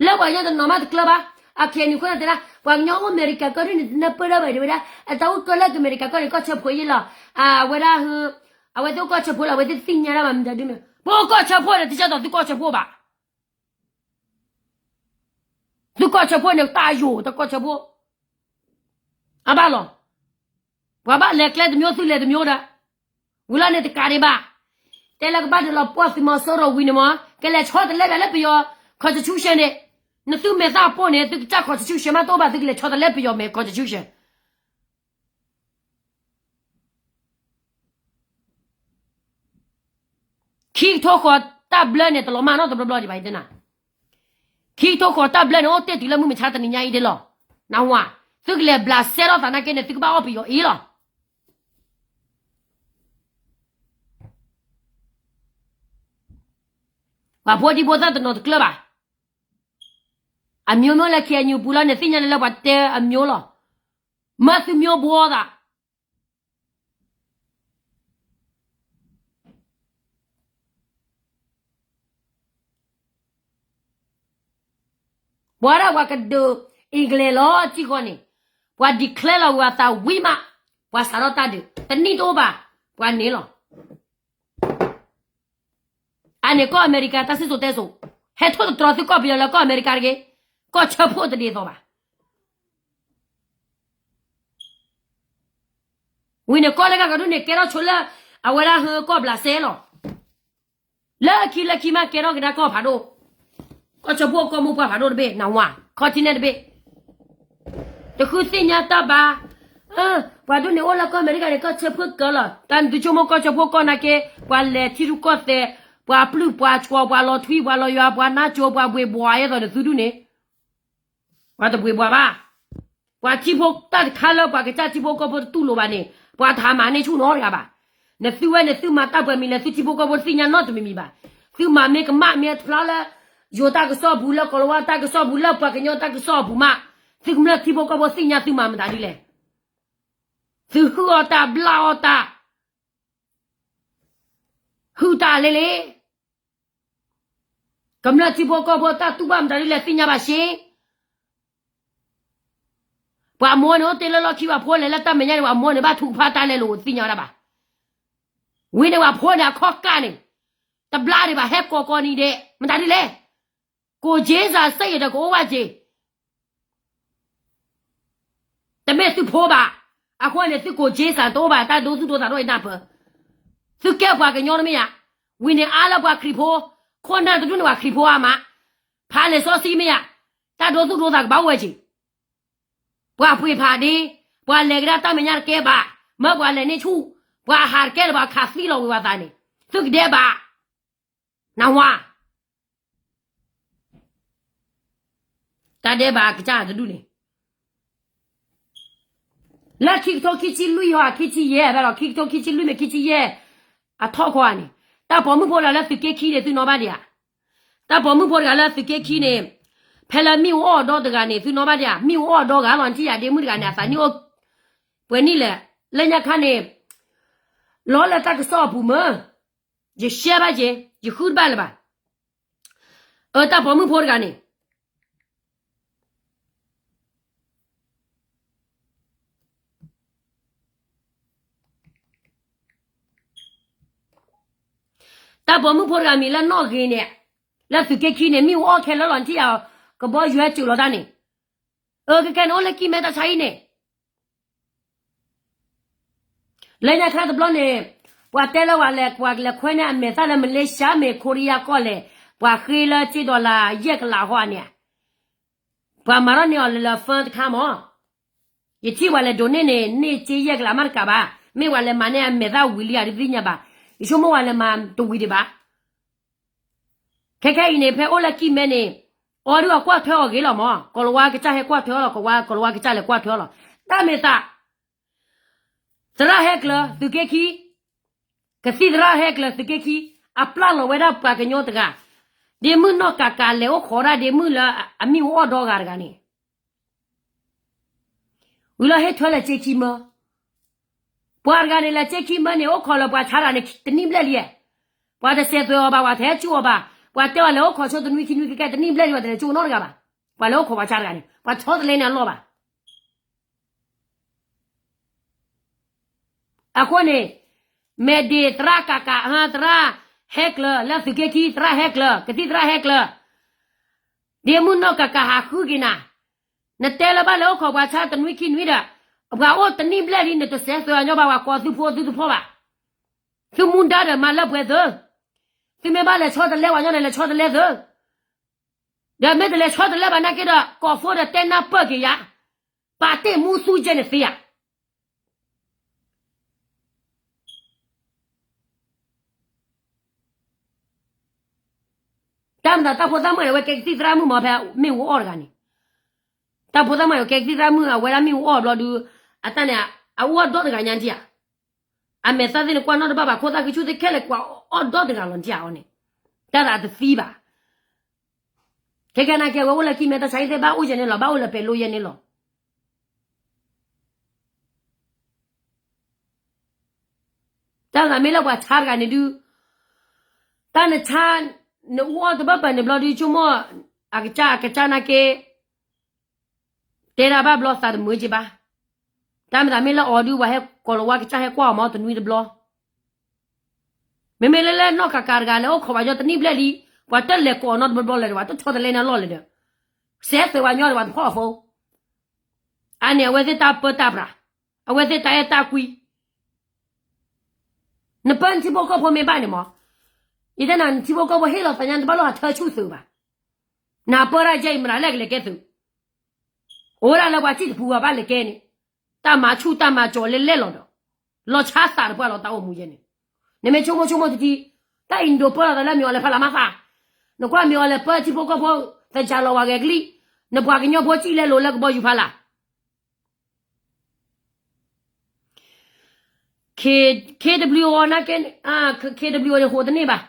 လၢပှၤကညီတနီၤမးတကျၢၤဘၣ်, အ KNU ခိၣ်နၢ်တဲဒၣ် ပှၤကညီအိၣ်အမဲရကၤကီၢ်ဒ်န့ၣ် တနၢ်ပၢၢ်ဒၣ်ဘၣ် တဲဝဲဒၣ် အတၢ်အိၣ်ကၢလၢအမဲရကၤကီၢ်န့ၣ် ကီၢ်ဆၢဖှိၣ်အံၤလီၤ, အဝဲဒၣ်, အဝဲသ့ၣ်အိၣ်ကီၢ်ဆၢဖှိၣ်လီၤ အဝဲသ့ၣ်တသ့ၣ်ညါတၢ်ဘၣ်မတၤဒုန့ၣ် ပအိၣ်ကီၢ်ဆၢဖှိၣ်န့ၣ် တကဲသိးသုကီၢ်ဆၢဖှိၣ်ဘၣ် သုကီၢ်ဆၢဖှိၣ်န့ၣ် တၢ်ယိာ်တကီၢ်ဆၢဖှိၣ်, အဘၣ်လီၤ, ပှၤဘၣ်လဲၤကျဲတမျိုးသုလဲၤတမျိုးဒီး, ဝံၤလီၤန့ၣ်တကးဒံးဘၣ်, တဲလၢကဘၣ်ဒုးလီၤပှီၢ်သုးမီၤစိရိၤဝံၤန့ၣ်မး ကလဲၤဆီတလဲဘၣ်လၢပယီၤ constitution န့ၣ်, နသုမဲာ်သၣ်ပိၢ်န့ၣ် သုကစၢ် constitution မးတအိၣ်ဘၣ် သုကလဲၤဆီတလဲပယီၤမဲာ် constitution ခံကထိဃိးတၢ်ဘျၢန့ၣ် တလီၤမၢ်နီတဘျီဘျီဒံးဘၣ်အံၤတဲနၤ, ခံကထိဃိးတၢ်ဘျၢန့ၣ် အိၣ်တ့ၢ်တုၤလၢမုၢ်မဆါတနံၤညါအံၤဒ်လီၤ, နဝၤ, သုကလဲၤဘျးစဲထီၣ်သးနာ်က့န့ၣ် သုကဘၣ်အီၣ်ပယီၤအံၤလီၤ. ပှၤဖိဒံဖိသၣ်တနီၤတကျၢၤဘၣ်, အမျိုးမျိုးလၢ KNU ပူၤလီၤန့ၣ် သ့ၣ်ညါန့ၣ်လၢပှၤတဲအမျိုးလီၤ, မၢသုမျိုးဘှီသး ပှၤဒၣ်ပှၤကဒုး England လီၤထံဃီန့ၣ်, ပှၤ declare လီၤဝဲအသးဝံၤမး, ပှၤစးထီၣ်တၢ်ဒုး တနံၣ်တအိၣ်ဘၣ်, ပှၤန့ၣ်လီၤ. အန့ၣ်ကီၢ်အမဲရကၤတၢ်စံၣ်စိၤတဲစိၤ, ဟဲထိၣ်သတြီၤသုကီၢ်ပယီၤလၢကီၢ်အမဲရကၤတဂ့ၤ, ကီၢ်ဆၢဖှိၣ်တဒ်သိးဘၣ် ဝံၤန့ၣ်ကီၢ်လၢကကဒုန့ၣ် ကဲထီၣ်ဆိလၢ အဝဲဒၣ်ဟၢကီၢ်ဘျးစဲလီၤ. လၢခံလၢခံမးကဲထီၣ်ကဒါကီၢ်ဖးဒိၣ်, ကီၢ်ဆၢဖှိၣ်ကီၢ်မိၢ်ပှၢ်ဖးဒိၣ်တဘ့ၣ် နဝၤ, continent တဘ့ၣ်, တဃုသ့ၣ်ညါတၢ်ဘၣ်. ပှၤဒုန့ၣ်အိၣ်လၢကီၢ်အမဲရကၤန့ၣ် ကီၢ်ဆၢဖှိၣ်ကၢလီၤ. တၢ်နသုဆိကမိၣ်ကီၢ်ဆၢဖှိၣ်ကီၢ်နာ်က့, ပှၤလဲၤထံရူၢ်ကီၢ်သဲး, ပှၤပျုၢ်ပှၤဆှီ, ပှၤလီၤထွံ, ပှၤလီၤယွၤ, ပှၤနါကိၤ, ပှၤဘှ့းဘှီးအသိးန့ၣ်သုဒုန့ၣ် ပှၤတဘှ့းဘှီးဘၣ်. ပှၤထံဖိတၢ်တခါလၢပှၤကစၢ်ထံဖိကီၢ်ဖိတတူၢ်လိာ်ဘၣ်န့ၣ် ပှၤတဟါမၤန့ၢ်ဆူၣ်နီတဂၤဘၣ်. နသုဝဲန့ၣ်သုမၤတၢ်ပှဲၤမံၤလဲၣ် သုထံဖိကီၢ်ဖိတသ့ၣ်ညါနီတမံၤမံၤဘၣ်. သုမၤမ့ၢ်ကမၣ်မ့ၢ်အဖျါလၢ ယိၤတၢ်ကစီၣ်ပူၤ လၢကီၤလၤဝါတၢ်ကစီၣ်ပူၤ လၢပှၤကညီတၢ်ကစီၣ်အပူၤမး သုကမျၢၢ်ထံဖိကီၢ်ဖိသ့ၣ်ညါသုမၤမတၤဒ်လဲၣ်. သုဟုၣ်အီၣ်တၢ်ဘျၣ်အီၣ်တၢ် ဟုၣ်တၢ်လဲလဲၣ်. ကမျၢၢ်ထံဖိကီၢ်ဖိတၢ်တူၢ်ဘၣ်မတၤဒ်လဲၣ်သ့ၣ်ညါဘၣ်ရှ့. ပှၤမိၢ်န့ၣ်အိၣ်တ့ၢ်လၢလီၢ်ခံ ပှၤဖိလဲၤလၢတၢ်မဲာ်ညါန့ၣ် ပှၤမိၢ်န့ၣ်ဘၣ်ထုကဖၣ်တၢ်လဲလိာ်သ့ၣ်ညါဝဲဒၣ်ဘၣ်. ဝံၤန့ၣ်ပှၤဖိန့ၣ်အခီၣ်ကၢ်န့ၣ် တဘျါဒံးဘၣ် ဟဲကိးကိးနံၤဒဲး မတၤဒ်လဲၣ်. ကိးက့စၢ်စ့ၢ်ကီးဒီးကအိၣ်ဘၣ်က့ၤ တမ့ၢ်သုဖိဘၣ်. အဃိန့ၣ် သုကိးက့စၢ်တအိၣ်ဘၣ် တၢ်ဒိသူၣ်ဒိသးတအိၣ်အံၤနၢ်ပၢၢ်. သုကဲပှၤကညီတမ့ၢ်ဧါ. ဝံၤန့ၣ်အါလၢပှၤခရံာ်ဖိ ခိၣ်နၢ်တဒူၣ်န့ၣ်ပှၤခရံာ်ဖိအါမး, ဖးလဲၤစီဆှံမ့ၢ်ဧါ. တၢ်ဒိသူၣ်ဒိသးကဘၣ်အိၣ်ဝဲက့ၤ. ပှၤပှ့ၤဖးဒ့, ပှၤလဲၤကဒါတၢ်မဲာ်ညါတကဲဘၣ်, မၢပှၤလဲၤန့ၢ်ဆူၣ်, ပှၤဟးတကဲလၢၤဘၣ် ခးသံလီၤဝံၤဝဲသးန့ၣ်, သုကဒဲးဘၣ်, နဝါ တၢ်ဒဲးဘးအကစၢ်တဒူၣ်န့ၣ်, လၢခံကထိခံဆံလွံၢ်ဟီ ခံဆံယဲၢ်ဖဲလီၤ, ခံကထိခံဆံလွံၢ်မ့ၢ်ခံဆံယဲၢ် အထီၣ်ခီဧါန့ၣ်, တၢ်ပိာ်မုၣ်ဖိတဂၤလၢသုးက့ခံန့ၣ် သုနီၣ်ဘၣ်ဒံးဧါ. တၢ်ပိာ်မုၣ်ဖိတဂၤလၢသုးက့ခံန့ၣ်, ဖဲလၢမ့ၣ်အူအီၣ်ဒီတဂၤန့ၣ် သုနီၣ်ဘၣ်ဒံးဧါ. မ့ၣ်အူအီၣ်ဒီဂၤလီၤ နထံၣ်ယၤဒ့မုၣ်တဂၤန့ၣ် အသးနံၣ်အိၣ်ပှဲၤနံၣ်လဲၣ်, လၢညါခါန့ၣ် လီၤလၢတၢ်ကစီၣ်အပူၤမၢ်, ယရှဲဘၣ်က့ၤ, ယဃုတဘၣ်လၢၤဘၣ်. အၢ တၢ်ပိာ်မုၣ်ဖိတဂၤန့ၣ် တၢ်ပိာ်မုၣ်ဖိတဂၤမံၤလၢနီၣ်ဂ့ၤန့ၣ်, လၢသုးက့ခံန့ၣ် မ့ၣ်အူအီၣ်ခဲလၢာ်လီၤ နထံၣ်ယၤ, ကဘီယူၤဟဲစၢၤလီၤတၢ်န့ၣ်, အၢ ကဲကဲန့ၣ် အိၣ်လၢကံၢ်မဲတၢ်ဆါဟံၣ်န့ၣ် လၢညါခါတဘျီန့ၣ်, ပှၤတဲလၢပှၤလဲၤ, ပှၤလဲၤခွဲန့ၢ်အမဲာ်သၣ်လၢ Malaysia မ့ၢ် Korea ကီၢ်လဲၣ်, ပှၤဃ့လၢစ့ဒီလၣ်ယဲၢ်ကလးဟီန့ၣ်, ပှၤမၤထီၣ်န့ၢ်အီၤလၢ fund တခါမၢ်, ယထံၣ်ပှၤလဲၤဒိးန့ၢ်န့ၣ် န့ၢ်စ့ယဲၢ်ကလးမးတကးဘၣ်, မ့ၢ်ပှၤလဲၤမၤန့ၢ်အမဲာ်သၣ်ဝံၤလံဧါ တသ့ၣ်ညါဘၣ်, ယဆိကမိၣ်ပှၤလဲၤမၤတဝံၤဒံးဘၣ်. ခဲခဲအံၤန့ၣ် ဖဲအိၣ်လၢကံၢ်မဲန့ၣ်, အီၤဒုးအကွၢ်ထွဲအီၤဂ့ၤလီၤမၢ်, ကီၤလၤဝါကစၢ်ဟဲကွၢ်ထွဲအီၤလီၤ, ကီၤလၤဝါကစၢ်လဲၤကွၢ်ထွဲအီၤလီၤ, တၢ်မဲာ်သး သရၣ်ဟဲကျၢၤသုးက့ခံ, ကသံၣ်သရၣ်ဟဲကျၢၤသုးက့ခံ, အပျၢ်လီၤဝဲဒၣ်ပှၤကညီတဂၤ, ဒ့မုၣ်နီၢ်ကးကးလဲၤအိၣ်ခိးဒၣ်ဒ့မုၣ်လၢအမ့ၣ်အူအီၣ်ဒီဂၤတဂၤန့ၣ်, ဝံၤလီၤဟ့ၣ်ထွဲလၢစ့ခံမၢ်, ပှၤတဂၤန့ၣ်လၢစ့ခံမၢ်န့ၣ် အိၣ်ခိးလၢပှၤဆါတဂၤန့ၣ် တနံၣ်ဘျဲၣ်လံ, ပှၤတစဲးသွဲးအီၤဘၣ် ပှၤတဟဲကၠူၣ်အီၤဘၣ်, ပှၤတဲအီၤလဲၤအိၣ်ခိးဆိတနွံခံနွံကကဲတနံၣ်ဘျဲၣ်လံ ပှၤတလဲၤကၠူၣ်နီတဂၤဘၣ်, ပှၤလဲၤအိၣ်ခိးပှၤဆါတဂၤန့ၣ် ပှၤဆီတလဲန့ၣ်အလီၢ်ဘၣ်. အဃိန့ၣ်, မဲာ်ဒ့ၣ်သရၣ်ကးကး သရၣ်ဟဲကျၢၤလၢသုးက့ခံ သရၣ်ဟဲကျၢၤ ကသံၣ်သရၣ်ဟဲကျၢၤ, ဒ့မုၣ်နီၢ်ကးကးဟးဃုက့ၤနၤ, နတဲလၢဘၣ်လဲၤအိၣ်ခိးပှၤဆါတနွံခံနွံဒီး, ပှၤအိၣ်တနံၣ်ဘျဲၣ်လံ နတစဲးသွဲးအီၤညီဘၣ် ပှၤကိးသုဖိသုတဖီၣ်ဘၣ်, သုမူဒါဒီးမၤလၢပှဲၤသု, သုမ့ၢ်ဘၣ်လဲၤဆီတလဲပှၤညီန့ၣ် လဲၤဆီတလဲသု, ဒီးမ့ၢ်တလဲၤဆီတလဲဘၣ်နာ်က့ဒီး ကိးဖိဒီးတဲနၢ်ပၢၢ်က့ၤယၤ, ပာ်တ့ၢ်မူသူကဲန့ၣ်သ့ဧါ. တၢ်မၤတၢ်ဖိသၣ်မုၣ်န့ၣ် အဝဲကဲကသံၣ်သရၣ်မုၣ်မၢ် ဖဲမ့ၣ်အူအီၣ်တဂၤန့ၣ်, တၢ်ဖိသၣ်မုၣ်န့ၣ် ကဲကသံၣ်သရၣ်မုၣ် အဝဲဒၣ်မ့ၣ်အူအီၣ်ဘျီဒုး, အတၢ်န့ၣ်, အအူအီၣ်ဒီတဂၤညါနထံၣ်ဧါ, အမဲာ်သၣ်သ့ၣ်န့ၣ်ကွၢ်နီတဘၣ်ဘၣ် ခိၣ်သၣ်ဃံဆူၣ်သ့ၣ်ခဲလၢာ်ကွၢ်အီၣ်ဒီတဂၤလီၤနထံၣ်ဧါအီၤန့ၣ်, တၢ်သးတသံဘၣ်. ခဲခဲနာ်က့ အဝဲအိၣ်လၢကံၢ်မဲတၢ်ဆါဟံၣ်သ့ၣ် ဘၣ်အိၣ်ယဲန့ၣ်လီၤ ဘၣ်အိၣ်လၢပဲၤလိယဲန့ၣ်လီၤ. တၢ်မၤသးမ့ၢ်လၢပှၤဆါတဂၤန့ၣ်ဒုး, တၢ်နဆါ, နအူအီၣ်တဘၣ်ပၢၢ်န့ၣ်ဘျီဒုး ဆိကမိၣ်, အကစၢ်အကစၢ်နာ်က့, တဲဒၣ်ဘၣ်ဘျီသးတမုာ်က့ဘၣ်. တၢ်မၤသးမ့ၢ်လၢအီၤဒုး ပှၤဟဲကိးလီၤဝါကစၢ်ဟဲကွၢ်အီၤမၢ်တနွံတဘျီ မ့မ့ၢ်လၢလၢနီၢ်ကးကးတဂၤလဲၤအိၣ်ခိးပှၤညီတနံၣ်ဘျဲၣ်လံ, ပှၤတလဲၤကိးအီၤနီတဘျီဘျီလၢၤဒီး ပှၤတဆီတလဲန့ၣ်အလီၢ်လၢၤဒီး, စဲးသွဲးပှၤညီဒီးပှၤတဖီၣ်အဖိ, အန့ၣ်အဝဲသ့ၣ်တၢ်ပၢတၢ်ပြး, အဝဲသ့ၣ်တၢ်အဲၣ်တၢ်ကွံ, နပၢနထံဖိကီၢ်ဖိမ့ၢ်ဘၣ်န့ၣ်မၢ်, ယတဲနၤနထံဖိကီၢ်ဖိဟ့ၣ်လီၤသးညါ နတဘၣ်လိၣ်ဟးထၢဆူၣ်သုးဘၣ်, နပၢတၢ်ယဲအံၤမတၤလဲၣ်ကလဲၤကဲသုး, အိၣ်ဝဲဒၣ်လၢပှၤစံၣ်တပူၤဘၣ်ဘၣ်လဲၤကဲန့ၣ်, တၢ်မၤဆူၣ်တၢ်မၤကၠီၤလဲလဲလီၤဒီး, လီၤဆါသးတပှၢ်လီၤတၢ်အိၣ်မူယဲန့ၣ်, နမ့ၢ်ဆိကမိၣ်ဆိကမိၣ်တထံ, တၢ်အံၤနဒိးပၢလီၤသးလၢမ့ၢ်အီၤလဲၤဖးလၢ်မၤသး, နကွၢ်မ့ၢ်အီၤလဲၤပၢထံဖိကီၢ်ဖိ, သစၢ်လီၤဝဲဂဲၤကလံၣ်, နပှၤကညီဖိစံၣ်လဲလိာ်လၢကဘီယူၤဖးလၢ် K, KWO နာ်က့, KWO န့ၣ်ဟိးတန့ၢ်ဘၣ်,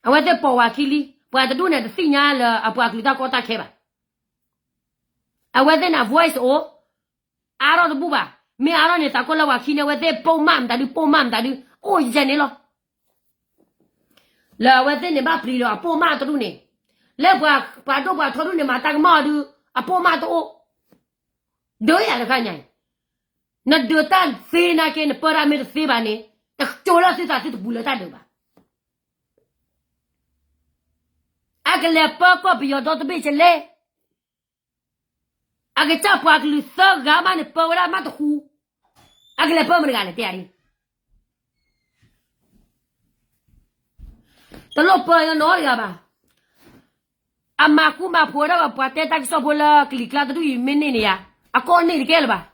အဝဲသ့ၣ်ပိာ်ဝဲခံလံ, ပှၤတဒူၣ်န့ၣ်တသ့ၣ်ညါလၢအပှၤကလုာ်တၢ်ကီတၢ်ခဲဘၣ်, အဝဲသ့ၣ်န့ၣ် voice အိၣ်, အါထီၣ်တဘူၣ်ဘၣ်, မ့ၢ်အါထီၣ်န့ၣ် သးကိၢ်လၢပှၤခံန့ၣ် အဝဲသ့ၣ်ပိာ်မၢ်မတၤဒု ပိာ်မၢ်မတၤဒု, အိၣ်ယဲန့ၣ်လီၤ. လၢအဝဲသ့ၣ်န့ၣ်ဘၣ်ပျံၤဒီးအပိၢ်မၢ်တဒူၣ်န့ၣ်, လၢပှၤဒိၣ်ပှၤထီဒူၣ်န့ၣ် မၤတၢ်ကမၣ်အီၤဒုး အပိၢ်မၢ်တအိၣ်, ဒုးယၤတခါညါအံၤ, နဒုးတၢ်သ့နာ်က့ နပၢတၢ်မ့ၢ်တသ့ဘၣ်န့ၣ် တကၠိၤလၢသုသးသုတပူၤလၢတၢ်ဒုးဘၣ်. အကလဲၤပၢကီၢ်ပယီၤဒီတဘ့ၣ်ကလဲၣ်, အကစၢ်ပှၤကလုာ်သၢဂၤမးန့ၣ် ပၢဝဲဒၣ်မးတဃူ, အကလဲၤပၢမတဂၤလဲၣ် တဲယၤဒ် တလိၣ်ပၢနီတဂၤဘၣ်. အမၤဃူမၤဖိးဝဲဒၣ်ပှၤတဲတၢ်ကစီၣ်ဖိလၢကလံၤကျါတဒူၣ်အံၤ မ့ၢ်န့ၢ်န့ၣ်ယါ, အကီၢ်န့ၢ်တကဲလၢၤဘၣ်.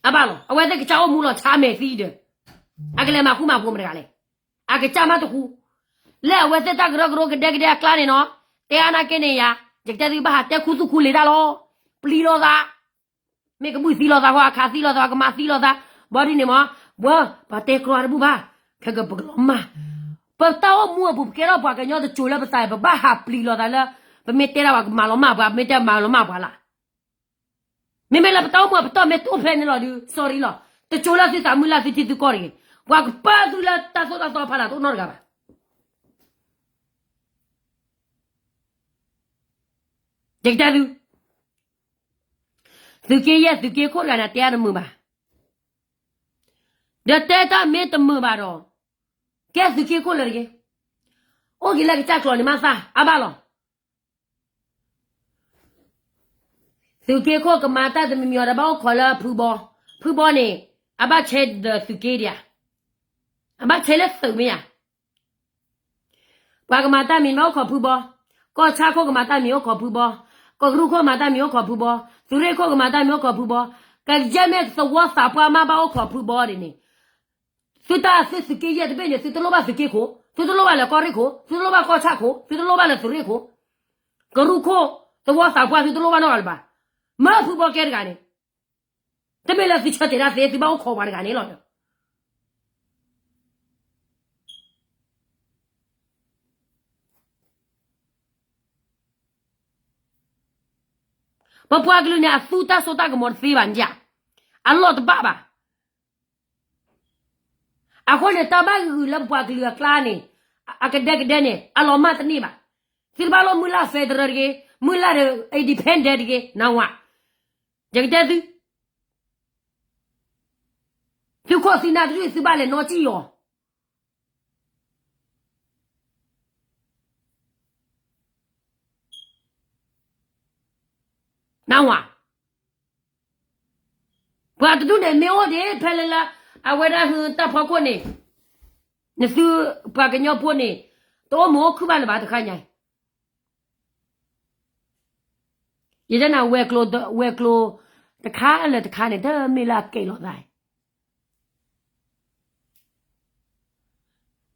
အဘၣ်လီၤ အဝဲသ့ၣ်ကစၢ်အိၣ်မူလီၤဆါမဲာ်သံဒီး, အကလဲၤမၤဃူမၤဖိးမတဂၤလဲၣ်. အကစၢ်မးတဃူ, လၢအဝဲသ့ၣ်တၢ်ကရၢကရိကဒဲကဒဲအကျါန့ၣ်နီၤ, တဲအါနာ်က့န့ၣ်ယါ, ယကတဲသုဘၣ်ဟးတဲခူသူၣ်ခူလံာ်တၢ်လီၤ, ပျံၤလိာ်သး မ့ၢ်ကဘုၣ်သံလိာ်သးဃီ အခးသံလိာ်သး ကမၤသံလိာ်သး, ဘီဒ်န့ၣ်မး, ဘၣ် ပှၤတဲကျီတဘူၣ်ဘၣ်, ခဲကပကလီၤမၢ်, ပတၢ်အိၣ်မူအပူၤ ပကဲထီၣ်ပှၤကညီတစိၤလၢပသး ပဘၣ်ဟးပျံၤလိာ်သးလၢ, ပမ့ၢ်တဲဒၣ်ပှၤကမၤလီၤမၢ်ပှၤ ပမ့ၢ်တဲမၤလီၤမၢ်ပှၤလၢ်, မ့မ့ၢ်လၢပတၢ်အိၣ်မူပတီၢ်မ့ၢ်တအိၣ်ဖဲန့ၣ်လီၤဒုး sorry လီၤ, တစိၤလၢသုသးမုၢ်လၢ်သုထံသုကီၢ်တဂ့ၤ, ပှၤကပၢသုလၢတၢ်သိၣ်တၢ်သီဖးလၢ်တအိၣ်နီတဂၤဘၣ်. ယကတဲသု, သုးက့ယဲၢ်သုးက့ခိၣ်တဂၤန့ၣ် တဲအါတမုာ်ဘၣ်, ဒီးတဲတၢ်မ့ၢ်တမုာ်ဘၣ်ဒီး, ကဲသုးက့ခိၣ်လၢတဂ့ၤ, အိၣ်က့ၤလၢကစၢ်ကျိာ်န့ၣ်မးသၣ် အဘၣ်လီၤ. သုးက့ခိၣ်ကမၤတၢ်တမံၤမံၤအီၤဒီး ဘၣ်အိၣ်ခိးလၢဖုဘီ, ဖုဘီန့ၣ်, အဘၣ်ဆဲးဒီးသုးက့ဒံးဧါ, အဘၣ်ဆဲးလၢသုးမ့ၢ်ဧါ. ပှၤကမၤတၢ်မံၤဘၣ်အိၣ်ခိးဖုဘီ, ကီၢ်ဆၣ်ခိၣ်ကမၤတၢ်မံၤအိၣ်ခိးဖုဘီ, ကရူၢ်ခိၣ်ကမၤတၢ်မံၤအိၣ်ခိးဖုဘီ, သုးရ့ၣ်ခိၣ်ကမၤတၢ်မံၤအိၣ်ခိးဖုဘီ, ကယဲၢ်မ့ၢ်သဝီသးပှၢ်မးဘၣ်အိၣ်ခိးဖုဘီဒ်န့ၣ်, သုတၢ်သုးသုးက့ယဲၢ်တဘ့ၣ်န့ၣ် သုတလိၣ်ဘၣ်သုးက့ခိၣ်, သုတလိၣ်ဘၣ်လၢကီၢ်ရ့ၣ်ခိၣ်, သုတလိၣ်ဘၣ်ကီၢ်ဆၣ်ခိၣ်, သုတလိၣ်ဘၣ်လၢသုးရ့ၣ်ခိၣ်, ကရူၢ်ခိၣ်, သဝီသးပှၢ်သုတလိၣ်ဘၣ်နီတဂၤလၢၤဘၣ်. မၢဖုဘီကဲတဂၤန့ၣ်, တမ့ၢ်လၢသုဆၢတဲာ်တၢ်သ့ သုဘၣ်အိၣ်ခိးပှၤတဂၤန့ၣ်လီၤ. ပပှၤကလုာ်န့ၣ် အသူတၢ်စိတၢ်ကမီၤတသ့ဘၣ်န့ၣ်, အလီၢ်တဘၣ်ဘၣ်. အဃိန့ၣ် တၢ်ဘၣ်ဂုာ်ဂုာ်လၢပပှၤကလုာ်အကျါန့ၣ်, အကဒဲကဒဲန့ၣ် အလီၤမၢ်တန့ၢ်ဘၣ်. သုတဘၣ်လိၣ်မုၢ်လၢ် federal တဂ့ၤ, မုၢ်လၢ်ဒီး independent တဂ့ၤ, နဝၤ, ယကတဲသု, သုခိၣ်သုနၢ်တဒူၣ် သုဘၣ်လဲၤနီၢ်ကံၣ်အီၤ နဝၤ, ပှၤတဒူၣ်န့ၣ် မ့ၢ်အိၣ်ဒံးဖဲလၢလၢ အဝဲဒၣ်ဟုတၢ်ဖီခိၣ်န့ၣ်, နသုပှၤကညီဖိန့ၣ် တအိၣ်မုာ်အိၣ်ခုၣ်ဘၣ်လၢၤဘၣ်တခါညါအံၤ, ယတဲနၤ ဝဲၤကျိၤတခါလၢတခါန့ၣ် တမ့ၢ်လၢအကဲလီၤသး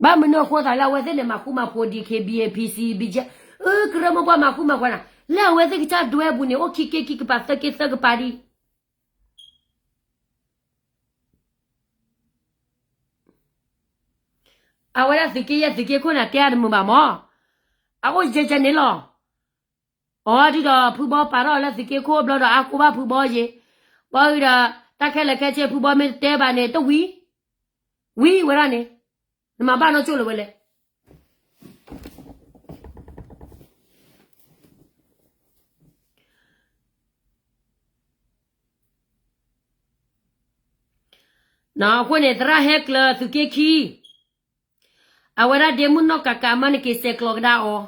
ဘၣ်မနုၤအဃိသးလၢအဝဲသ့ၣ်န့ၣ် မၤဃူမၤဖိး DKBA PC BGF အၢ ကရၢမိၢ်ပှၢ်မၤဃူမၤဖိးနၤ, လၢအဝဲသ့ၣ်ကစၢ်ဒွဲပူၤန့ၣ် အိၣ်ခံက့ခံကပၤသၢက့သၢကပၤဒံး, အဝဲဒၣ်သုးက့ယဲၢ်သုးက့ခိၣ်န့ၣ် တဲအါတမုာ်ဘၣ်မး, အအိၣ်ယဲၢ်ကဲန့ၣ်လီၤ. အီဒုဒီးဖုဘီပာ်ထီၣ်လၢသုးက့ခိၣ်ဘျီဒီးအါကိးဘၣ်ဖုဘီယ့ၤ, ဘီအံၤဒီး တၢ်ခဲလၢာ်ခဲဆ့ဖုဘီမ့ၢ်တတဲဘၣ်န့ၣ် တဝံၤ, ဝံၤဝဲဒၣ်န့ၣ်, နမၤဘၣ်နီၢ်ကၠိၣ်လၢၤဝဲလဲၣ်. အဃိန့ၣ် သရၣ်ဟဲကျၢၤသုးက့ခံ, အဝဲဒၣ်ဒ့မုၣ်နီၢ်ကးကးမ့ၢ်နက့ၤဆဲးကျိးကဒါအီၤ,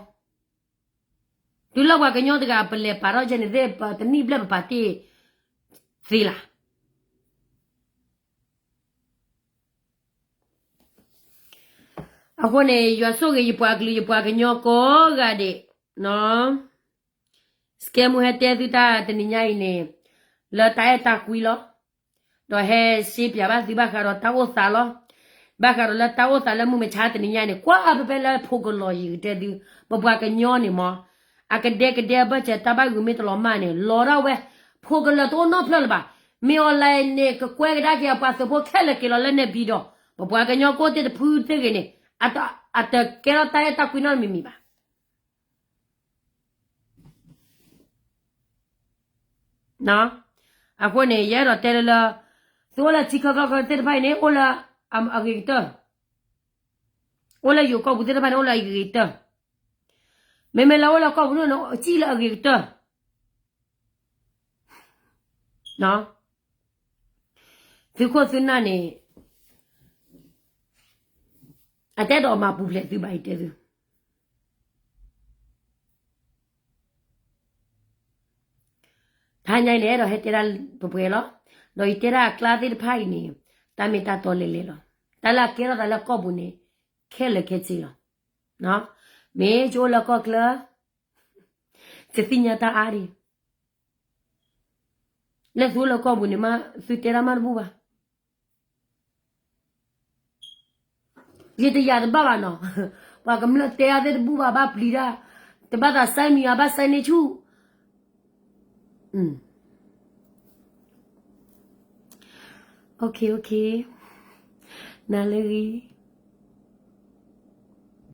တုၤလၢပှၤကညီတဂၤပလဲၤပာ်ထီၣ်ယဲန့ၣ်သ့ၣ် ပတနံၣ်ဘျဲၣ်ပပာ်တ့ၢ်သ့လၢ်. အဃိန့ၣ် ယွၤဆိၣ်ဂ့ၤယပှၤကလုာ်ယပှၤကညီကိးဂၤဒဲး, စကဲမူဟဲတဲသုတၢ်တနံၤညါအံၤန့ၣ်, လၢတၢ်အဲၣ်တၢ်ကွံလီၤ. ဒီးဟဲရှင်းပြဘၣ်သုဘၣ်ဃးဒီးတၢ်အိၣ်သးလီၤ. ဘၣ်ဃးဒီးလၢတၢ်အိၣ်သးလၢမုၢ်မဆါတနံၤညါန့ၣ် ကွၢ်ဖဲဖဲလၢဖိကလီၤယံၤကတဲသု, ပပှၤကညီန့ၣ်မး, အကဒဲကဒဲအဘၢၣ်စၢၤတၢ်ဘၣ်ဂုာ်မ့ၢ်တလီၤမၢ်န့ၣ် လီၤဒၣ်ဝဲ, ဖိကလီၤတအိၣ်နီတဖျၢၣ်လၢၤဘၣ်. မ့ၢ် online န့ၣ် ကကွဲကဒါက့ၤအပှၤသုးဖိခဲလၢာ်က့ၤလီၤလၢန့ၣ်ဘံဒီး, ပပှၤကညီကိၣ်သ့ၣ်တဖုသ့ၣ်ဂ့ၤန့ၣ်, အတကဲထီၣ်တၢ်အဲၣ်တၢ်ကွံနီတမံၤမံၤဘၣ်. အဃိန့ၣ် ယအဲၣ်ဒိးတဲလၢလၢ, သုအိၣ်လၢထံခၢခၢခၢသ့ၣ်တဖၣ်အံၤန့ၣ် အိၣ်လၢအဂ့ၤကတၢၢ်, အိၣ်လၢယိၤကီၢ်ပူၤသ့ၣ်တဖၣ်န့ၣ် အိၣ်လၢအဂ့ၤကတၢၢ်. မ့မ့ၢ်လၢအိၣ်လၢကီၢ်ပူၤန့ၣ် စံၣ်လၢအဂ့ၤကတၢၢ်. သုခိၣ်သုနၢ်န့ၣ် အတအဲၣ်ဒိးမၤပူၤဖျဲးသုဘၣ် ယတဲသု. တဟါညါအံၤန့ၣ် အဲၣ်ဒိးဟဲတဲဒၣ်ပှဲၤပှဲၤလီၤ. ဒီးယတဲဒၣ်အကျါသ့ၣ်တဖၣ်အံၤန့ၣ် တၢ်မ့ၢ်တၢ်တီလဲၤလဲၤလီၤ. တၢ်လၢအကဲထီၣ်သးလၢကီၢ်ပူၤန့ၣ် ခဲလၢာ်ခဲဆ့လီၤ. မ့ၢ်ယအိၣ်လၢကီၢ်ချၢ ယသ့ၣ်ညါတၢ်အါဒံး. လၢသုအိၣ်လၢကီၢ်ပူၤန့ၣ်မး သုတဲတၢ်မးတဘူၣ်ဘၣ်. ယတယာ်တဘၣ်ဘၣ်နီၤ, ပှၤကမျၢၢ်တဲအါသ့ၣ်တဘူၣ်ဘၣ် ဘၣ်ပျံၤတၢ်, တဘၣ်သးစဲမံၤဧါ ဘၣ်စဲန့ၢ်ဆူၣ်. နၤလၢဂ့ၤ